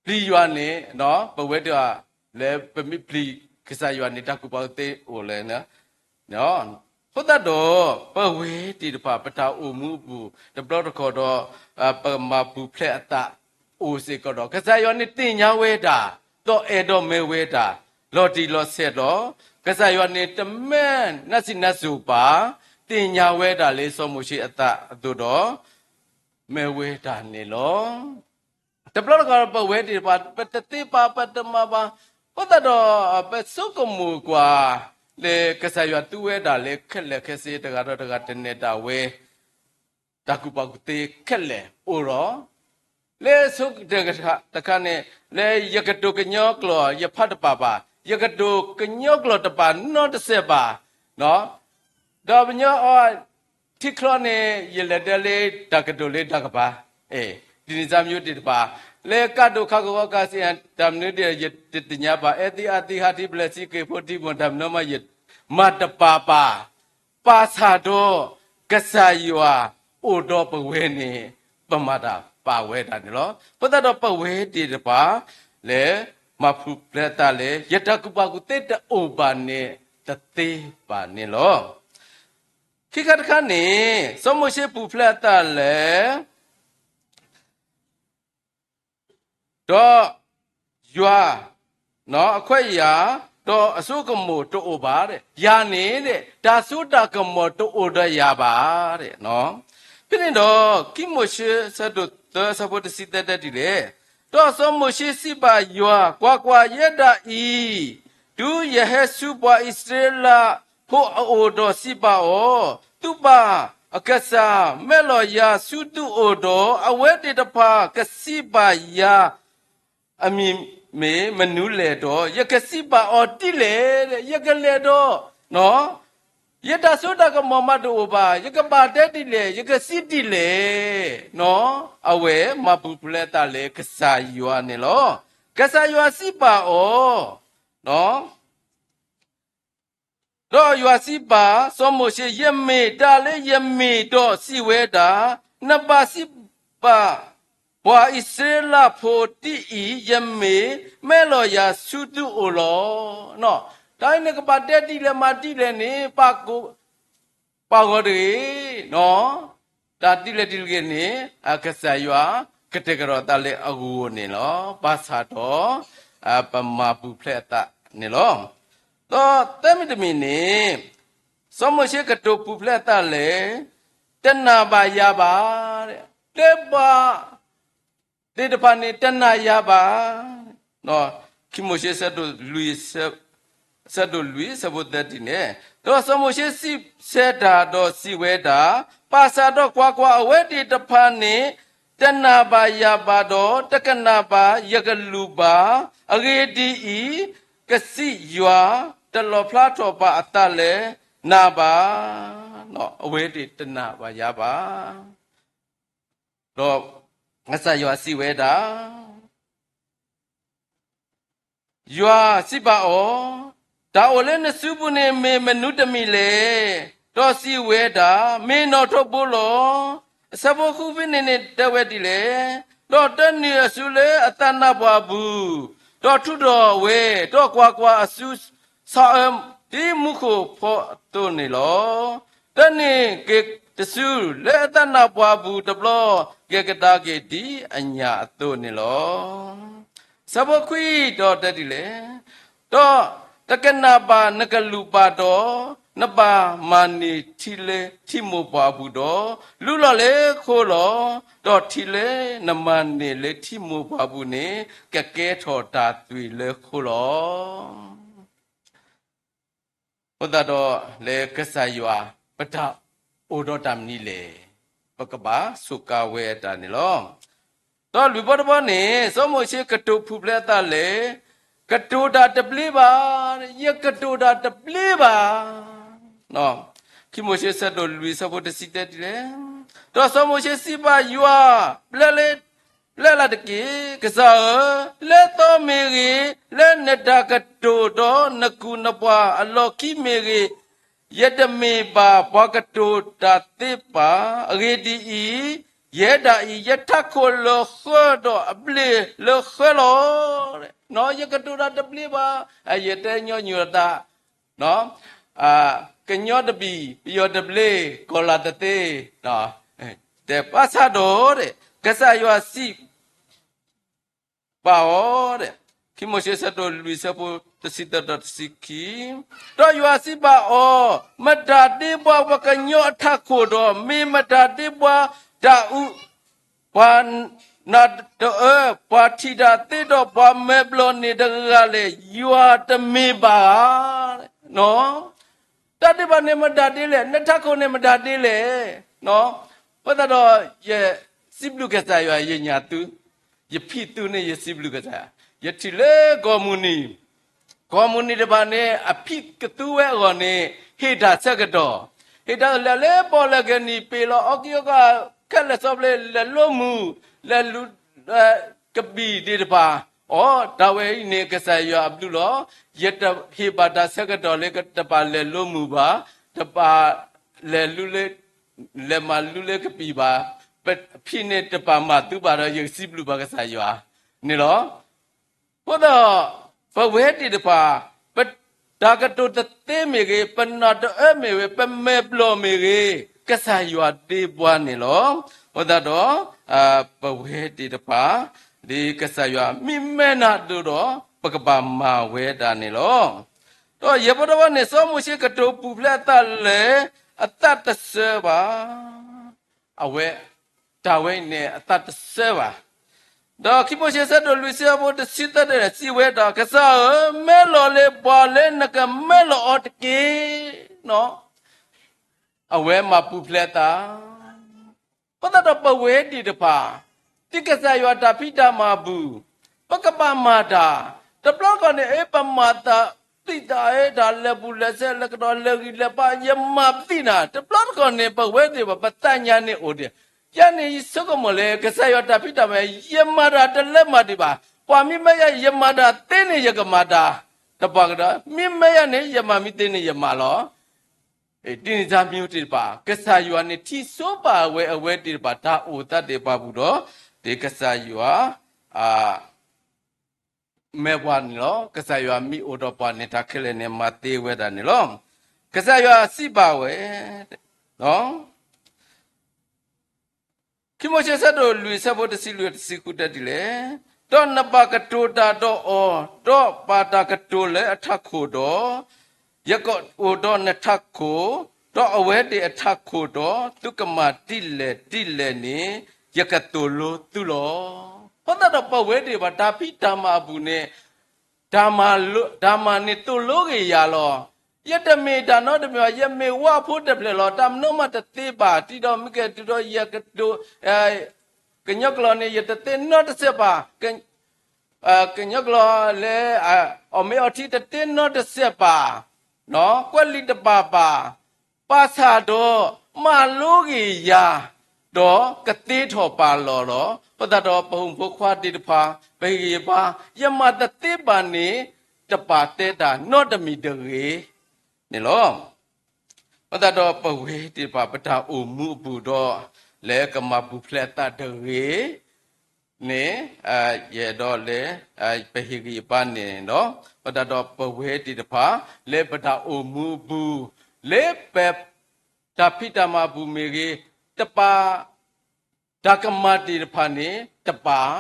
ပျံၤယွၤန့ၣ် ပဝဲဒၣ် လၢပမ့ၢ်ပျံၤကစၢ်ယွၤန့ၣ် တၢ်ကူၣ်ဘၣ်ကူၣ်သ့အိၣ်လၢ အဃိသတးဒီး ပဝဲသ့ၣ်တဖၣ် ပတၢ်အိၣ်မူအပူၤ တဘျီတခီၣ်ဒီး ပမၤပူၤဖျဲးအသးအိၣ်စ့ၢ်ကီးဒီး ကစၢ်ယွၤန့ၣ်သ့ၣ်ညါဝဲတၢ် ဒီးအဲၣ်ဒိးမၢဝဲတၢ် လီၤတံၢ်လီၤဆဲးလီၤ. ကစၢ်ယွၤန့ၣ်တမ့ၢ်နၢ်စံးနၢ်စိၤဘၣ်, သ့ၣ်ညါဝဲဒၣ်လၢစီၤမိၤၡ့အသးအသိးဒီး မၢဝဲတၢ်န့ၣ်လီၤ. တဘျီတခီၣ်ပဝဲသ့ၣ်တဖၣ် ပတသ့ဘၣ် ပတမၤဘၣ်, အဃိသတးဒီး ပဆိကမိၣ်ကွၢ် လၢကစၢ်ယွၤသူဝဲဒၣ်လၢခဲလၢာ်ခဲဆ့တဂၤဒီးတဂၤ တနဲၣ်တၢ်ဝဲ တၢ်ကူၣ်ဘၣ်ကူၣ်သ့ခဲလၢာ်အိၣ်ဒီး လၢအဆိကတၢၢ်တခါန့ၣ် လၢယကတိၤကညီကျိာ် ယဖးတပာ်ဘၣ်, ယကတိၤကညီကျိာ်တပာ်နီတစဲးဘၣ်, ဒီးပညီအီၤ ထံချီန့ၣ် ယလဲၤတဲလၢတၢ်ကတိၤလၢတၢ်ကပၤ, ဒ်န့ၣ်စၢ်မ့ၢ်တ့ၢ်တပၤ, လၢကးဒိၣ်ခးကဝီၤကးစံၣ် တၢ်မနုၤဒ် ယတသ့ၣ်ညါဘၣ်, အဲၣ်သံအါသံ ဟးထံပျဲၢ်ဆံက့ၤဖိထံမိၢ် တၢ်မနုၤမး ယမၤတပာ်ဘၣ်, ဘၣ်ဆၣ်ဒီး ကစၢ်ယွၤအိၣ်ဒီးပဝဲန့ၣ် ပမၤတၢ်ပာ်ဝဲဒၣ်န့ၣ်လီၤ. အဃိသတးဒီးပဝဲသ့ၣ်တဖၣ် လၢမၤပူၤဖျဲးအသးလၢ ယတၢ်ကူၣ်ဘၣ်ကူၣ်သ့တအိၣ်ဘၣ်န့ၣ် တသ့ဘၣ်န့ၣ်လီၤ. ခံခါတခါန့ၣ် စီၤမိၤၡ့ပူၤဖျဲးအသးလၢ ဒီးယွၤ အခွဲးယာ် ဒီးအစိကမီၤတအိၣ်ဘၣ်, ယၤန့ၣ် တၢ်စိတၢ်ကမီၤတအိၣ်ဒီးယၤဘၣ်. ဖဲန့ၣ်ဒီး ခံမိၤၡ့ဆၢဒိၣ်သၢ ဆၢဖိတဆံသၢတဲဒ်လဲၣ်, ဒီးစီၤမိၤၡ့စံးဘၣ်ယွၤ, ကွၢ်ကွၢ်, ယဲဒၣ်အံၤ တုၤယဟဲဆူပှၤအံၣ်စရ့လးဖိအအိၣ်ဒီးစံးဘၣ်အီၤ, သုပၢ်အကစၢ် မဲာ်လီၤယၤဆူသုအိၣ်ဒီး အဝဲသ့ၣ်တဖၣ်ကစံးဘၣ်ယၤ အမံၤမ့ၢ်မနုၤလဲၣ်ဒီး ယကစံးဘၣ်အီၤဒ်လဲၣ်, ယကလဲၤဒီး ယတၢ်စိတၢ်ကမီၤမးတအိၣ်ဘၣ်, ယကဘၣ်တဲဒ်လဲၣ်, ယကစံးဒ်လဲၣ်. အဝဲမၤပူၤဖျဲးအသးလၢကစၢ်ယွၤန့ၣ်လီၤ. ကစၢ်ယွၤစံးဘၣ်အီၤ, ဒီးယွၤစံးဘၣ်စီၤမိၤၡ့, ယမ့ၢ်တၢ်လၢယမ့ၢ်ဒီးစံးဝဲဒၣ်, နဘၣ်စံးဘၣ် ပှၤအံၣ်စရ့လးဖိဒ်အံၤ, ယမ့ၢ်မဲာ်လီၤယၤဆူသုအိၣ်လီၤ. တၢ်အံၤန့ၣ်ကဘၣ်တဲဒ်လဲၣ်မၤဒ်လဲၣ်န့ၣ် ပာ်ဂီၤတဂ့ၤ, တၢ်ဒ်လဲၣ်ဒ်လဲၣ်ဂ့ၤန့ၣ် ကစၢ်ယွၤကတဲာ်ကတီၤသးလၢအဂီၢ်န့ၣ်လီၤ. ဘၣ်ဆၣ်ဒီး ပမၤပူၤဖျဲးအသးန့ၣ်လီၤ. ဒီးသၢမံၤတမံၤန့ၣ် စီၤမိၤၡ့ကတိၤပူၤဖျဲးအသးလဲၣ်, တနာ်ဘၣ်ယၤဘၣ်, တဲဘၣ် သ့ၣ်တဖၣ်န့ၣ် တနာ်ယၤဘၣ်. ခံမိၤၡ့ ဆၢဒိၣ်လွံၢ် ဆၢဖိသၢတံၢ်န့ၣ်, ဒီးစီၤမိၤၡ့စံးဆၢတၢ်ဒီးစံးဝဲဒၣ်, ဘၣ်ဆၣ်ဒီးကွၢ်ကွၢ်, အဝဲသ့ၣ်တဖၣ်န့ၣ် တနာ်ဘၣ်ယၤဘၣ်ဒီး တကနၣ်ဘၣ်ယကလုၢ်ဘၣ်. အဂ့ၢ်ဒ်အံၤ, ကစံးယွၤ, တလီၣ်ဖျါထီၣ်ပာ်အသးလၢနၤဘၣ်. အဝဲသ့ၣ်တနာ်ဘၣ်ယၤဘၣ်. ဒီးကစၢ်ယွၤစံးဝဲဒၣ်, ယွၤစံးဘၣ်အီၤ, တၢ်အိၣ်လၢနစုပူၤန့ၣ်မ့ၢ်မနုၤတမံၤလဲၣ်. ဒီးစံးဝဲဒၣ်, မ့ၢ်နီၣ်ထိးဘိလီၤ. အဆၢဖိဃုဖဲန့ၣ်န့ၣ်တဲဝဲဒ်လဲၣ်, ဒီးတနုာ်အစုလၢအသးနါပှၢ်ပူၤ, ဒီးထုးထီၣ်ဝဲ, ဒီးကွၢ်ကွၢ်, အစုဆီအၢဒ်မူခိၣ်ဖီအသိးန့ၣ်လီၤ. တနုာ်က့ၤတစုလၢအသးနါပှၢ်ပူၤတဘျီ, ကကဒါက့ၤဒ်အညၣ်အသိးန့ၣ်လီၤ. အဆၢဖိခွံဒီးတဲဒ်လဲၣ်, ဒီးတကနၣ်ဘၣ်နကလုၢ်ဘၣ်ဒီး, နဘၣ်မၤန့ၢ်ထံလၢထံမိၢ်ပှၢ်ပူၤဒီး, လူလီၤလၢခိလီၤ. ဒီးထံလၢနမၤန့ၢ်လၢထံမိၢ်ပှၢ်ပူၤန့ၣ်, ကကဲထီၣ်တၢ်သွံၣ်လၢခိလီၤ. အဃိသတးဒီး လၢကစၢ်ယွၤ ပတၢ်အိၣ်ဒီးတၢ်မနုၤလဲၣ်, ပကဘၣ်စူးကါဝဲတၢ်န့ၣ်လီၤ. ဒီးလွံၢ်ဘီတဘီန့ၣ် စီၤမိၤၡ့ကတိၤပူၤဖျဲးအသးလဲၣ်, ကတိၤတၢ်တဘျ့ဘၣ်, ယကတိၤတၢ်တဘျ့ဘၣ်. ခံမိၤၡ့ဆၢဒိၣ်လွံၢ်ဆၢဖိတဆံတဲဒ်လဲၣ်, ဒီးစီၤမိၤၡ့စံးဘၣ်ယွၤ, ပျဲလၢ ပျဲလၢ်တက့ၢ်, ကစၢ်ဧၢ, လၢသီမ့ၢ်ဂ့ၤ, လၢနတၢ်ကတိၤဒီးနကုၢ်နပှၤအလီၢ်ခံမ့ၢ်ဂ့ၤ, ယတမ့ၢ်ဘၣ်ပှၤကတိၤတၢ်သ့ပၢ်. အဂ့ၢ်ဒ်အံၤ, ယဲဒၣ်အံၤ ယထးခိၣ်လၢဃၢဒီးအဘျ့ၣ်လၢဃၢလီၤ. ယကတိၤတၢ်တဘျ့ဘၣ်, ယတဲညီနုၢ်အသး ကညီတဘ့ၣ်, ပယီၤတဘျ့, ကီၤလၤတသ့, တဲဘၣ်ဆၣ်ဒီး ကစၢ်ယွၤစံးဘၣ်အီၤ, ခံမိၤၡ့ဆၢဒိၣ်လွံၢ်ဆၢဖိတဆံသၢဒီးတဆံခံ, ဒီးယွၤစံးဘၣ်အီၤ, မတၤဒ့ဘှါပှၤကညီအထးခိၣ်ဒီး, မ့ၢ်မတၤဒ့ဘှါတၢ်အုး ပှၤနၢ်တအၢ, ပှၤထံၣ်တၢ်သ့ဒီးပှၤမဲာ်ဘျီၣ်န့ၣ်တဂၤလဲၣ်, ယွၤတမ့ၢ်ဘၣ်ဧါ. တၢ်ဒ့ဘၣ်န့ၣ်မတၤဒ့လဲၣ်, နထးခိၣ်န့ၣ်မတၤဒ့လဲၣ်. အဃိသတးဒီး ယစံးဘျုးကစၢ်ယွၤ ယညၣ်သု, ယဖံးသုန့ၣ်ယစံးဘျုးကစၢ်ယွၤ, ယထံၣ်လၢကီၢ်မုၢ်နံၤ ကီၢ်မုၢ်နံၤတဖၣ်န့ၣ် အဖံးကသူဝဲအဂီၢ်န့ၣ် ဟ့ၣ်တၢ်ဆၢကတီၢ်, ဟ့ၣ်တၢ်လၢလၢပီၣ်လဲၣ်ကဲနံၤ ပ့ၤလီၤအီကံအီကီခဲလၢာ် စီၤပျ့လဲၤလိမုၢ်, လဲၤလူၤကဘံၣ်ဒ့တဖၣ်, အိ တၢ်ဝဲအံၤန့ၣ် ကစၢ်ယွၤအဘျုးလီၤ. ယတဟ့ၣ်ဘၣ်တၢ်ဆၢကတီၢ်လၢတပာ်လဲၤလိမုၢ်ဘၣ်, တပာ်လဲၤလူလၢ လဲၤမၤလူလၢကဘံၣ်ဘၣ်, ဖံးန့ၣ်တပာ်မၤသုဘၣ်ဒီး ယစံးဘျုးဘၣ်ကစၢ်ယွၤန့ၣ်လီၤ. အဃိသတး ပဝဲသ့ၣ်တဖၣ် ပတၢ်ကတိၤတသ့မ့ၢ်ဂ့ၤ, ပနၢ်တအၢမ့ၢ်ဂ့ၤ, ပမဲာ်ဘျီၣ်မ့ၢ်ဂ့ၤ, ကစၢ်ယွၤဒ့ဘှါန့ၣ်လီၤ. အဃိသတးဒီး ပဝဲသ့ၣ်တဖၣ် ဒ်ကစၢ်ယွၤမ့ၢ်မဲနၤဒိၣ်ဒီး ပကဘၣ်မၤဝဲဒၣ်န့ၣ်လီၤ. ဒီးယဲၢ်ဘီတဘီန့ၣ် စီၤမိၤၡ့ကတိၤပူၤဖျဲးအသးလဲၣ်, အသးတဆၢဘၣ်. အဝဲ တၢ်ဝဲအံၤန့ၣ် အသးတဆၢဘၣ်. ဒီးခံမိၤၡ့ဆၢဒိၣ်လွံၢ်ဆၢဖိတဆံသၢတဲ စံးဝဲဒၣ်, ကစၢ်ဧၢ, မဲလီၤလၢပှၤလၢနကမဲလီၤအီၤတက့ၢ်. အဝဲမၤပူၤဖျဲးအသး အဃိသတးဒီးပဝဲသ့ၣ်တဖၣ် ဒ်ကစၢ်ယွၤတၢ်ဖံးတၢ်မၤအပူၤ, ပကဘၣ်မၤတၢ်, တဘျီတခီၣ်န့ၣ် အ့ ပမၤသးသံၣ်သးအ့ တၢ်လဲၤပူၤလဲၤဆဲး လဲၤကဒီးလဲၤဂံၢ်လဲၤဘါ ယမၤပသံၣ်နၤ, တဘျီတခီၣ်န့ၣ် ပဝဲသ့ၣ်တဖၣ် ပသးညါန့ၣ်အိၣ်ဒံး, ယၤန့ၣ်ယဆိကမိၣ်လၢ ကစၢ်ယွၤတၢ်ဖံးတၢ်မၤ ယမၤတၢ်တလၢမၤဒံးဘၣ်, ပှၤမ့ၢ်မၢယၤ ယမၤတၢ်သ့န့ၣ် ယကမၤတၢ်, တပှၤကဒီး မ့ၢ်မၢယၤန့ၣ် ယမၤမ့ၢ်သ့န့ၣ် ယမၤလီၤ. ဒ်န့ၣ်တၢ်မ့ၢ်သ့ၣ်တဖၣ် ကစၢ်ယွၤန့ၣ်ထံၣ်ဆိပာ်ဝဲအဝဲသ့ၣ်တဖၣ် တၢ်အိၣ်သးသ့ၣ်တဖၣ်ပူၤဒီး ဒ်ကစၢ်ယွၤ အ မဲာ်ပှၤန့ၣ်လီၤ. ကစၢ်ယွၤမ့ၢ်အိၣ်ဒီးပှၤန့ၣ် တၢ်ခဲလၢာ်န့ၣ် မၤသ့ဝဲဒၣ်န့ၣ်လီၤ. ကစၢ်ယွၤစံးဘၣ်ဝဲ ခံမိၤၡ့ဆၢဒိၣ်လွံၢ်ဆၢဖိတဆံလွံၢ်တဆံဃုတဲဒ်လဲၣ်, ဒီးနဘၣ်ကတိၤတၢ်ဒီးအီၤ, ဒီးပာ်တၢ်ကတိၤလၢအထးခိၣ်ဒီး, ယကအိၣ်ဒီးနထးခိၣ်, ဒီးအဝဲသ့ၣ်အထးခိၣ်ဒီး, သုကမၤဒ်လဲၣ်ဒ်လဲၣ်န့ၣ်, ယကသိၣ်လိသုလီၤ. အဃိသတးဒီးပဝဲသ့ၣ်တဖၣ် တၢ်ဖံးတၢ်မၤအပူၤန့ၣ် တၢ်မၤန့ၣ်သိၣ်လိက့ၤယၤလီၤ. ယတမ့ၢ်တၢ်နီတမံၤဘၣ်, ယမ့ၢ်ဝါဖိတဖျၢၣ်လီၤ. တၢ်မနုၤမးတသ့ဘၣ်, တုၤဒီးမ့ၢ်ကဲတုၤဒီးယကတိၤ ကညီကျိာ်န့ၣ် ယတသ့နီတစဲးဘၣ်, ကညီကျိာ်လၢ အီၣ်မ့ၤအီထံတသ့နီတစဲးဘၣ်, ကွဲးလံာ်တဘၣ်ဘၣ်, ဘၣ်ဆၣ်ဒီး မၤလိက့ၤယၤ, ဒီးကသ့ထီၣ်ပာ်လီၤလီၤ. အဃိသတးဒီးပဟံၣ်ဖိဃီဖိသ့ၣ်တဖၣ် ပဟ့ၣ်ဂံၢ်ဘါ, ယမၤတသ့ဘၣ်န့ၣ် တပာ်တဲတၢ်နီတမံၤတဂ့ၤန့ၣ်လီၤ. အဃိသတးဒီးပဝဲသ့ၣ်တဖၣ် ပတၢ်အိၣ်မူအပူၤဒီး လၢကမၤပူၤဖျဲးအသးတဂ့ၤန့ၣ် ယအဲၣ်ဒိးလၢ ပဟ့ၣ်ဂံၢ်ဟ့ၣ်ဘါန့ၣ်လီၤ. အဃိသတးဒီးပဝဲသ့ၣ်တဖၣ် လၢပတၢ်အိၣ်မူအပူၤ လၢပ တၢ်ဖံးတၢ်မၤအပူၤမ့ၢ်ဂ့ၤ, တပာ် တၢ်ကမၣ်သ့ၣ်တဖၣ်န့ၣ် တပာ်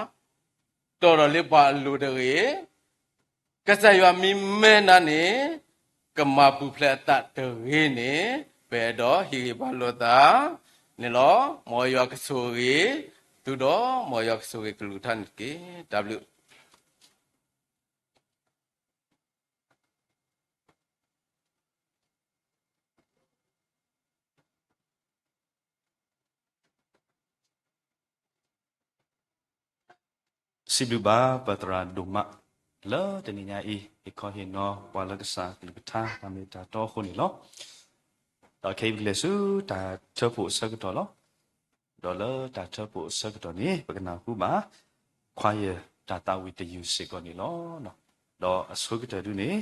တီၢ်ထီၣ်လၢပှၤအလိၤတဂ့ၤ, ကစၢ်ယွၤမ့ၢ်မၢနၤန့ၣ် ကမၤပူၤဖျဲးအသးတဂ့ၤန့ၣ် ပအဲၣ်ဒိးဟ့ၣ်ဂံၢ်ဟ့ၣ်ဘါလိာ်သးန့ၣ်လီၤ. မ်ယွၤကဆိၣ်ဂ့ၤသုဒီး မ်ယွၤကဆိၣ်ဂ့ၤကလုာ်ကထါန့ၣ်တက့ၢ်. တၢ်ဘျုး စံးဘျုးဘၣ်ပသရၣ်ဒိၣ်မး လၢတနံၤညါအံၤ ဟ့ၣ်ခီဟ့ၣ်နီၤပှၤလၢကစၢ်အကလုၢ်ကထါ တၢ်မ့ၢ်တၢ်တီအဃိန့ၣ်လီၤ. ဒီးခဲအံၤပကလဲၤဆူတၢ်ထၢဖှိၣ်အဆၢကတီၢ်လီၤ. ဒီးလၢတၢ်ထၢဖှိၣ်အဆၢကတီၢ်န့ၣ် ပကနၢ်ဟူဘၣ် ခွါယၢၢ်တၢ်သးဝံၣ်တယုၢ်စ့ၢ်ကီးန့ၣ်လီၤ. ဒီးအဆိကတၢၢ်ဒုန့ၣ်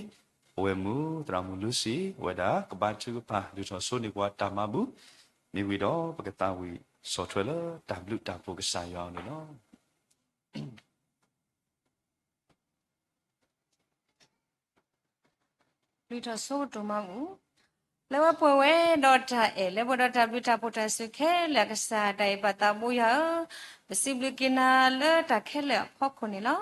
ပဝဲမုၢ်သရၣ်မုၣ်လူစံ အဝဲဒၣ်ကဘါထုကဖၣ် ဒုးထီၣ်ဆိန့ၢ်ပှၤတၢ်မၤဘူၣ်, မ့ၢ်ဝံၤဒီး ပကသးဝံၣ်ဆီၣ်ထွဲလၢတၢ်ဘျုးတၢ်ဖှိၣ်ကစၢ်ယွၤအအိၣ်န့ၣ်လီၤ. လုၢ်ထီၣ်ဆိကတိၤမၤဘူၣ်, လၢပှဲၤဝဲဒီးတၢ်အဲၣ် လၢပှဲၤဒီးတၢ်ဘျုးတၢ်ဖှိၣ်တၢ်စူၢ်ခဲလၢာ်အကစၢ် တၢ်အဲၣ်ပၢ်သးဘိယွၤဧၢ, ပစံးဘျုးက့ၤနၤလၢတၢ်ခဲလၢာ်အဖီခိၣ်န့ၣ်လီၤ.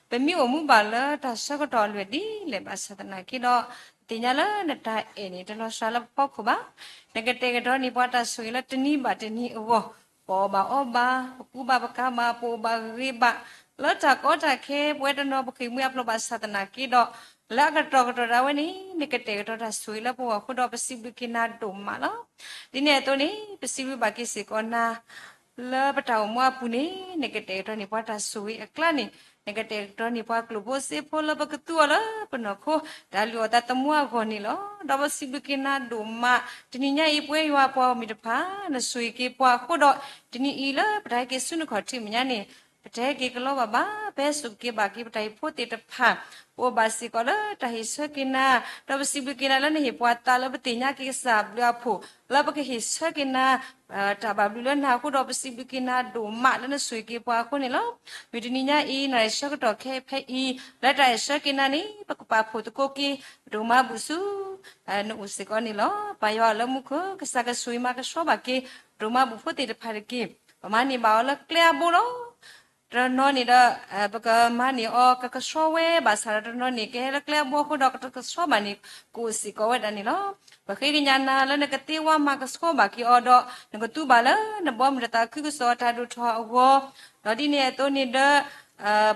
ပမ့ၢ်အိၣ်မူဘၣ်လၢတၢ်ဆၢကတီၢ်အလွဲၢ်ဒ်လဲၣ်ဘၣ်ဆၣ်သနာ်က့ဒီး ပသ့ၣ်ညါလၢနတၢ်အဲၣ်န့ၣ် တလီၤစှၤလၢပဖီခိၣ်ဘၣ်. နကတဲာ်ကတီၤန့ၢ်ပှၤတၢ်ဆိၣ်ဂ့ၤလၢတနံၤဘၣ်တနံၤအဂီၢ်, ပအီၣ်ဘၣ်အီဘၣ်, ပကူဘၣ်ပကၤဘၣ်, ပအိၣ်ဘၣ်ဂ့ၤဘၣ်, လၢတၢ်ကီတၢ်ခဲ ပဝဲတနီၤပဃ့ၢ်မှံဟးဖျိးဘၣ်ဆၣ်သနာ်က့ဒီး လၢအကတီၢ်ကတီၢ်ဒၣ်ဝဲန့ၣ် နကတဲာ်ကတီၤတၢ်ဆိၣ်ဂ့ၤလၢပဂီၢ်အဃိဒီး ပစံးဘျုးက့ၤနၤဒိၣ်မးလီၤ. ဒ်န့ၣ်အသိးန့ၣ် ပစံးဘျုးဘၣ်က့ၤစ့ၢ်ကီးနၤ လၢပတၢ်အိၣ်မူအပူၤန့ၣ် နကတဲာ်ကတီၤန့ၢ်ပှၤတၢ်ဆိၣ်ဂ့ၤအကျါန့ၣ် နကတဲာ်ကတီၤန့ၢ်ပှၤကျိၣ်ဖိစ့ဖိလၢပကသူအီၤလၢပနီၢ်ခိ တၢ်လုၢ်အီၣ်သးသမူအဂီၢ်န့ၣ်လီၤ. ဒီးပစံးဘျုးက့ၤနၤဒိၣ်မး တနံၤညါအံၤပဝဲယွၤပှၤဂီၢ်မုၢ်တဖၣ် နဆိၣ်ဂ့ၤက့ၤပှၤအဃိဒီး တနံၤအံၤလၢပတၢ်ဟဲက့ၤဆူနခီၣ်ထံးမဲာ်ညါန့ၣ် ပတဟဲက့ၤကလီဘၣ်ဘၣ်, ပဟဲစိာ်က့ၤဘၣ်က့ၤပတၢ်ဟ့ၣ်ဖိသ့ၣ်တဖၣ်, ပအိၣ်ဘၣ်စ့ၢ်ကီးလၢတၢ်ဟ့ၣ်ဆၢက့ၤနၤ, ဒီးပစံးဘျုးက့ၤနၤလၢနဟ့ၣ်ပှၤသးလၢပသ့ၣ်ညါက့ၤကစၢ်ဘျုးအဖှိၣ် လၢပကဟ့ၣ်ဆၢက့ၤနၤ တၢ်ဘၣ်ဘျုးလၢနၤအဃိဒီး ပစံးဘျုးက့ၤနၤဒိၣ်မးလၢနဆိၣ်ဂ့ၤက့ၤပှၤအဃိန့ၣ်လီၤ. မုၢ်တနံၤညါအံၤ နၤအံၤဆၢကတီၢ်ခဲအံၤဖဲအံၤ လၢတၢ်အဲၣ်ဆၢက့ၤနၤန့ၣ် ပကပာ်ဖှိၣ်သကိးက့ၤ ပဒိၣ်မၤဘူၣ်ဆူ နအိၣ်စ့ၢ်ကီးန့ၣ်လီၤ. ပၢ်ယွၤလၢမူခိၣ် ကစၢ်ကဆိၣ်ဂ့ၤမၤကဆှီဘၣ်က့ၤ ပဒိၣ်မၤဘူၣ်ဖိသ့ၣ်တဖၣ်တက့ၢ်. ပမၤန့ၢ်ဘၣ်အီၤလၢကျဲအဘိလီၤ. တနီၤန့ၣ်ဒီး ပကမၤန့ၢ်အီၤကကဆှီဝဲဘၣ်ဆၣ်ဒီး တနီၤန့ၣ် ကဟဲလၢကျဲအဘိအဃိဒီး ကတကဆှီဘၣ်န့ၣ် ကအိၣ်စ့ၢ်ကီးဝဲဒၣ်န့ၣ်လီၤ. ပဃ့ကညးနၤလၢနကသ့ဝါမၤကဆှီဘၣ်က့ၤအီၤဒီး နကသူဘၣ်လၢနဘီမုၢ်တသးခုကစီၣ်အတၢ်ဒိၣ်ထီၣ်အဂီၢ်, ဒီးဒ်န့ၣ်အသိးန့ၣ်ဒီး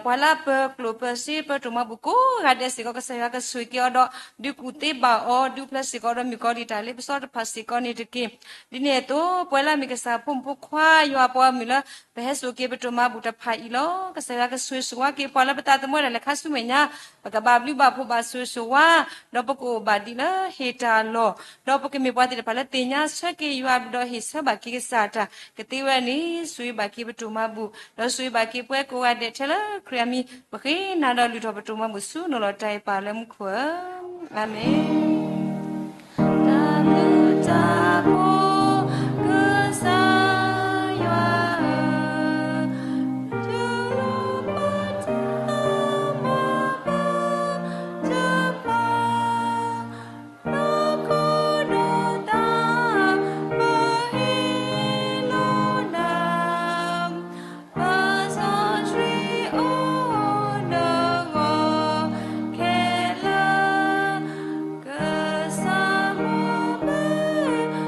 ပှၤလၢအပၢၤကျိၣ်ပၢၤစ့ပၢၤတၢ်မၤဘူၣ်ကိးဂၤဒဲးစ့ၢ်ကီး ကစၢ်ယွၤကဆိၣ်ဂ့ၤက့ၤအီၤဒီး ဒုးကူၣ်သ့ဘၣ်အီၤ ဒုးဖျဲးစ့ၢ်ကီးဒီးမုၣ်ကီၤလံၢ်တၢ်လ့ပစီတဖၣ်စ့ၢ်ကီးန့ၣ်တက့ၢ်. ဒ်န့ၣ်အသိး ပဝဲလၢအမ့ၢ်ကစၢ်ဖိမုၣ်ဖိခွါယွၤပှၤဂီၢ်မုၢ်လၢ ပဟဲစိာ်က့ၤပဒိၣ်မၤဘူၣ်တဖၣ်အံၤလီၤ. ကစၢ်ယွၤကဆိၣ်ဂ့ၤဆိၣ်ဝါက့ၤပှၤလၢပသးသမူဒၣ်လဲာ်ခါဆူမဲာ်ညါ, ပကဘၣ်ဘျုးဘၣ်ဖှိၣ်ဘၣ်ဆိၣ်ဂ့ၤဆိၣ်ဝါ, ဒီးပကအိၣ်ဘၣ်ဒ်လၢဟ့ၣ်တၢ်လီၢ်, ဒီးပကမ့ၢ်ပှၤသ့ၣ်တဖၣ်လၢသ့ၣ်ညါဆၢက့ၤယွၤဒီးဟ့ၣ်ဆၢဘၣ်က့ၤကစၢ်တၢ် ကသ့ဝဲန့ၣ် ဆိၣ်ဂ့ၤဘၣ်က့ၤပဒိၣ်မၤဘူၣ်, ဒီးဆိၣ်ဂ့ၤဘၣ်က့ၤပှၤကိးဂၤဒဲးထဲလၢခရံာ်အမံၤ, ပဃ့နၤဒီးလုၢ်ထီၣ်ပဒိၣ်မၤဘူၣ်ဆူနလီၢ်တၢ်အဲၣ်ပၢ်လၢမူခိၣ်ဧၢ, အၤမ့ၣ်. တၢ်ဘျုးတၢ်ဖှိၣ် ကစၢ်ယွၤဧၢ, တုၤလီၤဘၣ်တၢ်မၤဘူၣ်တဖၣ်, နီၢ်ခိနီၢ်သးပဟ့ၣ်လိာ်နၤ, ပစီဆှံအိၣ်နဂီၢ်ခဲလၢာ်, ကစၢ်မိၢ်မ့ၢ်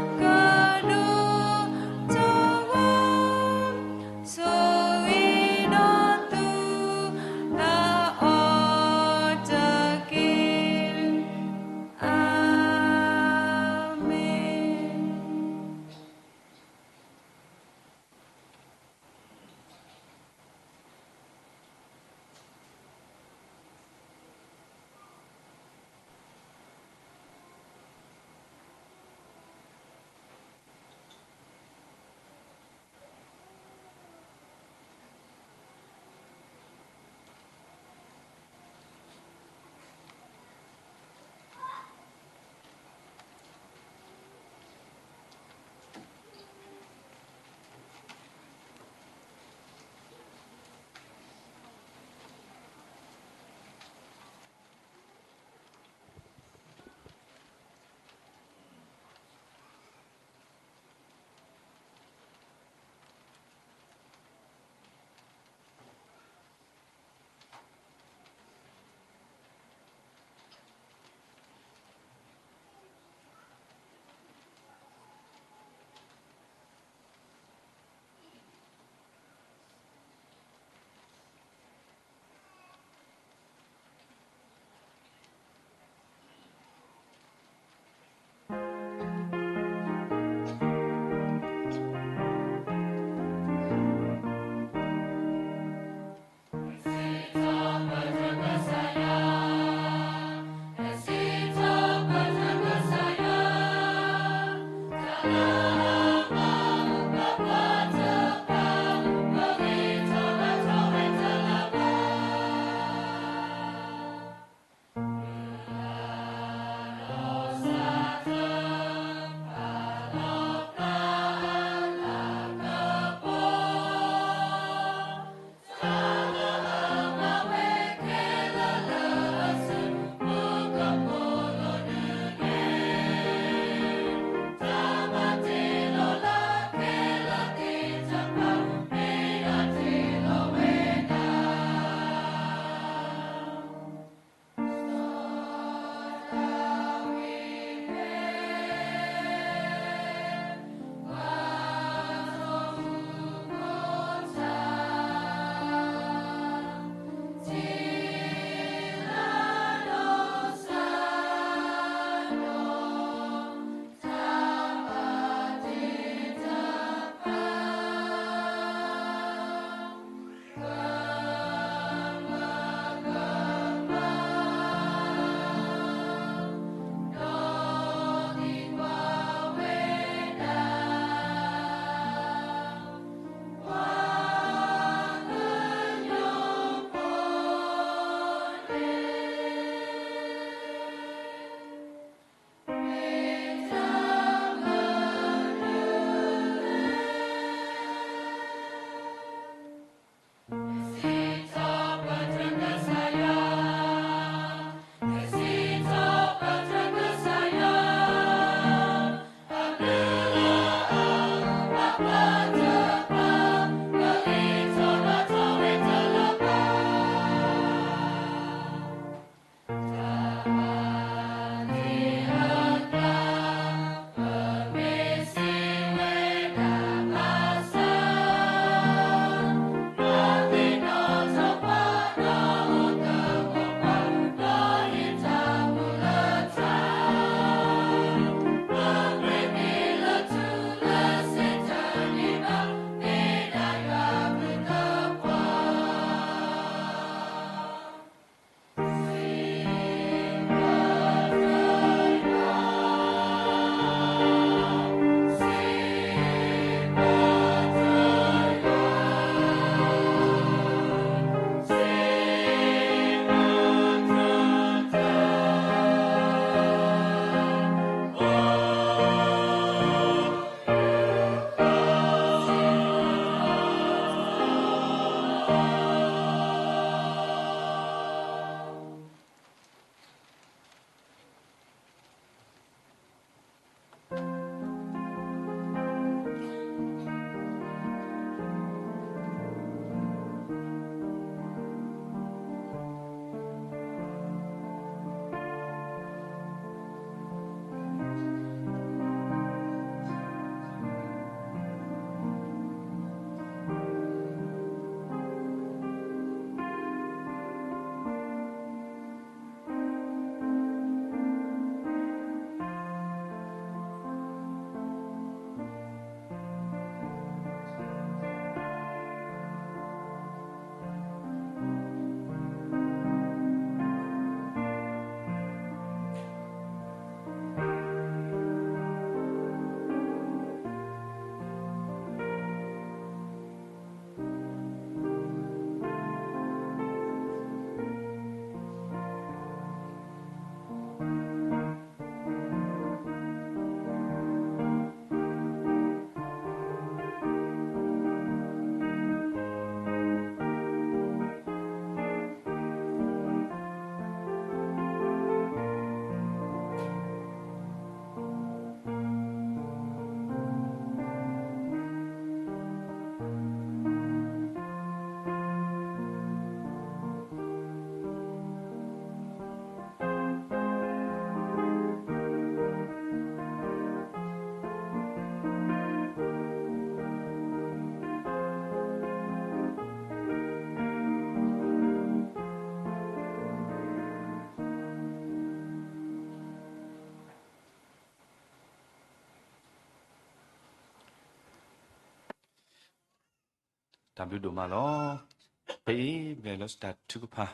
တၢ်ဘျုးဒိၣ်မးလီၤ. ဖဲအံၤ ပကလဲၤလၢတၢ်ထုကဖၣ်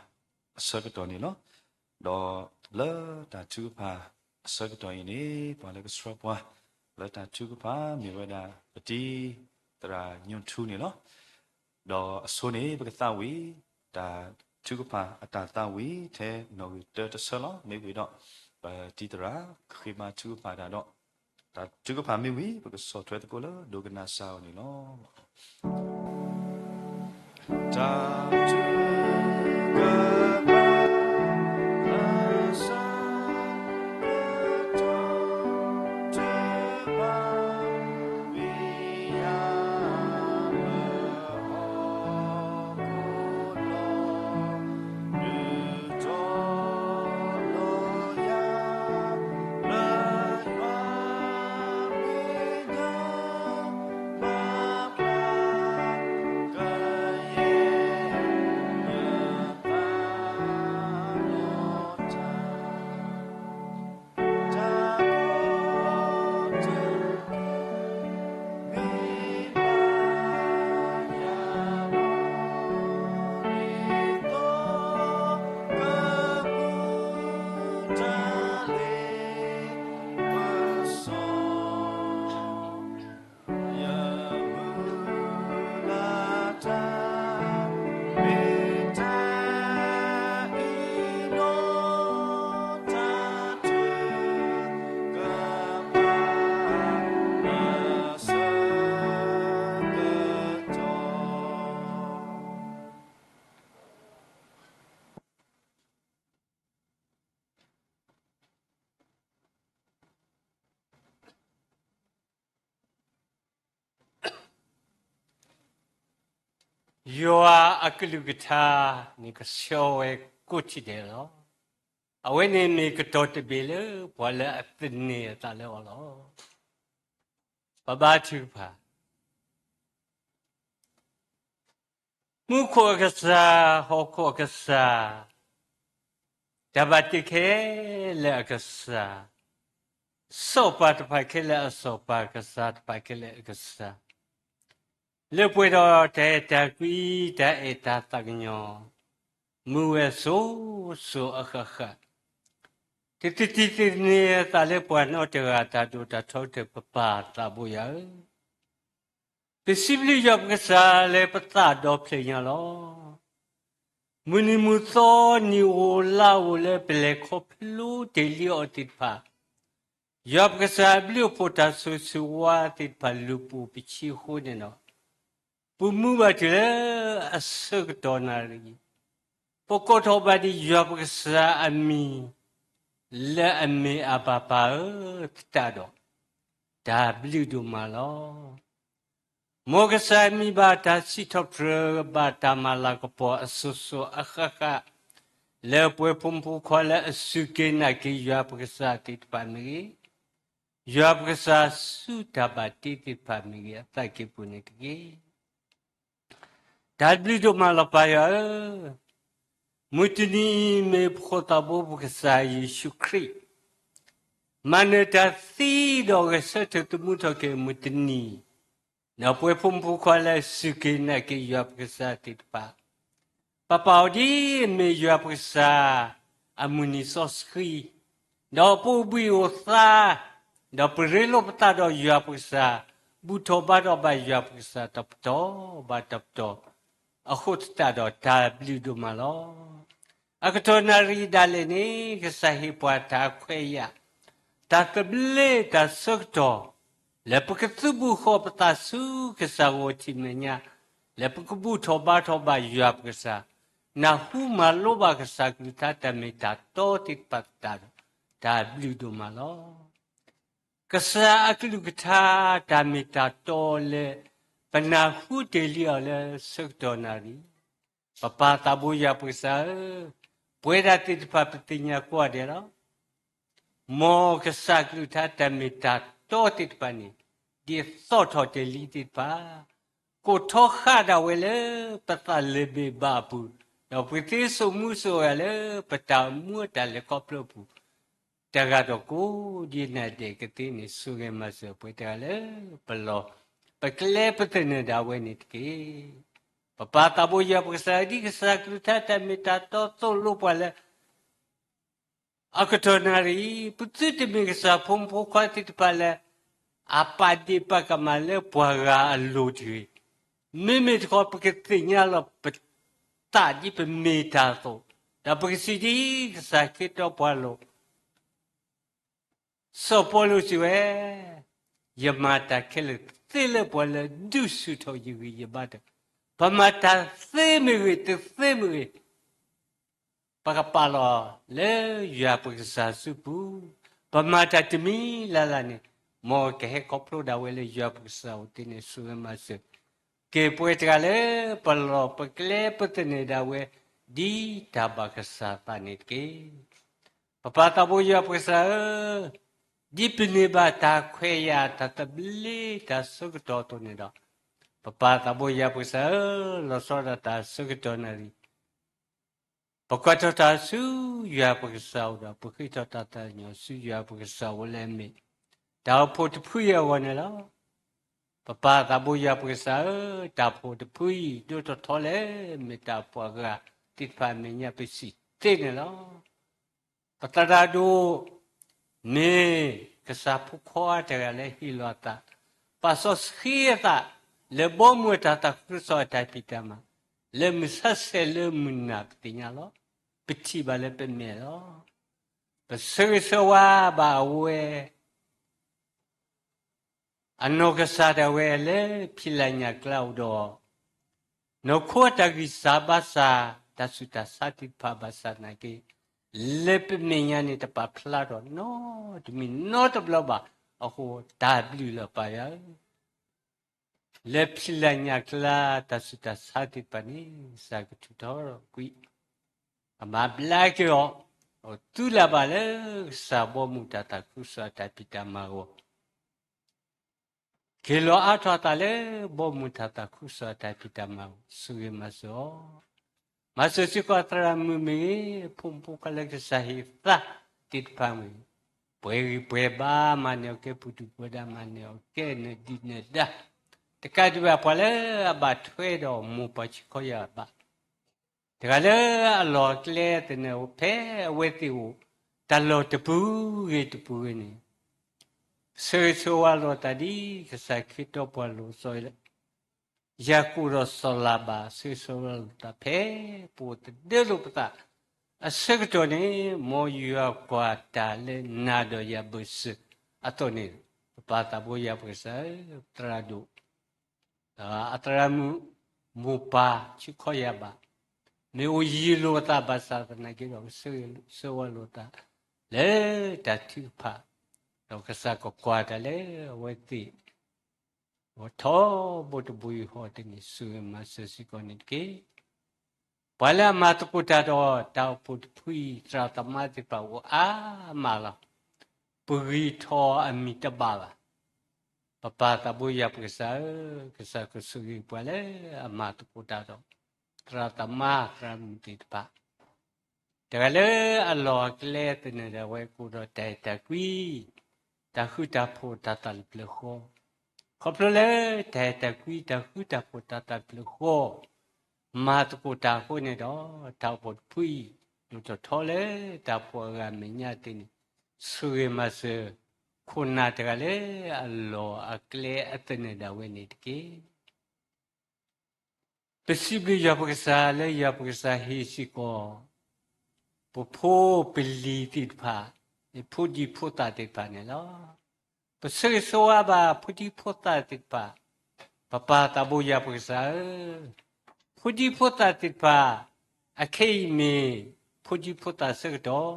အဆၢကတီၢ်န့ၣ်လီၤ. ဒီးလၢတၢ်ထုကဖၣ်အဆၢကတီၢ်အံၤန့ၣ် ပှၤလၢကဆှၢပှၤလၢတၢ်ထုကဖၣ် မ့ၢ်ဝဲဒၣ် ပတံၤသရၣ်ညိၣ်ထူန့ၣ်လီၤ. ဒီးအဆိန့ၣ် ပကသးဝံၣ် တၢ်ထုကဖၣ်အတၢ်သးဝံၣ် ထဲနီၣ်ဂံၢ်တၢတဆၢလီၤ. မ့ၢ်ဝံၤဒီး ပတံၤသရၣ် ကဃ့ဘါထုကဖၣ်တၢ်ဒီး တၢ်ထုကဖၣ်မ့ၢ်ဝံၤ ပကဆီၣ်ထွဲသကိးလၢဒိကနၣ်စၢ်အီၤန့ၣ်လီၤ. တၢ်ထုကဖၣ် ယွၤအကလုၢ်ကထါန့ၣ် ကဆှီဝဲကိးထံၣ်ဒဲးလီၤ. အဝဲန့ၣ်မ့ၢ်ကတီၢ်တဘ့ၣ်လၢပှၤလၢအသန့ၤအသးလၢအီၤလီၤ. ပဘါထုကဖၣ်. မူခိၣ်အကစၢ်, ဟီၣ်ခိၣ်အကစၢ်, တၢ်ဘၣ်တ့ခဲလၢာ်အကစၢ်, စီၤပၤတဖၣ်ခဲလၢာ်အစီၤပၤ, ကစၢ်တဖၣ်ခဲလၢာ်အကစၢ်, လၢပှဲၤဒီးတၢ်အဲၣ်တၢ်ကွံ တၢ်အဲၣ်တၢ်သးကညီၤ, မူဝဲစိၤစိၤအဃၣ်ဃၣ်, တသန့ၤသန့ၤအသးလၢပှၤနီတဂၤ တၢ်ဒိၣ်တၢ်ထီကတၢၢ် ပပၢ်သးဘိယွၤဧၢ, ပစံးဘျုးယွၤပကစၢ်လၢပသးဒီဖျၢၣ်ညါလီၤ. မုၢ်နံၤမုၢ်သီ နံၤဧိၤလါဧိၤလၢပလဲၤခီဖျိတ့ၢ်လံအီၤသ့ၣ်တဖၣ်, ယွၤပကစၢ်အဘျုးအဖှိၣ် တၢ်ဆိၣ်ဂ့ၤဆိၣ်ဝါသ့ၣ်တဖၣ် လူၤပိာ်ပဆံးအဃိန့ၣ်ဒီး, ပမူဘၣ်တုၤလၢအဆၢကတီၢ်နၣ်ရံၣ်, ပကိးထီၣ်ဘၣ်ဒံးယွၤပကစၢ်အမံၤ လၢအမ့ၢ်အဘၣ်ပၢ်ဧၢ သတးဒီး တၢ်ဘျုးဒိၣ်မးလီၤ. မ်ကစၢ်မံၤဘၣ်တၢ်စံးထီၣ်ပတြၢၤ ဘၣ်တၢ်မၤလၤကပီၤအစိၤစိၤအဃၣ်ဃၣ်, လၢပှၤဖိမုၣ်ဖိခွါလၢအစူၢ်က့ၤနာ်က့ၤယွၤပကစၢ်သ့ၣ်တဖၣ်မ့ၢ်ဂ့ၤ, ယွၤပကစၢ်ဆူတၢ်ဘၣ်တ့သ့ၣ်တဖၣ်မ့ၢ်ဂ့ၤ အသးကံၢ်ပူၤန့ၣ်တက့ၢ်. တၢ်ဘျုးဒိၣ်မးလီၤပၢ်ယွၤဧၢ, မုၢ်တနံၤအံၤမ့ၢ်ပှၤသးဘိပကစၢ်ယ့ၣ်ၡူးခရံာ် မၤနၢၤတၢ်သံဒီးဂဲၤဆၢထၢၣ်သမူထီၣ်က့ၤမုၢ်တနံၤ, ဒီးပှၤဖိမုၣ်ဖိခွါလၢစူၢ်က့ၤနာ်က့ၤယွၤပကစၢ်သ့ၣ်တဖၣ်, ပပာ်အီၤဒ်အမ့ၢ်ယွၤပကစၢ် အမုၢ်နံၤစီဆှံ, ဒီးပအိၣ်ဘှံးအိၣ်သါ, ဒီးပရ့လိာ်ပသးဒီးယွၤပကစၢ်, ဘူၣ်ထီၣ်ဘါထီၣ်ဘၣ်ယွၤပကစၢ်တပတီၢ်ဘၣ်တပတီၢ်, အဃိသတးဒီးတၢ်ဘျုးဒိၣ်မးလီၤ. အကတီၢ်နၣ်ရံၣ်ဒၣ်လဲာ်န့ၣ် ကစၢ်ဟ့ၣ်ပှၤတၢ်ခွဲးယာ်, တၢ်သဘျ့တၢ်ဆၢကတီၢ်, လၢပကသုးဘူးဃီၤပသးဆူကစၢ်ဂီၢ်ထံးမဲာ်ညါ, လၢပကဘူၣ်ထီၣ်ဘါထီၣ်ဘၣ်ယွၤပကစၢ်, နၢ်ဟူမၤလိဘၣ်ကစၢ်ကလုၢ်ကထါတၢ်မ့ၢ်တၢ်တီသ့ၣ်တဖၣ်သတးဒီး တၢ်ဘျုးဒိၣ်မးလီၤ. ကစၢ်အကလုၢ်ကထါတၢ်မ့ၢ်တၢ်တီလၢ ပနၢ်ဟူတ့ၢ်လံအီၤလၢဆၢကတီၢ်နၣ်ရံၣ်, ပပၢ်သးဘိယွၤပကစၢ်ဧၢ, ပဝဲဒၣ်သ့ၣ်တဖၣ်ပသ့ၣ်ညါကိးဂၤဒဲးလီၤ. မ်ကစၢ်ကလုၢ်ကထါတၢ်မ့ၢ်တၢ်တီသ့ၣ်တဖၣ်န့ၣ် ဒ်သိးထီၣ်တ့ၢ်လံသ့ၣ်တဖၣ်, ကိးထီဃာ်ဒၣ်ဝဲလၢပသးလၢၤဘ့ၣ်ဘၣ်အပူၤ, ဒီးပကသ့စိာ်မူစိာ်ဂဲၤလၢပတၢ်အိၣ်မူအတၢ်လဲၤခီဖျိအပူၤ, တဂၤဒီးကိးဒ်နၤဒဲးကသ့န့ၣ် ဆိၣ်ဂ့ၤမၤစၢၤပှၤတဂၤလၢပလီၢ်, ပကျဲပသနၢၣ်ဒၣ်ဝဲန့ၣ်တက့ၢ်. ပပၢ်သးဘိယွၤပကစၢ်ဧၢ, ဒ်ကစၢ်ကလုၢ်ကထါတၢ်မ့ၢ်တၢ်တီသိၣ်လိပှၤလၢ အကတီၢ်နၣ်ရံၣ်, ပသုတမ့ၢ်ကစၢ်ဖိမုၣ်ဖိခွါသ့ၣ်တဖၣ်လၢ အပာ်ဒ့ၣ်ပာ်ကမၣ်လၢပှၤဂၤအလိၤတဂ့ၤ. မ့မ့ၢ်တခီ ပကသ့ၣ်ညါလီၤပသးဒ်ပမ့ၢ်တၢ်အသိး, ဒီးပကစံးဒ်ကစၢ်ခ့တီပှၤလိၤ စီၤပီလူးစံးဝဲ, ယမၤတၢ်ခဲလၢာ်သ့လၢပှၤလၢဒုးဆူၣ်ထီၣ်ယဂံၢ်ယဘါတဂၤ, ပမၤတၢ်သ့မ့ၢ်ဂ့ၤ တသ့မ့ၢ်ဂ့ၤ, ပကပာ်လီၤလၢယွၤပကစၢ်စုပူၤ, ပမၤတၢ်တမံၤလၢ်လၢ်န့ၣ်, မ်ကဟဲခီဖျိဒၣ်ဝဲလၢယွၤပကစၢ်အအိၣ်တ့ၢ်န့ၣ် ဆိၣ်ဂ့ၤမၤစၢၤက့ၤပှၤတဂၤလၢ ပလီၢ်ပကျဲပသန့ၤဒၣ်ဝဲ ဒ်တၢ်ဘၣ်ကစၢ်သးန့ၣ်တက့ၢ်. ပပၢ်သးဘိယွၤပကစၢ်ဧၢ, ဒ်ပန့ၢ်ဘၣ်တၢ်ခွဲးယာ်တၢ်သဘျ့တၢ်ဆၢကတီၢ်အသိးန့ၣ်ဒီး, ပပၢ်သးဘိယွၤပကစၢ်ဧၢ, လီၤဆီဒၣ်တၢ်ဆၢကတီၢ်နၣ်ရံၣ် ပကွၢ်ထီၣ်တၢ်ဆူယွၤပကစၢ်အအိၣ်ဒီး ပဃ့ထီၣ်တၢ်သးကညီၤဆူယွၤပကစၢ်အအိၣ်လၢအမ့ၢ် တၢ်အိၣ်ဖှိၣ်တဖုအံၤအဂီၢ်န့ၣ်လီၤ. ပပၢ်သးဘိယွၤပကစၢ်ဧၢ, တၢ်အိၣ်ဖှိၣ်တဖုအံၤ ဒိၣ်ထီၣ်ထီလၢ မ့ၢ်တၢ်ပှၤဂၤသ့ၣ်တဖၣ်အမဲာ်ညါပစံးသ့န့ၣ်လီၤ. ပသရၣ်ဒိၣ် မ့ၢ်ကစၢ်ဖိခွါတဂၤလၢဟ့ၣ်လီၤအသး, ပာ်စီဆှံအသး လၢဘီမုၢ်အတၢ်သးခုကစီၣ်အတၢ်ဖံးတၢ်မၤ, လၢမုၢ်ဆါဆဲးလၢမုၢ်နၤပသ့ၣ်ညါလီၤ. ပထံၣ်ဘၣ်လၢပမဲာ်လီၤ. ပဆၢဂ့ၤဆၢဝါဘၣ်အဝဲ အနီၢ်ကစၢ်ဒၣ်ဝဲလၢဖံးလၢ်ညၣ်ကျါအိၣ်ဒီး နီၢ်ခိအတၢ်ဂံၢ်စၢ်ဘါစၢ် တၢ်ဆူးတၢ်ဆါသ့ၣ်တဖၣ်ဘၣ်ဆၣ်သနာ်က့ လၢပမဲာ်ညါန့ၣ်တပာ်ဖျါထီၣ်နီတမံၤနီတဘျီဘၣ်အဃိ တၢ်ဘျုးလီၤပၢ်ယွၤဧၢ, လၢဖံးလၢ်ညၣ်ကျါ တၢ်ဆူးတၢ်ဆါသ့ၣ်တဖၣ်န့ၣ် ကစၢ်ကထုးထီၣ်ကွံာ် ကမၤဘျါက့ၤအီၤ, အိၣ်သူလၢ်ဘၣ်လၢကစၢ်ဘီမုၢ်တၢ်သးခုကစီၣ်အတၢ်ဖံးတၢ်မၤအဂီၢ် က့ၤလီၤအါထီၣ်အသးလၢဘီမုၢ်တၢ်သးခုကစီၣ်အတၢ်ဖံးတၢ်မၤအဂီၢ် ဆိၣ်ဂ့ၤမၤစၢၤအီၤ, မၤစၢၤစ့ၢ်ကီးသရၣ်မုၣ်မ့ၢ်ဂ့ၤ, ဖိမုၣ်ဖိခွါလၢကစၢ်ဟ့ၣ်သါသ့ၣ်တဖၣ်မ့ၢ်ဂ့ၤ, ပှဲၤဂံၢ်ပှဲၤဘါ မၤန့ၢ်အီၤကဲပူၤဒူၣ်ပူၤဒါ မၤန့ၢ်အီၤကဲနၢၤဒံးနၢၤဒါ, တကးဒံးဘၣ်ပှၤလၢအဘၣ်ထွဲဒီးမိၢ်ပၢ်ဆံးခီယၢ်ဘၣ် တဂၤလၢအလီၢ်အကျဲသန့ၤ ဖဲအဝဲသ့ၣ်အိၣ် တၢ်လီၢ်တပူၤဂ့ၤတပူၤဂ့ၤန့ၣ်, ဆၢဂ့ၤဆၢဝါလိာ်သးဒ်ကစၢ်ခ့တီပှၤလိၤစီၤ ယၤကိာ်ဒီးစီၤလၤဘၣ် ဆၢဂ့ၤဆၢဝါလိာ်သးဖဲ ပအိၣ်သဒၢလိာ်ပသးအဆၢကတီၢ်န့ၣ် မ်ယွၤကွၢ်တၢ်လၢနၤဒီးယၤဘၢၣ်စၢၤအသိးန့ၣ်, ပပၢ်သးဘိယွၤပကစၢ်ဧၢ, သရၣ်ဒိၣ် အသရၣ်မုၣ် မိၢ်ပၢ်ဆံးခီယၢ်ဘၣ်, မ့ၢ်အိၣ်ယံၤလိာ်အသးဘၣ်ဆၣ်သနာ်က့ဒီး ကဆၢဂ့ၤဆၢဝါလိာ်သး လၢတၢ်ထုကဖၣ်, ဒီးကစၢ်ကကွၢ်တၢ်လၢအဝဲသ့ၣ် ထီဘိတဘိယူၢ်ဃီတန့ၣ် ဆိၣ်ဂ့ၤမၤစၢၤစ့ၢ်ကီးန့ၣ်တက့ၢ်. ပှၤလၢအမၤသကိးတၢ်ဒီးတၢ်အိၣ်ဖှိၣ်တဖုအံၤ သရၣ်သမါသ့ၣ်တဖၣ်အိၣ်အါမးလီၤ. ပဂံၢ်ထီၣ်အမံၤတဘၣ်ဘၣ်. ပပၢ်သးဘိယွၤပကစၢ်ဧၢ, ကစၢ်ကဆိၣ်ဂ့ၤပှၤလၢအမၤသကိးတၢ်ဒီး သရၣ်သမါသရၣ်မုၣ်သ့ၣ်တဖၣ် တဂၤလၢအလီၢ်အကျဲသန့ၤဒၣ်ဝဲကအိၣ်ဒီးတၢ်အဲၣ်တၢ်ကွံ, တၢ်ဃူတၢ်ဖိးတၢ်သးတဖျၢၣ်ဃီ, ခီဖျိလၢတၢ်အဲၣ်တၢ်ကွံ တၢ်ဃူတၢ်ဖိးတၢ်သးတဖျၢၣ်ဃီ မၤသကိးတၢ်အဃိန့ၣ်ဒီး တၢ်အိၣ်ဖှိၣ်တဖုအံၤ ဒိၣ်ထီၣ်ထီလၢတၢ်ဖိအဂၤအမဲာ်ညါသ့ၣ်န့ၣ် ဆိၣ်ဂ့ၤမၤစၢၤ ခိၣ်နၢ်တဂၤလၢအလီၢ်အကျဲအသန့ၤဒၣ်ဝဲန့ၣ်တက့ၢ်. ပစံးဘျုးယွၤပကစၢ်လၢယွၤပကစၢ်ဟ့ၣ်စ့ၢ်ကီး ပဖိပလံၤသ့ၣ်တဖၣ်, ဖိဒံဖိသၣ်သ့ၣ်တဖၣ်န့ၣ်လီၤ. ပဆၢဂ့ၤဆၢဝါဘၣ်ဖိဒံဖိသၣ်သ့ၣ်တဖၣ်, ပပၢ်သးဘိယွၤပကစၢ်ဧၢ, ဖိဒံဖိသၣ်သ့ၣ်တဖၣ်, အခဲအံၤမ့ၢ်ဖိဒံဖိသၣ်ဆၢကတီၢ်,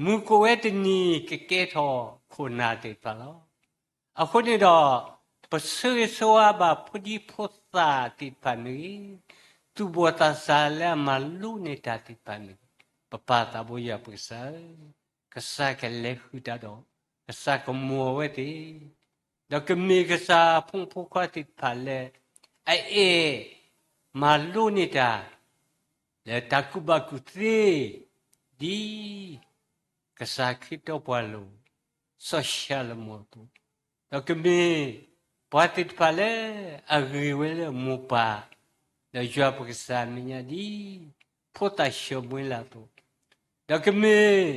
မုၢ်ကအိၣ်ဝဲတနံၤကကဲထီၣ်ခိၣ်နၢ်သ့ၣ်တဖၣ်လီၤ. အဃိန့ၣ်ဒီး ပဆၢဂ့ၤဆၢဝါဘၣ်ဖိဒံဖိသၣ်သ့ၣ်တဖၣ်မ့ၢ်ဂ့ၤ, သူၣ်ဘီၣ်သးစၢ်လၢအမၤလိန့ၢ်တၢ်သ့ၣ်တဖၣ်မ့ၢ်ဂ့ၤ, ပပၢ်သးဘိယွၤပကစၢ်ဧၢ, ကစၢ်ကလဲၤဃုာ်တၢ်ဒီး ကစၢ်ကမူအဝဲသ့ၣ်, ဒီးကမ့ၢ်ကစၢ်ဖိမုၣ်ဖိခွါသ့ၣ်တဖၣ်လၢ အအဲၣ်မၤလိန့ၢ်တၢ် လၢတၢ်ကူၣ်ဘၣ်ကူၣ်သ့ ဒ်ကစၢ်ခ့တီပှၤလိၤ စီၤၡၤလမိၣ်အသိး, ဒီးကမ့ၢ်ပှၤသ့ၣ်တဖၣ်လၢအဂ့ၤဝဲလၢမိၢ်ပၢ် ဒီးယွၤပကစၢ်မဲာ်ညါဒ် ဖိသၣ်ၡၢၣ်မူၤအ့လးအသိး, ဒီးကမ့ၢ်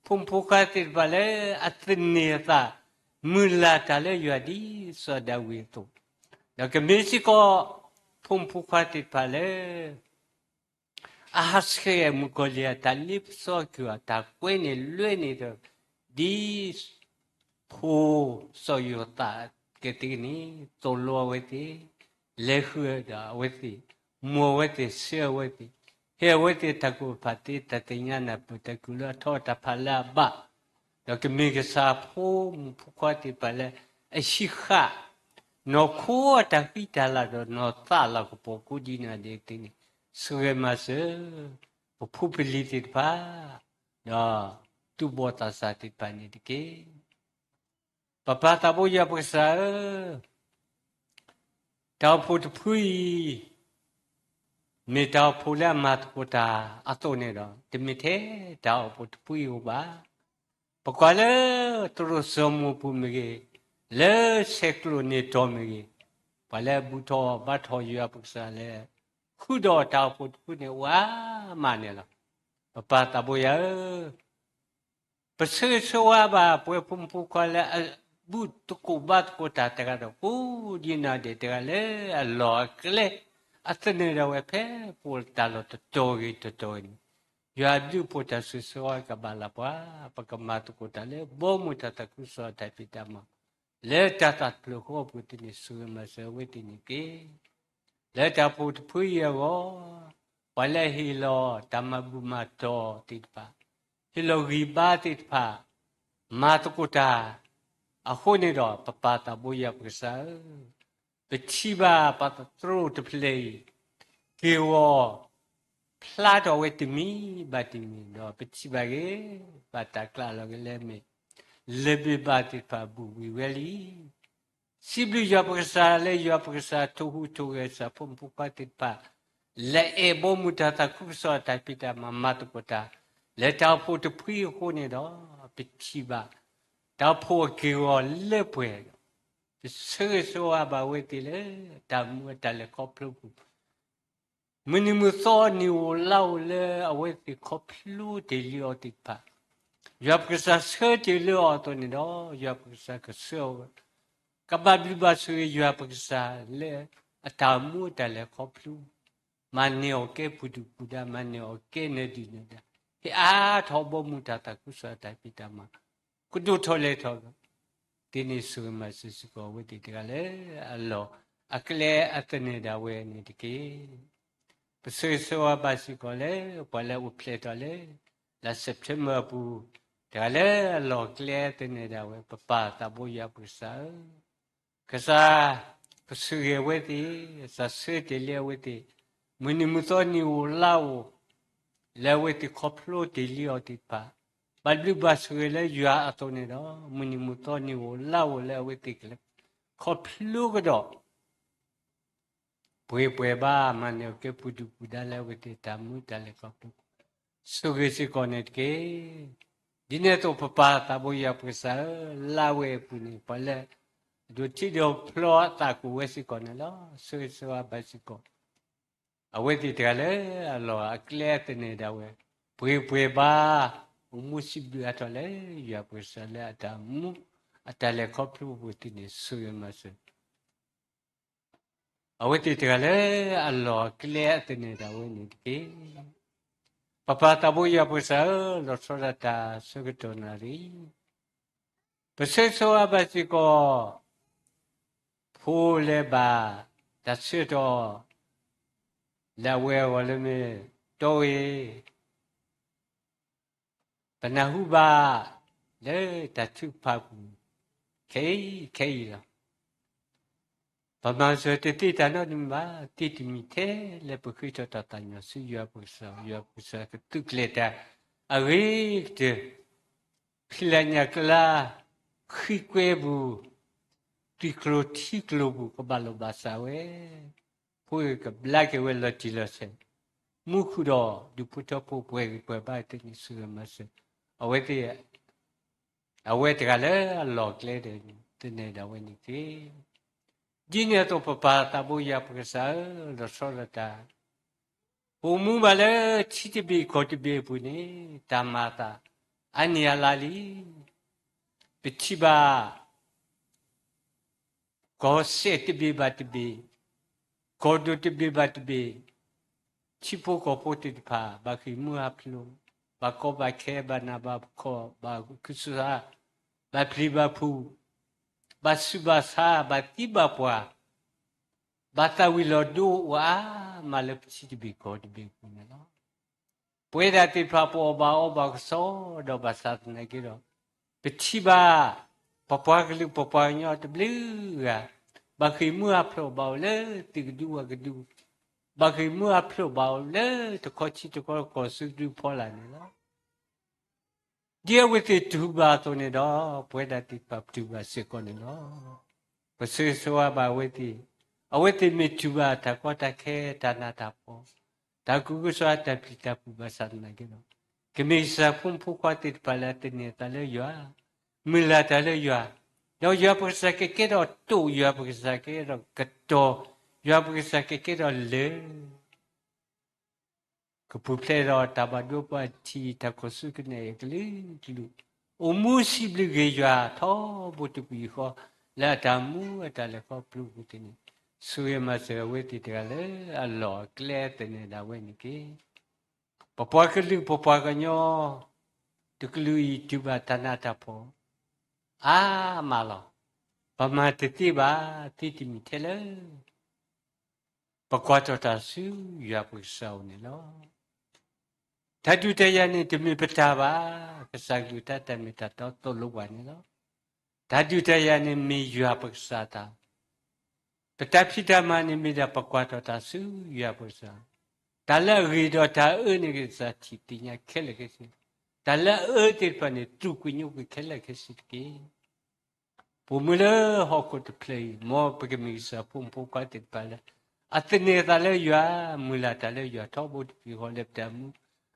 ဖိမုၣ်ဖိခွါသ့ၣ်တဖၣ်လၢ အသန့ၤအသး မုၢ်လၢ်တၢ်လၢယွၤဒ်စီၤဒၤဝံးအသိး, ဒီးကမ့ၢ်စ့ၢ်ကီး ဖိမုၣ်ဖိခွါသ့ၣ်တဖၣ်လၢ အဟးဆှဲးမုၣ်ကီၤလံၢ်အတၢ် လ့ပစီက့ၤအတၢ် ကွဲန့ၢ်လွဲန့ၢ်ဒီး ဒ် ဖိစီၤယိၤသးကသ့န့ၣ် သိၣ်လိအဝဲသ့ၣ်, လဲၤဃုာ်ဒီးအဝဲသ့ၣ်, မိၢ်အဝဲသ့ၣ် ဆှၢအဝဲသ့ၣ်, ဟ့ၣ်အဝဲသ့ၣ်တၢ်ကူၣ်တၢ်ဖးသ့ တၢ်သ့ၣ်ညါနၢ်ပၢၢ်တၢ်ကူၣ်လၢအထီတၢ်ဖးလၢအဘၣ်, ဒီးကမ့ၢ်ကစၢ်ဖိမုၣ်ဖိခွါသ့ၣ်တဖၣ်လၢ အဟံးဃာ် နီၢ်ခိအတၢ်ဃံတၢ်လၤဒီးနီၢ်သးလၤကပီၤကိးဒံးနီၢ်ဒဲးသ့ၣ်န့ၣ် စှၤဂဲၤမၤစၢၤ ပဖိပလံၤသ့ၣ်တဖၣ် ဒီးသူၣ်ဘီၣ်သးစၢ်သ့ၣ်တဖၣ်န့ၣ်တက့ၢ်. ပပၢ်သးဘိယွၤပကစၢ်ဧၢ, တၢ်အိၣ်ဖှိၣ်တဖုအံၤ မ့ၢ်တၢ်အိၣ်ဖှိၣ်လၢအမၤသကိးတၢ်အသိးန့ၣ်ဒီး တမ့ၢ်ထဲတၢ်အိၣ်ဖှိၣ်တဖုအံၤဧိၤဘၣ်. ပကွၢ်လၢသရိာ်စီၤမိၢ်ပူၤမ့ၢ်ဂ့ၤ, လၢဆဲးကျိးန့ၢ်တီၤမ့ၢ်ဂ့ၤ, ပှၤလၢအဘူၣ်ထီၣ်ဘါထီၣ်ယွၤပကစၢ်လၢ ဃုာ်ဒီးတၢ်အိၣ်ဖှိၣ်တဖုန့ၣ် အိၣ်အါမးန့ၣ်လီၤ. ပပၢ်သးဘိယွၤဧၢ, ပဆၢဂ့ၤဆၢဝါဘၣ်ပဝဲဖိမုၣ်ဖိခွါလၢအဘူၣ်သကိးဘါသကိးတၢ်တဂၤဒီး ကိးဒံးနီၢ်ဒဲးတဂၤလၢအလီၢ်အကျဲ အသန့ၤဒၣ်ဝဲဖဲပအိၣ်တၢ်လီၢ်တတီၤဂ့ၤတတီၤဂ့ၤန့ၣ်, ယွၤအဘျုးအဖှိၣ်တၢ်ဆိၣ်ဂ့ၤဆိၣ်ဝါကဘၣ်လၢပှၤ, ပကမၤသကိးတၢ်လၢဘီမုၢ်တၢ်သးခုကစီၣ်အတၢ်ဖံးတၢ်မၤ လၢတၢ်သးတဖျၢၣ်ဃီအပူၤသ့ၣ်န့ၣ် စှၤဂဲၤမၤစၢၤအဝဲသ့ၣ်န့ၣ်တက့ၢ်. လၢတၢ်အိၣ်ဖှိၣ်တဖုအံၤအဂီၢ်, ပှၤလၢအဟ့ၣ်လီၤတၢ်မၤဘူၣ်မၤတီၤသ့ၣ်တဖၣ်, ဟ့ၣ်လီၤဂံၢ်ဘါသ့ၣ်တဖၣ်, မၤသကိးတၢ်အဃိန့ၣ်ဒီး ပပၢ်သးဘိယွၤပကစၢ်ဧၢ, ပထံၣ်ဘၣ်ပှၤသရိာ်တဖျၢၣ်အံၤ က့ၢ်ဂီၤ ဖျါထီၣ်ဝဲတမံၤဘၣ်တမံၤဒီး ပထံၣ်ဘၣ်ဂ့ၤ ဘၣ်တၢ်ကျးလီၤကလဲာ်မ့ၢ် လၢၢ်ဘ့ၣ်ဘၣ်သ့ၣ်တဖၣ်ဘူးဝံၤဝဲလံ. စံးဘျုးယွၤပကစၢ်လၢယွၤပကစၢ်ထိၣ်ဟူးထိၣ်ဂဲၤစၢ်ဖိမုၣ်ဖိခွါသ့ၣ်တဖၣ် လၢအအဲၣ်ဘီမုၢ်တၢ်သးခုကစီၣ်အတၢ်ဖံးတၢ်မၤ မၤသကိးတၢ် လၢတၢ်အိၣ်ဖှိၣ်တဖုအံၤအဃိန့ၣ်ဒီး ပထံၣ်ဘၣ် တၢ်အိၣ်ဖှိၣ်အက့ၢ်ဂီၤလၢပှဲၤဒီး ပဆၢဂ့ၤဆၢဝါဘၣ်အဝဲသ့ၣ်လၢ တၢ်မူအတၢ်လဲၤခီဖျိပူၤ မုၢ်နံၤမုၢ်သီနံၣ်ဧိၤလါဧိၤလၢအဝဲသ့ၣ်ခီဖျိတ့ၢ်လံအီၤသ့ၣ်တဖၣ်, ယွၤပကစၢ်ဆၢတ့ၢ်လၢအီၤအသိးန့ၣ်ဒီး ယွၤပကစၢ်ကဆှၢအီၤ, ကဘၣ်ဘျုးဘၣ်ဆိၣ်ဂ့ၤယွၤပကစၢ်လၢအတၢ်မူအတၢ်လဲၤခီဖျိ, မၤန့ၢ်အီၤကဲပူၤဒုၣ်ပူၤဒါ, မၤန့ၢ်အီၤကဲနၢၤဒုၣ်နၢၤဒါ, ဟ့ၣ်အါထီၣ်ဘီမုၢ်တၢ်သးခုကစီၣ်အတၢ်ဖံးတၢ်မၤ ကဒိၣ်ထီၣ်လဲၤထီၣ်ဒီး ဒ်န့ၣ်စှၤဂဲၤမၤစၢၤစ့ၢ်ကီးအဝဲသ့ၣ်တဂၤလၢအလီၢ်အကျဲအသန့ၤဒၣ်ဝဲန့ၣ်တက့ၢ်. ပဆၢဂ့ၤဆၢဝါဘၣ်စ့ၢ်ကီးလၢ ပှၤလၢအအိၣ်ဖျဲၣ်ထီၣ်လၢ လါ September အပူၤ တဂၤလၢအလီၢ်အကျဲအသန့ၤဒၣ်ဝဲ ပပၢ်သးဘိယွၤပကစၢ်ဧၢ, ကစၢ်ကဆိၣ်ဂ့ၤအဝဲသ့ၣ်, ကစၢ်ဆၢတ့ၢ်လံအဝဲသ့ၣ်, မုၢ်နံၤမုၢ်သီနံၣ်ဧိၤလါဧိၤ လၢအဝဲသ့ၣ်ခီဖျိတ့ၢ်လံအီၤသ့ၣ်တဖၣ်, ဘၣ်ဘျုးဘၣ်ဆိၣ်ဂ့ၤလၢယွၤအသိးန့ၣ်ဒီး မုၢ်နံၤမုၢ်သီနံၣ်ဧိၤလါဧိၤလၢအဝဲသ့ၣ်ကလဲၤခီဖျိကဒီး ပှ့ၤပှဲၤဘၣ် မၤန့ၢ်အီၤကဲပူၤဒုၣ်ပူၤဒါလၢအဝဲသ့ၣ်တၢ်မူတၢ်လဲၤခီဖျိ ဆိၣ်ဂ့ၤစ့ၢ်ကီးန့ၣ်တက့ၢ်. ဒ်န့ၣ်အသိးပပၢ်သးဘိယွၤပကစၢ်ဧၢ, လါဝဲအပူၤန့ၣ် ပှၤလၢအဒိးထံဒိးဖျီအသးကိးဝဲစ့ၢ်ကီးန့ၣ်လီၤ. ဆၢဂ့ၤဆၢဝါဘၣ်စ့ၢ်ကီး အဝဲသ့ၣ်တဂၤလၢအလီၢ်အကျဲအသန့ၤဒၣ်ဝဲ ပှ့ၤပှဲၤဘၣ် အိၣ်မူစံးဘျုးအါထီၣ်လၢယွၤပကစၢ်လၢအတၢ်မူအတၢ်လဲၤခီဖျိအပူၤသ့ၣ်န့ၣ် ဆိၣ်ဂ့ၤမၤစၢၤ အဝဲသ့ၣ်တဂၤလၢအလီၢ်အကျဲအသန့ၤဒၣ်ဝဲန့ၣ်တက့ၢ်. ပပၢ်သးဘိယွၤပကစၢ်ဧၢ, လီၤဆီဒၣ်တၢ်ဆၢကတီၢ်နၣ်ရံၣ် ပဆၢဂ့ၤဆၢဝါဘၣ်စ့ၢ်ကီး ဖိလၢဘၣ်တၢ်ဆၢကတီၢ် လၢအဝဲအဂီၢ်လၢမ့ၢ် တီဂ့ၤ ပနၢ်ဟူဘၣ် လၢတၢ်ထုကဖၣ်ပူၤ ခဲအံၤခဲအံၤလီၤ. ပမၤစၢၤတသ့တၢ်နီတမံၤဘၣ်, သ့တမံၤထဲလၢပဃ့ထီၣ်တၢ်သးညီဆူယွၤပကစၢ်, ယွၤပကစၢ်ကသုးကျဲၤတၢ်အဂ့ၤကတၢၢ်, ဖံးလၢညၣ်ကျါ ဃံကွဲပူၤ, သွံၣ်ကျိၤထံကျိၤပူၤ ကဘၣ်လိာ်ဘၣ်စးဝဲ ဖိကဘျါက့ၤဝဲလီၤတံၢ်လီၤဆဲး, မူဃုာ်ဒီးဒူၣ်ဖိထၢဖိပှဲၤဂံၢ်ပှဲၤဘါသ့ၣ်န့ၣ် ဆိၣ်ဂ့ၤမၤစၢၤ အဝဲသ့ၣ်, အဝဲတဂၤလၢအလီၢ်ကျဲသန့ၤဒၣ်ဝဲန့ၣ်တက့ၢ်. ဒ်န့ၣ်အသိး ပပၢ်သးဘိယွၤပကစၢ်ဧၢ, လီၤဆီဒၣ်တၢ်, ပအိၣ်မူဘၣ်လၢထံတဘ့ၣ်ကီၢ်တဘ့ၣ်အပူၤန့ၣ် တၢ်မၤအသးအါနံၣ်အါလါလံ. ပထံၣ်ဘၣ် ကီၢ်စဲၣ်တဘ့ၣ်ဘၣ်တဘ့ၣ်, ကီၢ်ဒိၣ်တဘ့ၣ်ဘၣ်တဘ့ၣ်, ထံဖိကီၢ်ဖိသ့ၣ်တဖၣ် ဘၣ်ဃ့ၢ်မှံဟးဖျိး, ဘၣ်ကီဘၣ်ခဲ, ဘၣ်နးဘၣ်ဖှီၣ်, ဘၣ်ခုၣ်ဆါ, ဘၣ်ပျံၤဘၣ်ဖုး, ဘၣ်ဆူးဘၣ်ဆါ, ဘၣ်သံဘၣ်ပှၢ်, ဘၣ်သးဝံၤလီၤဒိအိၣ်အါမးလၢပထံတဘ့ၣ်ကီၢ်တဘ့ၣ်အပူၤန့ၣ်လီၤ. ပဝဲဒၣ်သ့ၣ်တဖၣ် ပအီၣ်ဘၣ်အီဘၣ်ကစီဒီ ဘၣ်ဆၣ်သနာ်က့ဒီး ပထံၣ်ဘၣ် ပပှၤကလုာ်ပပှၤကညီတဘျုးဂၤ ဘၣ်ဃ့ၢ်မှံဟးဖျိးဘၣ်အိၣ်လၢသ့ၣ်ကဒုဝဲၢ်ကဒု, ဘၣ်ဃ့ၢ်မှံဟးဖျိးဘၣ်အိၣ်လၢတခီထံတခီကီၢ်ဆူဒုဖီလာ်န့ၣ်လီၤ. ဒ်အဝဲသ့ၣ်တူၢ်ဘၣ်အသိးန့ၣ်ဒီး ပဝဲဒၣ်သ့ၣ်တဖၣ်ပတူၢ်ဘၣ်စ့ၢ်ကီးန့ၣ်လီၤ. ပဆၢဂ့ၤဆၢဝါဘၣ်အဝဲသ့ၣ်, အဝဲသ့ၣ်မ့ၢ်တူၢ်ဘၣ်တၢ်ကီတၢ်ခဲ တၢ်နးတၢ်ဖှီၣ်, တၢ်ကူၣ်ကစီၣ် တၢ်ပျံၤတၢ်ဖုးဘၣ်ဆၣ်သနာ်က့ဒီး ကမ့ၢ်ကစၢ်ဖိမုၣ်ဖိခွါသ့ၣ်တဖၣ်လၢအသန့ၤအသးလၢယွၤ, မုၢ်လၢ်တၢ်လၢယွၤ, ဒီးယွၤပကစၢ်ကကဲထီၣ်တိာ်, ယွၤပကစၢ်ကကဲထီၣ်ကတီၤ, ယွၤပကစၢ်ကကဲထီၣ်လၢၢ် ကပူၤဖျဲးဒီးတၢ်ဘၣ်ဒိဘၣ်ထံး တၢ်ကီၢ်စူၢ်ကနၣ်အံၤအကလုာ်ကလုာ်, အိၣ်မူစံးဘျုးက့ၤယွၤထီဘိတပှၤဃီ လၢအတၢ်မူအတၢ်လဲၤခီဖျိအပူၤသ့ၣ်န့ၣ်, ဆိၣ်ဂ့ၤမၤစၢၤအဝဲသ့ၣ်တဂၤလၢအလီၢ်အကျဲသန့ၤဒၣ်ဝဲန့ၣ်တက့ၢ်. ပပှၤကလုာ်ပပှၤကညီ တကလုာ်အံၤ တူၢ်ဘၣ်တၢ်နးတၢ်ဖှီၣ် အါမးလီၤ. ပမၤတသ့ဘၣ် သ့တမံၤထဲလၢ ပကွၢ်ထီၣ်တၢ်ဆူယွၤပကစၢ်အအိၣ်န့ၣ်လီၤ. တၢ်ဒုးတၢ်ယၤန့ၣ် တမ့ၢ်ပတၢ်ဘၣ်, ကစၢ်ကလုၢ်တၢ်တၢ်မ့ၢ်တၢ်တီသိၣ်လိပှၤန့ၣ်လီၤ. တၢ်ဒုးတၢ်ယၤန့ၣ်မ့ၢ်ယွၤပကစၢ်တၢ်, ပတၢ်ဖံးတၢ်မၤန့ၣ်မ့ၢ်ဒၣ်ပကွၢ်ထီၣ်တၢ်ဆူယွၤပကစၢ်, တၢ်လၢအဂ့ၤဒီးတၢ်အၢန့ၣ် ကစၢ်ထံၣ်သ့ၣ်ညါခဲလၢာ်ခဲဆ့, တၢ်လၢအအၢသ့ၣ်တဖၣ်န့ၣ် သူၣ်ကွံာ်ညိကွံာ်ခဲလၢာ်ခဲဆ့တက့ၢ်. ပအိၣ်မူလၢဟီၣ်ခိၣ်တဖျၢၣ်အံၤ မ်ပကမ့ၢ်ကစၢ်ဖိမုၣ်ဖိခွါသ့ၣ်တဖၣ်လၢ အသန့ၤအသးလၢယွၤ, မုၢ်လၢ်တၢ်လၢယွၤထီဘိတပှၤဃီလၢပတၢ်မူ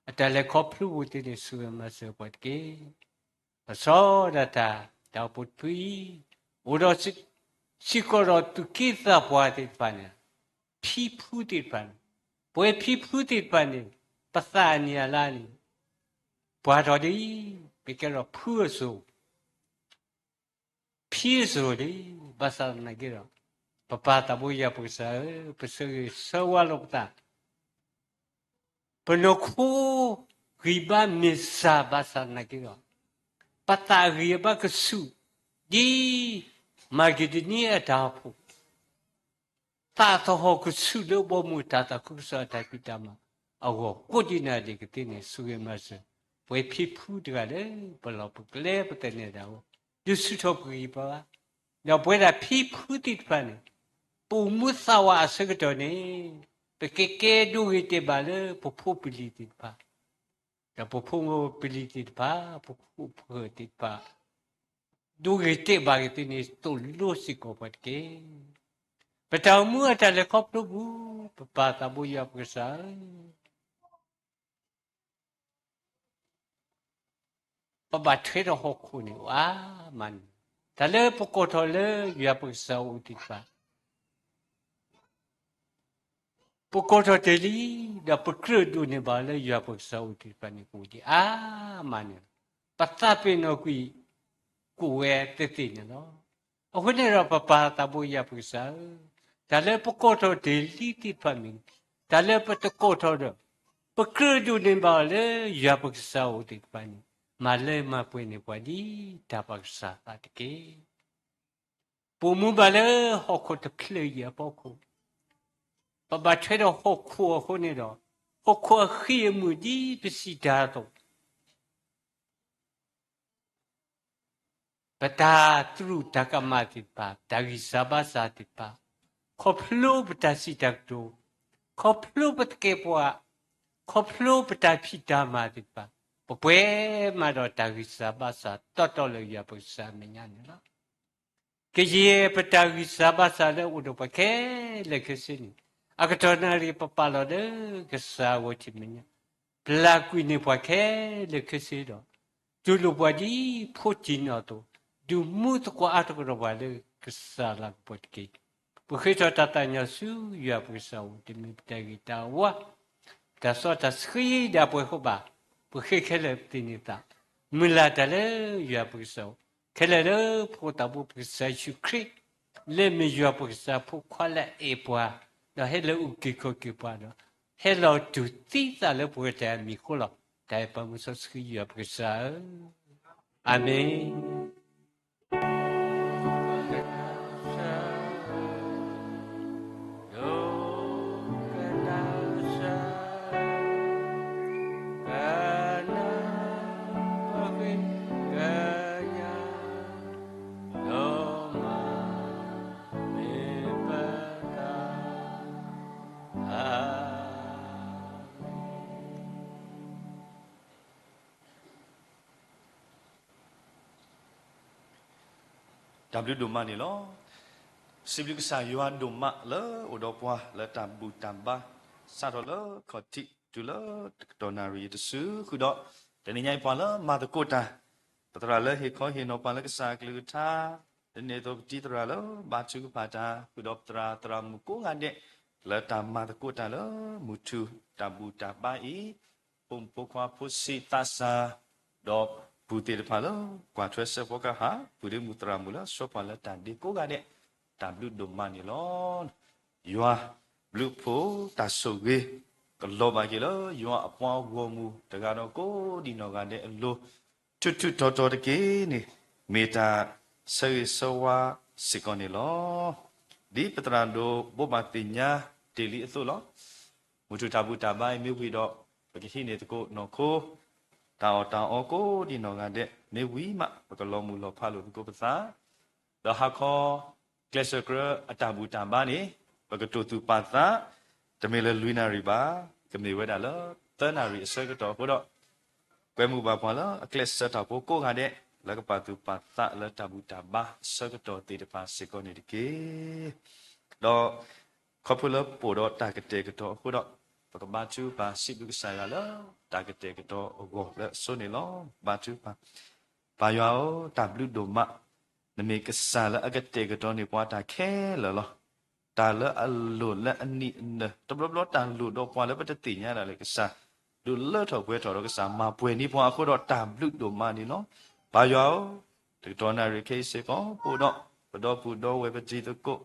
အတၢ်လဲၤခီဖျိပူၤသ့ၣ်န့ၣ် ဆိၣ်ဂ့ၤမၤစၢၤပှၤတက့ၢ်. လီၤဆီဒၣ်တၢ် တၢ်အိၣ်ဖှိၣ်တဖုအံၤ, အိၣ်ဒီး စ့ၢ်ကီးဒီးသူၣ်က့သးပှၢ်သ့ၣ်တဖၣ်န့ၣ်, ဖံဖုသ့ၣ်တဖၣ်န့ၣ်, ပဝဲဖံဖုသ့ၣ်တဖၣ်န့ၣ် ပသးအနံၣ်အလါန့ၣ် ပှၢ်ထီၣ်ဒ်အံၤ, ပကဲထီၣ်ဖုအစိၤ ဖံအစိၤလံ, ဘၣ်ဆၣ်သနာ်က့ဒီး ပပၢ်သးဘိယွၤပကစၢ်ဧၢ, ပဆၢဂ့ၤဆၢဝါလိာ်ပသး, ပနီၢ်ခိဂံၢ်ဘါမ့ၢ်စၢ်ဘၣ်ဆၣ်သနာ်က့ဒီး ပသးဂံၢ်ဘါကဆူၣ် ဒ်မၤကဒနံအတၢ်အိၣ်ဖှိၣ် သးသဟီၣ်ကဆူၣ်လၢဘီမုၢ်တၢ်သးခုကစီၣ်အတၢ်ဖံးတၢ်မၤအဂီၢ် ကိးဒံးနၤဒံးကသ့န့ၣ် ဆိၣ်ဂ့ၤမၤစၢၤ ပဝဲဖံဖုတဂၤလၢ ပလီၢ်ပကျဲပသန့ၤဒၣ်ဝဲ ဒုးဆူၣ်ထီၣ်ပဂံၢ်ပဘါ, ဒီးပဝဲဒၣ်ဖံဖုသ့ၣ်တဖၣ်န့ၣ် ပအိၣ်မူသးဝးအဆၢကတီၢ်န့ၣ် ပကကဲဒိဂ့ၤတဲာ်ဘၣ်လၢပဖိပလံၤသ့ၣ်တဖၣ် ဒီးပဖိပလံၤသ့ၣ်တဖၣ် ပခိၣ်ပဃၢၤသ့ၣ်တဖၣ် ဒိဂ့ၤတဲာ်ဘၣ်ကသ့န့ၣ် သိၣ်လိစ့ၢ်ကီးပှၤတက့ၢ်. ပတၢ်အိၣ်မူအတၢ်လဲၤခီဖျိပူၤ ပပၢ်သးဘိယွၤပကစၢ်ဧၢ, ပဘၣ်ထွဲဒီးဟီၣ်ခိၣ်န့ၣ် အိၣ်အါမးန့ၣ်, တၢ်လၢပကိးထီၣ်လၢယွၤပကစၢ်အအိၣ်သ့ၣ်တဖၣ် ပကိးထီၣ်တ့ၢ်လံ, ဒီးပကြၢးဒိးန့ၢ်ဘၣ်လၢယွၤပကစၢ်အအိၣ်သ့ၣ်တဖၣ်န့ၣ် ကအိၣ်ဒံးအါမးန့ၣ်လီၤ. ပသးပ့ၤနီၣ်ကွံာ် ကအိၣ်ဝဲသ့ၣ်သ့ၣ်န့ၣ်လီၤ. အဃိန့ၣ်ဒီး ပပၢ်သးဘိယွၤပကစၢ်ဧၢ, တၢ်လၢပကိးထီၣ်တ့ၢ်လံသ့ၣ်တဖၣ်မ့ၢ်ဂ့ၤ, တၢ်လၢပတကိးထီၣ်ဒီး ပကြၢးဒိးန့ၢ်ဘၣ်အီၤလၢယွၤပကစၢ်အအိၣ်သ့ၣ်တဖၣ်န့ၣ် မၤလၢမၤပှဲၤန့ၢ်ပှၤဒ်တၢ်ဘၣ်ကစၢ်သးတက့ၢ်. ပအိၣ်မူဘၣ်လၢဟီၣ်ခိၣ်တဖျၢၣ်အံၤအဖီခိၣ်, ပဘၣ်ထွဲဒီးဟီၣ်ခိၣ်အဃိန့ၣ်ဒီး ဟီၣ်ခိၣ်အဃံအမုၢ်ဒ်ပစံးတၢ်အသိး ပတၢ်သရူးတၢ်ကမၣ်သ့ၣ်တဖၣ်, တၢ်ဂံၢ်စၢ်ဘါစၢ်သ့ၣ်တဖၣ်, ခီဖျိပတၢ်စံးတၢ်ကတိၤ, ခီဖျိပသကဲးပဝး, ခီဖျိပတၢ်ဖံးတၢ်မၤသ့ၣ်တဖၣ်, ပပှဲၤမးဒီးတၢ်ဂံၢ်စၢ်ဘါစၢ်တီတီလၢယွၤပကစၢ်အမဲာ်ညါန့ၣ်လီၤ. ကယဲၢ်ပတၢ်ဂံၢ်စၢ်ဘါစၢ်လၢအိၣ်ဒီးပှၤခဲလၢာ်ခဲဆ့န့ၣ်, အကတီၢ်နၣ်ရံၣ်ပပာ်လီၤလၢကစၢ်အဂီၢ်ထံၣ်မဲာ်ညါ, ပျၢ်ကွံာ်န့ၢ်ပှၤခဲလၢာ်ခဲဆ့ဒီး, တူၢ်လိာ်ပှၤဒ်ဖိတံၢ်နီၢ်အသိး, ဒုးမူသကိးအါထီၣ်ကဒီးပှၤလၢကစၢ်လၤကပီၤတက့ၢ်. ပဃ့ထီၣ်တၢ်သးကညီၤဆူယွၤပကစၢ်အအိၣ်, တမ့ၢ်ပတၢ်ဂ့ၤတၢ်ဝါ, တၢ်စီတၢ်ဆှံဒီးပှဲၤဃိဘၣ်, ပဃ့ခဲလၢာ်ပသ့ၣ်န့ၣ်သး, မုၢ်လၢ်တၢ်လၢယွၤပကစၢ်အအိၣ်, ခဲလၢာ်လၢဖိသၣ်ဘိပကစၢ်ယ့ၣ်ၡူးခရံာ်, လၢမ့ၢ်ယွၤပကစၢ်ဖိခွါလၢအအဲၣ်ပှၤ, ဒီးဟဲလၢအအိၣ်က့ၤခီၣ်က့ၤပှၤဒီး, ဟဲလီၤတူၢ်သံသးလၢပဝဲတၢ်အမံၤအဃိလီၤ. တၢ်အဲၣ်ပှၤမုၢ်စီဆှံယွၤပကစၢ်ဧၢ, အၤမ့ၣ်. တၢ်ဘျုးဒိၣ်မးန့ၣ်လီၤ. စံးဘျုးကစၢ်ယွၤဒိၣ်မးလၢအိၣ်ဒီးပှၤလၢတၢ်ဘူၣ်တၢ်ဘါ စးထီၣ်လၢခီၣ်ထံးတုၤလၢတကတီၢ်နၣ်ရံၣ်တစုဃုာ်ဒီး, တနံၤညါအံၤပှၤလၢမၤသကိးတၢ်, ပသရၣ်လၢဟ့ၣ်ခီဟ့ၣ်နီၤပှၤလၢကစၢ်အကလုၢ်ကထါ, ဒ်န့ၣ်အသိးပတံၤသရၣ်လၢဘါထုကဖၣ်တၢ်, ဃုာ်ဒီးပသရၣ်သရၣ်မုၣ်ကိးဂၤဒဲး, လၢတၢ်မၤသကိးတၢ်လၢမုၢ်ထူၣ်တၢ်ဘူၣ်တၢ်ဘါအံၤ, ဖိမုၣ်ဖိခွါဖိဆံးသးစၢ်, ဒီးပူၤသ့ၣ်တဖၣ်လၢကွၢ်ထွဲစဲးဖီကဟၣ်, ပုၢ်ဒ့မုၣ်သရၣ်မုၣ်လၢဆှၢပှၤလၢတၢ်ဒ့ကိးဂၤဒဲး, တၢ်ဘျုးဒိၣ်မးန့ၣ်လီၤ. ယွၤဘျုးဖှိၣ်တၢ်ဆိၣ်ဂ့ၤ ကလီၤဘၣ်က့ၤလၢယွၤအပှၤဂီၢ်မုၢ်တဂၤဒီးကိးဒံးနီၢ်ဂၤဒဲးအလိၤ, ထူးထူးတီၤတီၤတက့ၢ်န့ၣ်, မ့ၢ်တၢ်ဆၢဂ့ၤဆၢဝါစ့ၢ်ကီးန့ၣ်လီၤ. ဒ်ပသရၣ်ဒိၣ်ဘိးဘၣ်သ့ၣ်ညါတ့ၢ်လံအသိးလီၤ. မုၢ်ထူၣ်တၢ်ဘူၣ်တၢ်ဘါအံၤမ့ၢ်ဝံၤဒီး, ပကဟံးန့ၢ်သကိးနီၢ်ခိ, တၢ်အီၣ်တၢ်အီကိးဒံးနီၢ်ဂၤဒဲး, မ့ၢ်ဝံၤမး ပကလီၤမုၢ်လီၤဖးလိာ်သကိးပသး, ဒီးဟါခီ ကျဲးစၢးကြၢးအတၢ်ဘူၣ်တၢ်ဘါန့ၣ်, ပကတိၢ်သူၣ်ပာ်သး, တမ့ၢ်လၢလွံၢ်နၣ်ရံၣ်ဘၣ်, ကမ့ၢ်ဝဲဒၣ်လၢသၢနၣ်ရံၣ်အဆၢကတီၢ်အဃိဒီး, ကွဲမုာ်ဘၣ်ပှၤလၢအကျဲးစၢးတၢ်ဖိကိးဂၤဒဲး, လၢကပာ်သူၣ်ပာ်သးလၢတၢ်ဘူၣ်တၢ်ဘါအဆၢကတီၢ်သ့ၣ်တဖၣ်စ့ၢ်ကီးန့ၣ်တက့ၢ်. ဒီးခီဖျိလၢပအိၣ်ဒီးတၢ်ကတဲာ်ကတီၤအဃိဒီး, ပကဘါထုကဖၣ်စံးဘျုးကစၢ်ယွၤလၢတၢ်ကတဲာ်ကတီၤအဂီၢ်လၢအဆိန့ၣ်လီၤ. ဘါထုကဖၣ်, ပၢ်ယွၤဧၢ, တၢ်ဘျုးဒိၣ်မး, နမ့ၢ်ကစၢ်လၢအကတဲာ်ကတီၤန့ၢ်ပှၤတၢ်ခဲလၢာ်လီၤ. တၢ်လၢအလိၣ်လၢအနံၣ်အနၢၣ် တဘျီဘျီတၢ်လိၣ်ဒီးပှၤလၢပတသ့ၣ်ညါဒၣ်လဲာ်ကစၢ်, ဒုးလၢထီၣ်ပှဲၤထီၣ်ဒီးကစၢ်မၤပှဲၤန့ၢ်ပှၤအဃိဒီးတၢ်ဘျုးဒိၣ်မးန့ၣ်လီၤ. ပၢ်ယွၤဧၢ, တကတီၢ်နၣ်ရံၣ်ခဲအံၤစ့ၢ်ကီး ပအိၣ်ဒီးပဒီပုၢ်ဒီဝဲၢ်ပတံၤသကိး,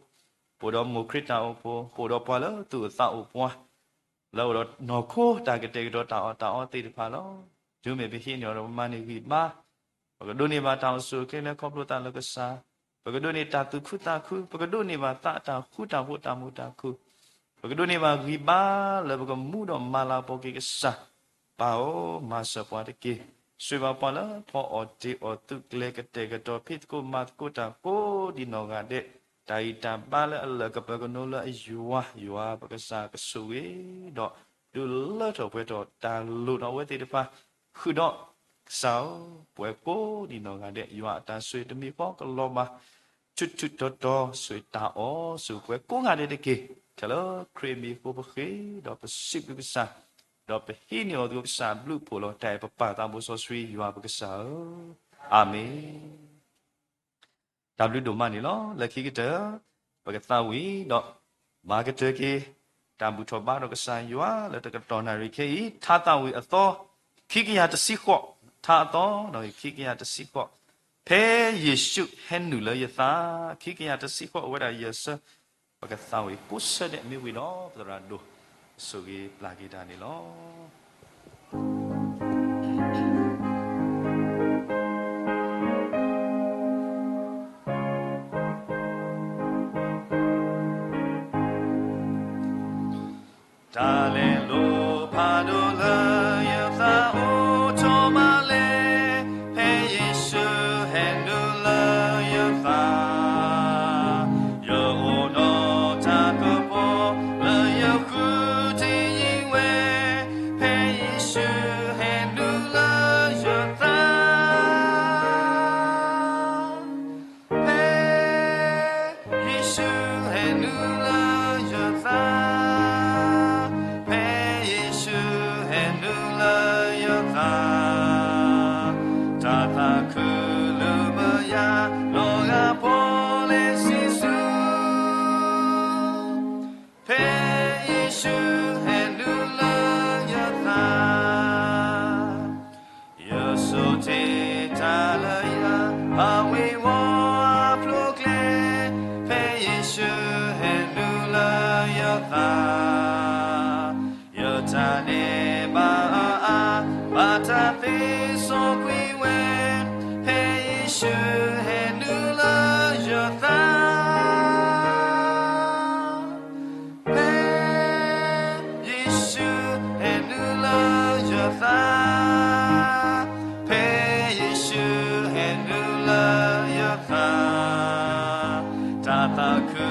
ပအိၣ်ဒီးမိၢ်ခရံာ်တၢ်အိၣ်ဖှိၣ်, ပအိၣ်ဒီးပှၤလၢသူၣ်အိၣ်သးအိၣ်ပှၤ လၢအအိၣ်ဒီးနီၢ်ခိတၢ်ကတဲာ်ကတီၤတၢ်အီၣ်တၢ်အီသ့ၣ်တဖၣ်လီၤ. တုၤမ့ၢ်ပဟံးန့ၢ်အီၤဒီးပမၤန့ၢ်ဂံၢ်ဘါ, ပကဒိးန့ၢ်ဘၣ်တၢ်အိၣ်ဆူၣ်အိၣ်ချ့လၢခီဖျိသးလၢကစၢ်, ပကဒိးန့ၢ်တၢ်သူၣ်ခုသးခု, ပကဒိးန့ၢ်ဘၣ်သးတၢ်ဃူတၢ်ဖိးတၢ်မုာ်တၢ်ခုၣ်, ပကဒိးန့ၢ်ဘၣ်ဂံၢ်ဘါလၢပကမူဒီးမၤလၤကပီၤက့ၤကစၢ်, ပၢ်ဧၢ, မၤစၢၤပှၤတက့ၢ်. ဆိၣ်ဂ့ၤဘၣ်ပှၤလၢဖီအီၣ်တ့ၢ်အီၣ် သုးကျဲၤကတဲာ်ကတီၤဖံးသကိးမၤသကိးတၢ်ကိးဒံးနီၢ်ဂၤဒဲး, တၢ်ဂံၢ်တၢ်ဘါလၢအလၢာ်ကပၢၤကနိလၢအယွၤ, ယွၤပကစၢ်ကဆိၣ်ဂ့ၤ, ဒီးဒုးလၢထီၣ်ပှဲၤထီၣ်တၢ်လိၣ်ဒီးအဝဲသ့ၣ်တဖၣ်, ဃုာ်ဒီးကစၢ်ဧၢ, ပှၤကိးဒံးနီၢ်ဂၤဒဲး, ယွၤအတၢ်ဆိၣ်ဂ့ၤတမံၤဃီကလီၤဘၣ်, ထူးထူးတီၤတီၤဆိၣ်ဂ့ၤတၢ်အီၣ်ဆိၣ်ပှဲၤကိးဂၤဒဲးတက့ၢ်. ခဲလၢာ်ခရံာ်မံၤအဃိပဃ့ဒီးပစံးဘျုးကစၢ်, ဒီးပဟံးန့ၢ်အီၤသကိးကစၢ်ဘျုးဖှိၣ်လီၤ. တၢ်အဲၣ်ပပၢ်သးဘိစီဆှံယွၤပကစၢ်ဧၢ, အၤမ့ၣ်. တၢ်ဘျုးဒိၣ်မးန့ၣ်လီၤ. လၢခံကတၢၢ်, ပကသးဝံၣ်ဒီးမၤကတၢၢ်က့ၤ တၢ်ဘူၣ်ထီၣ်ဘါဒီးကစၢ်ယွၤလၢတကတီၢ်နၣ်ရံၣ်ခဲအံၤ, ထါသးဝံၣ်အသီ, ခံကယၤတဆံဃိး, ထါအသီ, ခံကယၤတဆံဃိး, ဖဲယ့ၣ်ၡူးဟဲနုာ်လၢယသး, ခံကယၤတဆံဃိး အဝဲဒၣ်ယဲၢ်ဆၢ, ပကသးဝံၣ်ကိးဆၢဒဲးမ့ၢ်ဝံၤဒီး ပသရၣ်ဒိၣ်ဆိၣ်ဂ့ၤပျၢ်က့ၤတၢ်န့ၣ်လီၤ. တၢ်လဲၤလိာ်ဖးဒိၣ်လၢယသးအိၣ်ထီၣ်မးလဲၣ်, ဖဲယ့ၣ်ၡူးဟဲနုာ်လၢယသး, ယအိၣ်ဒီးတၢ်ကပီၤလၢယဃုထံၣ်ဝဲ, ဖဲယ့ၣ်ၡူးဟဲနုာ်လၢယသး ဖဲယ့ၣ်ၡူးဟဲနုာ်လၢယသး, ဖဲယ့ၣ်ၡူးဟဲနုာ်လၢယသး, တၢ်သးခုလၢမယၤလီၤဂာ်ဖီလဲၣ်ဆံဆူ အဝ့ၤဝီၤအဖျိကျဲ, ဖဲယ့ၣ်ၡူးဟဲနုာ်လၢယသး, ယတၢ်န့ၢ်ဘၣ်အအါ, ဘၣ်တၢ်သ့စီကွံာ်ဝဲ, ဖဲယ့ၣ်ၡူးဟဲနုာ်လၢယသး. ဖဲယ့ၣ်ၡူးဟဲနုာ်လၢယသး, ဖဲယ့ၣ်ၡူးဟဲနုာ်လၢယသး, တၢ်သးခု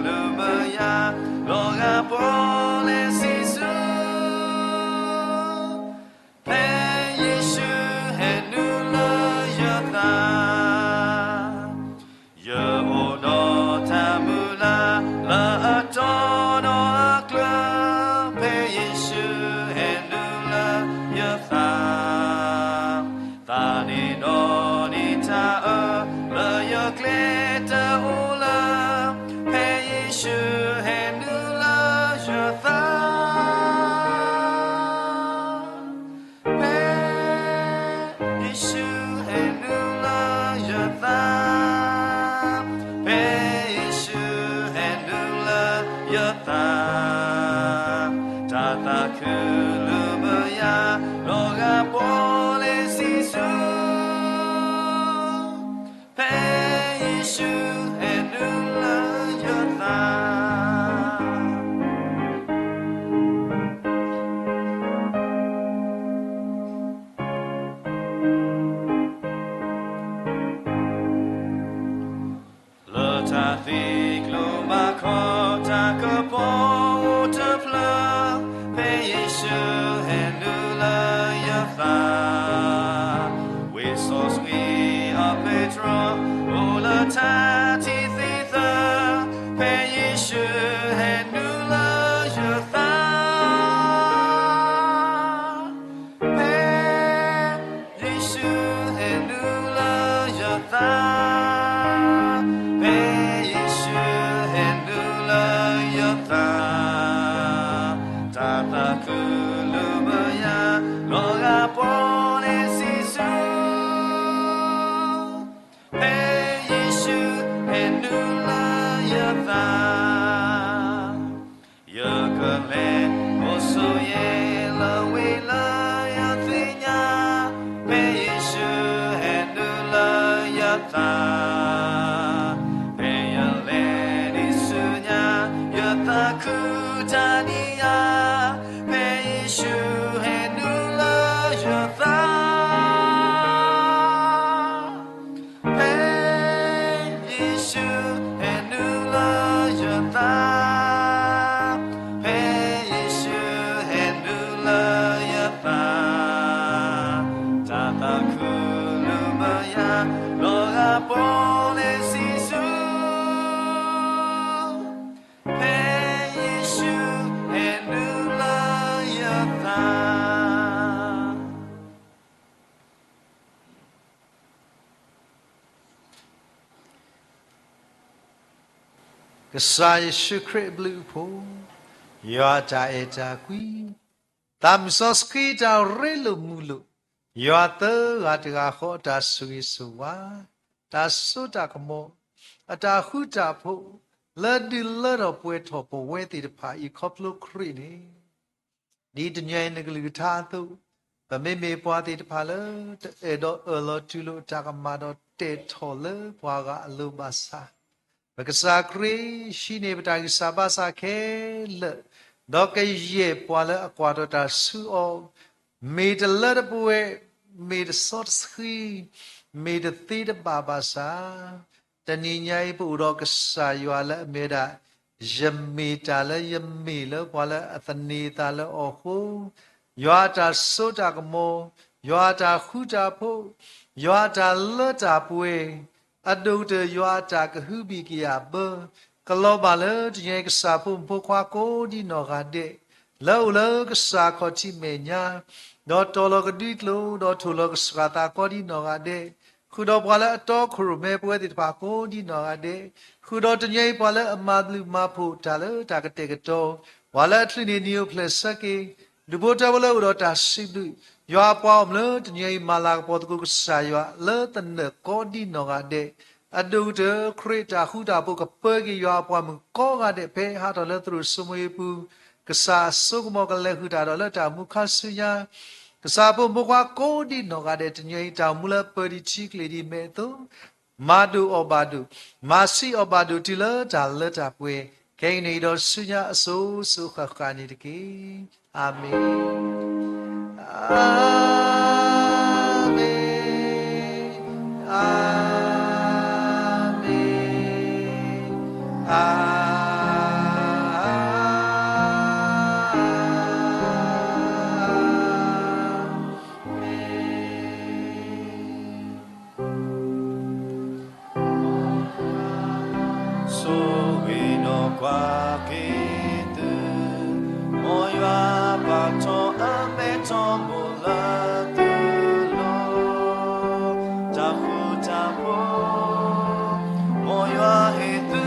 လၢမယါ, လီၤဂာ်ပီၣ်လဲၣ်စံၣ်ဆူ, ဖဲယ့ၣ်ၡူးဟဲနုာ်လၢယသး. ယအိၣ်ဒီးတၢ်မုၢ်လၢ် လၢအတီဒီးအကျၢၤ, ဖဲယ့ၣ်ၡူးဟဲနုာ်လၢယသး, သးန့ၣ်ဒီးန့ၢ်တၢ်အၢ လၢယကျဲတအိၣ်လၢ, ဖဲယ့ၣ်ၡူးဟဲနုာ်လၢယသး. ဖဲယ့ၣ်ၡူးဟဲနုာ်လၢယသး, ဖဲယ့ၣ်ၡူးဟဲနုာ်လၢယသး, တၢ်သးခုလၢမယါ, လီၤဂာ်ပီၣ်လဲၣ်စံၣ်ဆူ, ဖဲယ့ၣ်ၡူးဟဲနုာ်လၢယသး. လၢတၢ်သံကျိဘၣ်ခီ တၢ်ကပီၤအိၣ်တဖျၢၣ်, ဖဲယ့ၣ်ၡူးဟဲနုာ်လၢယသး, ဝ့ၢ်စီဆှံအပ့းတရူး အိၣ်လၢတၢ်ထံၣ်သံသၢ, ဖဲယ့ၣ်ၡူးဟဲနုာ်လၢယသး. ဖဲယ့ၣ်ၡူးဟဲနုာ်လၢယသး, ဖဲယ့ၣ်ၡူးဟဲနုာ်လၢယသး, တၢ်သးခုလၢမယါ, လီၤဂာ်ပီၣ်လဲၣ်စံၣ်ဆူ, ဖဲယ့ၣ်ၡူးဟဲနုာ်လၢယသး. ယကလဲၤအိၣ်ဆိးယဲၢ်လၢဝ့ၢ်လၢယသ့ၣ်ညါ, ဖဲယ့ၣ်ၡူးဟဲနုာ်လၢယသး, ဖဲယလဲၤဒံးဆူညါ, ယသးခုတၢ်ဒံးဧါ, ဖဲယ့ၣ်ၡူးဟဲနုာ်လၢယသး. ဖဲယ့ၣ်ၡူးဟဲနုာ်လၢယသး, ဖဲယ့ၣ်ၡူးဟဲနုာ်လၢယသး, တၢ်သးခုလၢမယါ, လီၤဂာ်ပီၣ်လဲၣ်စံၣ်ဆူ, ဖဲယ့ၣ်ၡူးဟဲနုာ်လၢယသး. ကစၢ်ယ့ၣ်ၡူးခရံာ်အဘျုးအဖှိၣ်, ယွၤအတၢ်အဲၣ်တၢ်ကွံ, သးမုၢ်စီဆှံတၢ်ရ့လိာ်မုာ်လိာ်, ယွၤသၢဂၤတဂၤဃီအတၢ်ဆိၣ်ဂ့ၤဆိၣ်ဝါ, တၢ်စိတၢ်ကမီၤ, အတၢ်ဃူတၢ်ဖိး, လၢဒုးလၢထီၣ်ပှဲၤထီၣ်ပဝဲသ့ၣ်တဖၣ်အံၤခီဖျိခရံာ်န့ၣ် ဒ်တနံၤအံၤနကလုၢ်ကထါအသိး, ပမ့မ့ၢ်ပှၤသ့ၣ်တဖၣ်လၢ တအဲၣ်ဒိးအၢၣ်လီၤတူၢ်လိာ်တၢ်ကမၣ်ဒီးတဲာ်ထီၣ်လၢပှၤဂၤအလိၤဘၣ်ဆၣ်, ပကစၢ်ခရံာ်ဟံးန့ၢ်ပတၢ်ဂံၢ်စၢ်ဘါစၢ်ခဲလၢာ်, ဒီးကယဲၢ်ပှၤလၢအကွၢ်ထီၣ်တၢ်ဆူအီၤ, မ့ၢ်တလၢတပှဲၤ, မ့ၢ်တစီတဆှံ, မ့ၢ်တသ့တဘၣ်ဘၣ်ဆၣ် တနံၤညါအံၤ ပအိၣ်ဒီးကစၢ်ယွၤလၢအမ့ၢ်ဝဲဒၣ် ယမ့ၢ်တၢ်လၢယမ့ၢ်လၢပှၤလၢအသန့ၤအသးလၢအီၤအဃိ, ယွၤအတၢ်စိတၢ်ကမီၤ, ယွၤအတၢ်ဃူတၢ်ဖိး, ယွၤအတၢ်လၢတၢ်ပှဲၤ, အဒိၣ်ကတၢၢ်ယွၤအတၢ်ကဟုဘံၣ်ကယာ်ဘၢ, ကလီၤဘၣ်လၢတနံၤညါအံၤ ကစၢ်ဖိမုၣ်ဖိခွါကိးဒ်နီၢ်ဂၤဒဲး, လၢအအိၣ်လၢကစၢ်ခီၣ်ထံးမဲာ်ညါ, ဒီးတီၤလီၤကဒွံကျိာ်, ဒီးထိၣ်လီၤကစှၤသးကိးဒ်နီၢ်ဂၤဒဲး, ဃုာ်ဒီးပှၤလၢအတီခိၣ်ရိၣ်မဲပဝဲသ့ၣ်တဖၣ်ကိးဒ်နီၢ်ဂၤဒဲး, ဃုာ်ဒီးတနံၤညါအံၤ ပှၤလၢအမၤဘျုးမၤဖှိၣ်တၢ်လၢတၢ်ကတဲာ်ကတီၤ, ပှၤလၢအချုးန့ၢ်နံၤအိၣ်ဖျဲၣ်ဆၢက့ၤ ဒူၣ်ဖိထၢဖိလၢအိၣ်ဒီးတၢ်စံးဘျုး, ယွၤအပှၤအိၣ်မးလၢတနံၤအံၤ မၤလၤကပီၤသကိးကစၢ်ယွၤလၢသနၢၣ်ကိးဒံနီၢ်ဂၤဒဲး, အဒိၣ်ကတၢၢ်ခရံာ်တၢ်ဃူတၢ်ဖိးကပၢက့ၤယွၤအပှၤမုၣ်ကိးဂၤဒဲး ဖဲဟးထီၣ်လၢသရိာ်စိမိၤအ့ပူၤ, ကစၢ်အစိကမီၤကလဲၤဃုာ်တၢ်ဒီးလၢတၢ်မူခါဆူညါ ကစၢ်အဖိမုၣ်ဖိခွါကိးဒံနီၢ်ဂၤဒဲး တနံၤအံၤတၢ်အိၣ်မူလၢပၢၤဒံးထံကျ့ၤဒံးမဲာ်အသိး, မၤဒိၣ်အီၣ်ဘၣ်ဒိၣ်, မၤဆံးအီၣ်ဘၣ်ဒိၣ်တုၤလၢတၢ်လၢတၢ်ပှဲၤ, ခဲအံၤန့ၣ်ဒီးဆူညါအစိၤစိၤဃၣ်ဃၣ်န့ၣ်တက့ၢ်. အၤမ့ၣ်, အၤမ့ၣ်, အၤမ့ၣ်, အၤမ့ၣ်. ဆိၣ်ဂ့ၤဒီးကွၢ်က့ၤသု, မ်ယွၤပာ်ထီၣ်အမဲထီၣ်ဘိလၢသုလိၤ, တၢ်ဃူတၢ်ဖိး, မ်ယွၤဟ့ၣ်သု,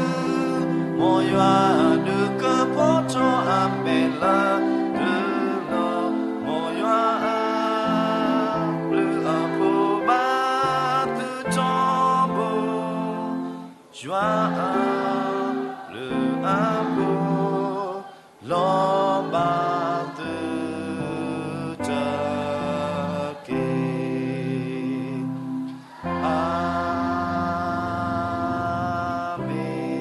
မ်ယွၤဒုးကဖီထီၣ်အမဲာ်လၢသုလိၤ, မ်ယွၤအဘျုးအဖှိၣ် ဘၣ်သုထီဘိ, ယွၤအဘျုးအဖှိၣ် လီၤဘၣ်သုတက့ၢ်. အၤမ့ၣ်.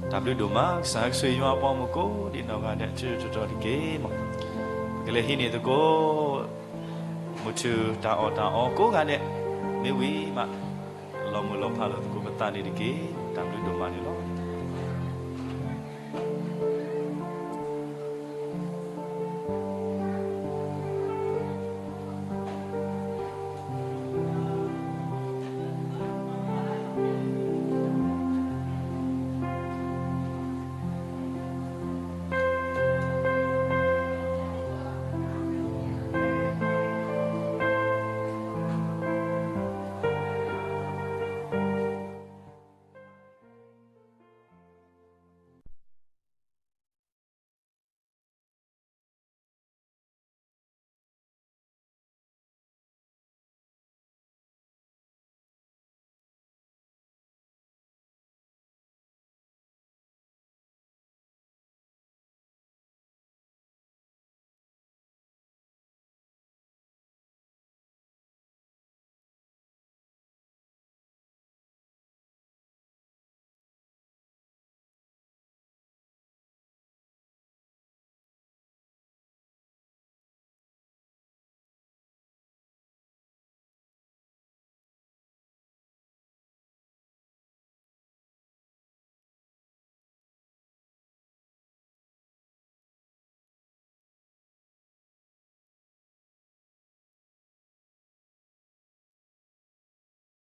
တၢ်ဘျုးဒိၣ်မး, ကစၢ်ကဆိၣ်ဂ့ၤယွၤအပှၤမုၣ်ကိးဒံနီၢ်ဂၤဒဲး ထံထီၣ်တက့ၢ်. ပကလဲၤဟံးန့ၢ်သကိး မုၢ်ထူၣ်တၢ်အီၣ်တၢ်အီကိးဂၤဒဲး, မ့ၢ်ဝံၤမး လီၤမုၢ်လီၤဖးလိာ်သကိးပသးန့ၣ်တက့ၢ်. တၢ်ဘျုးဒိၣ်မးန့ၣ်လီၤ.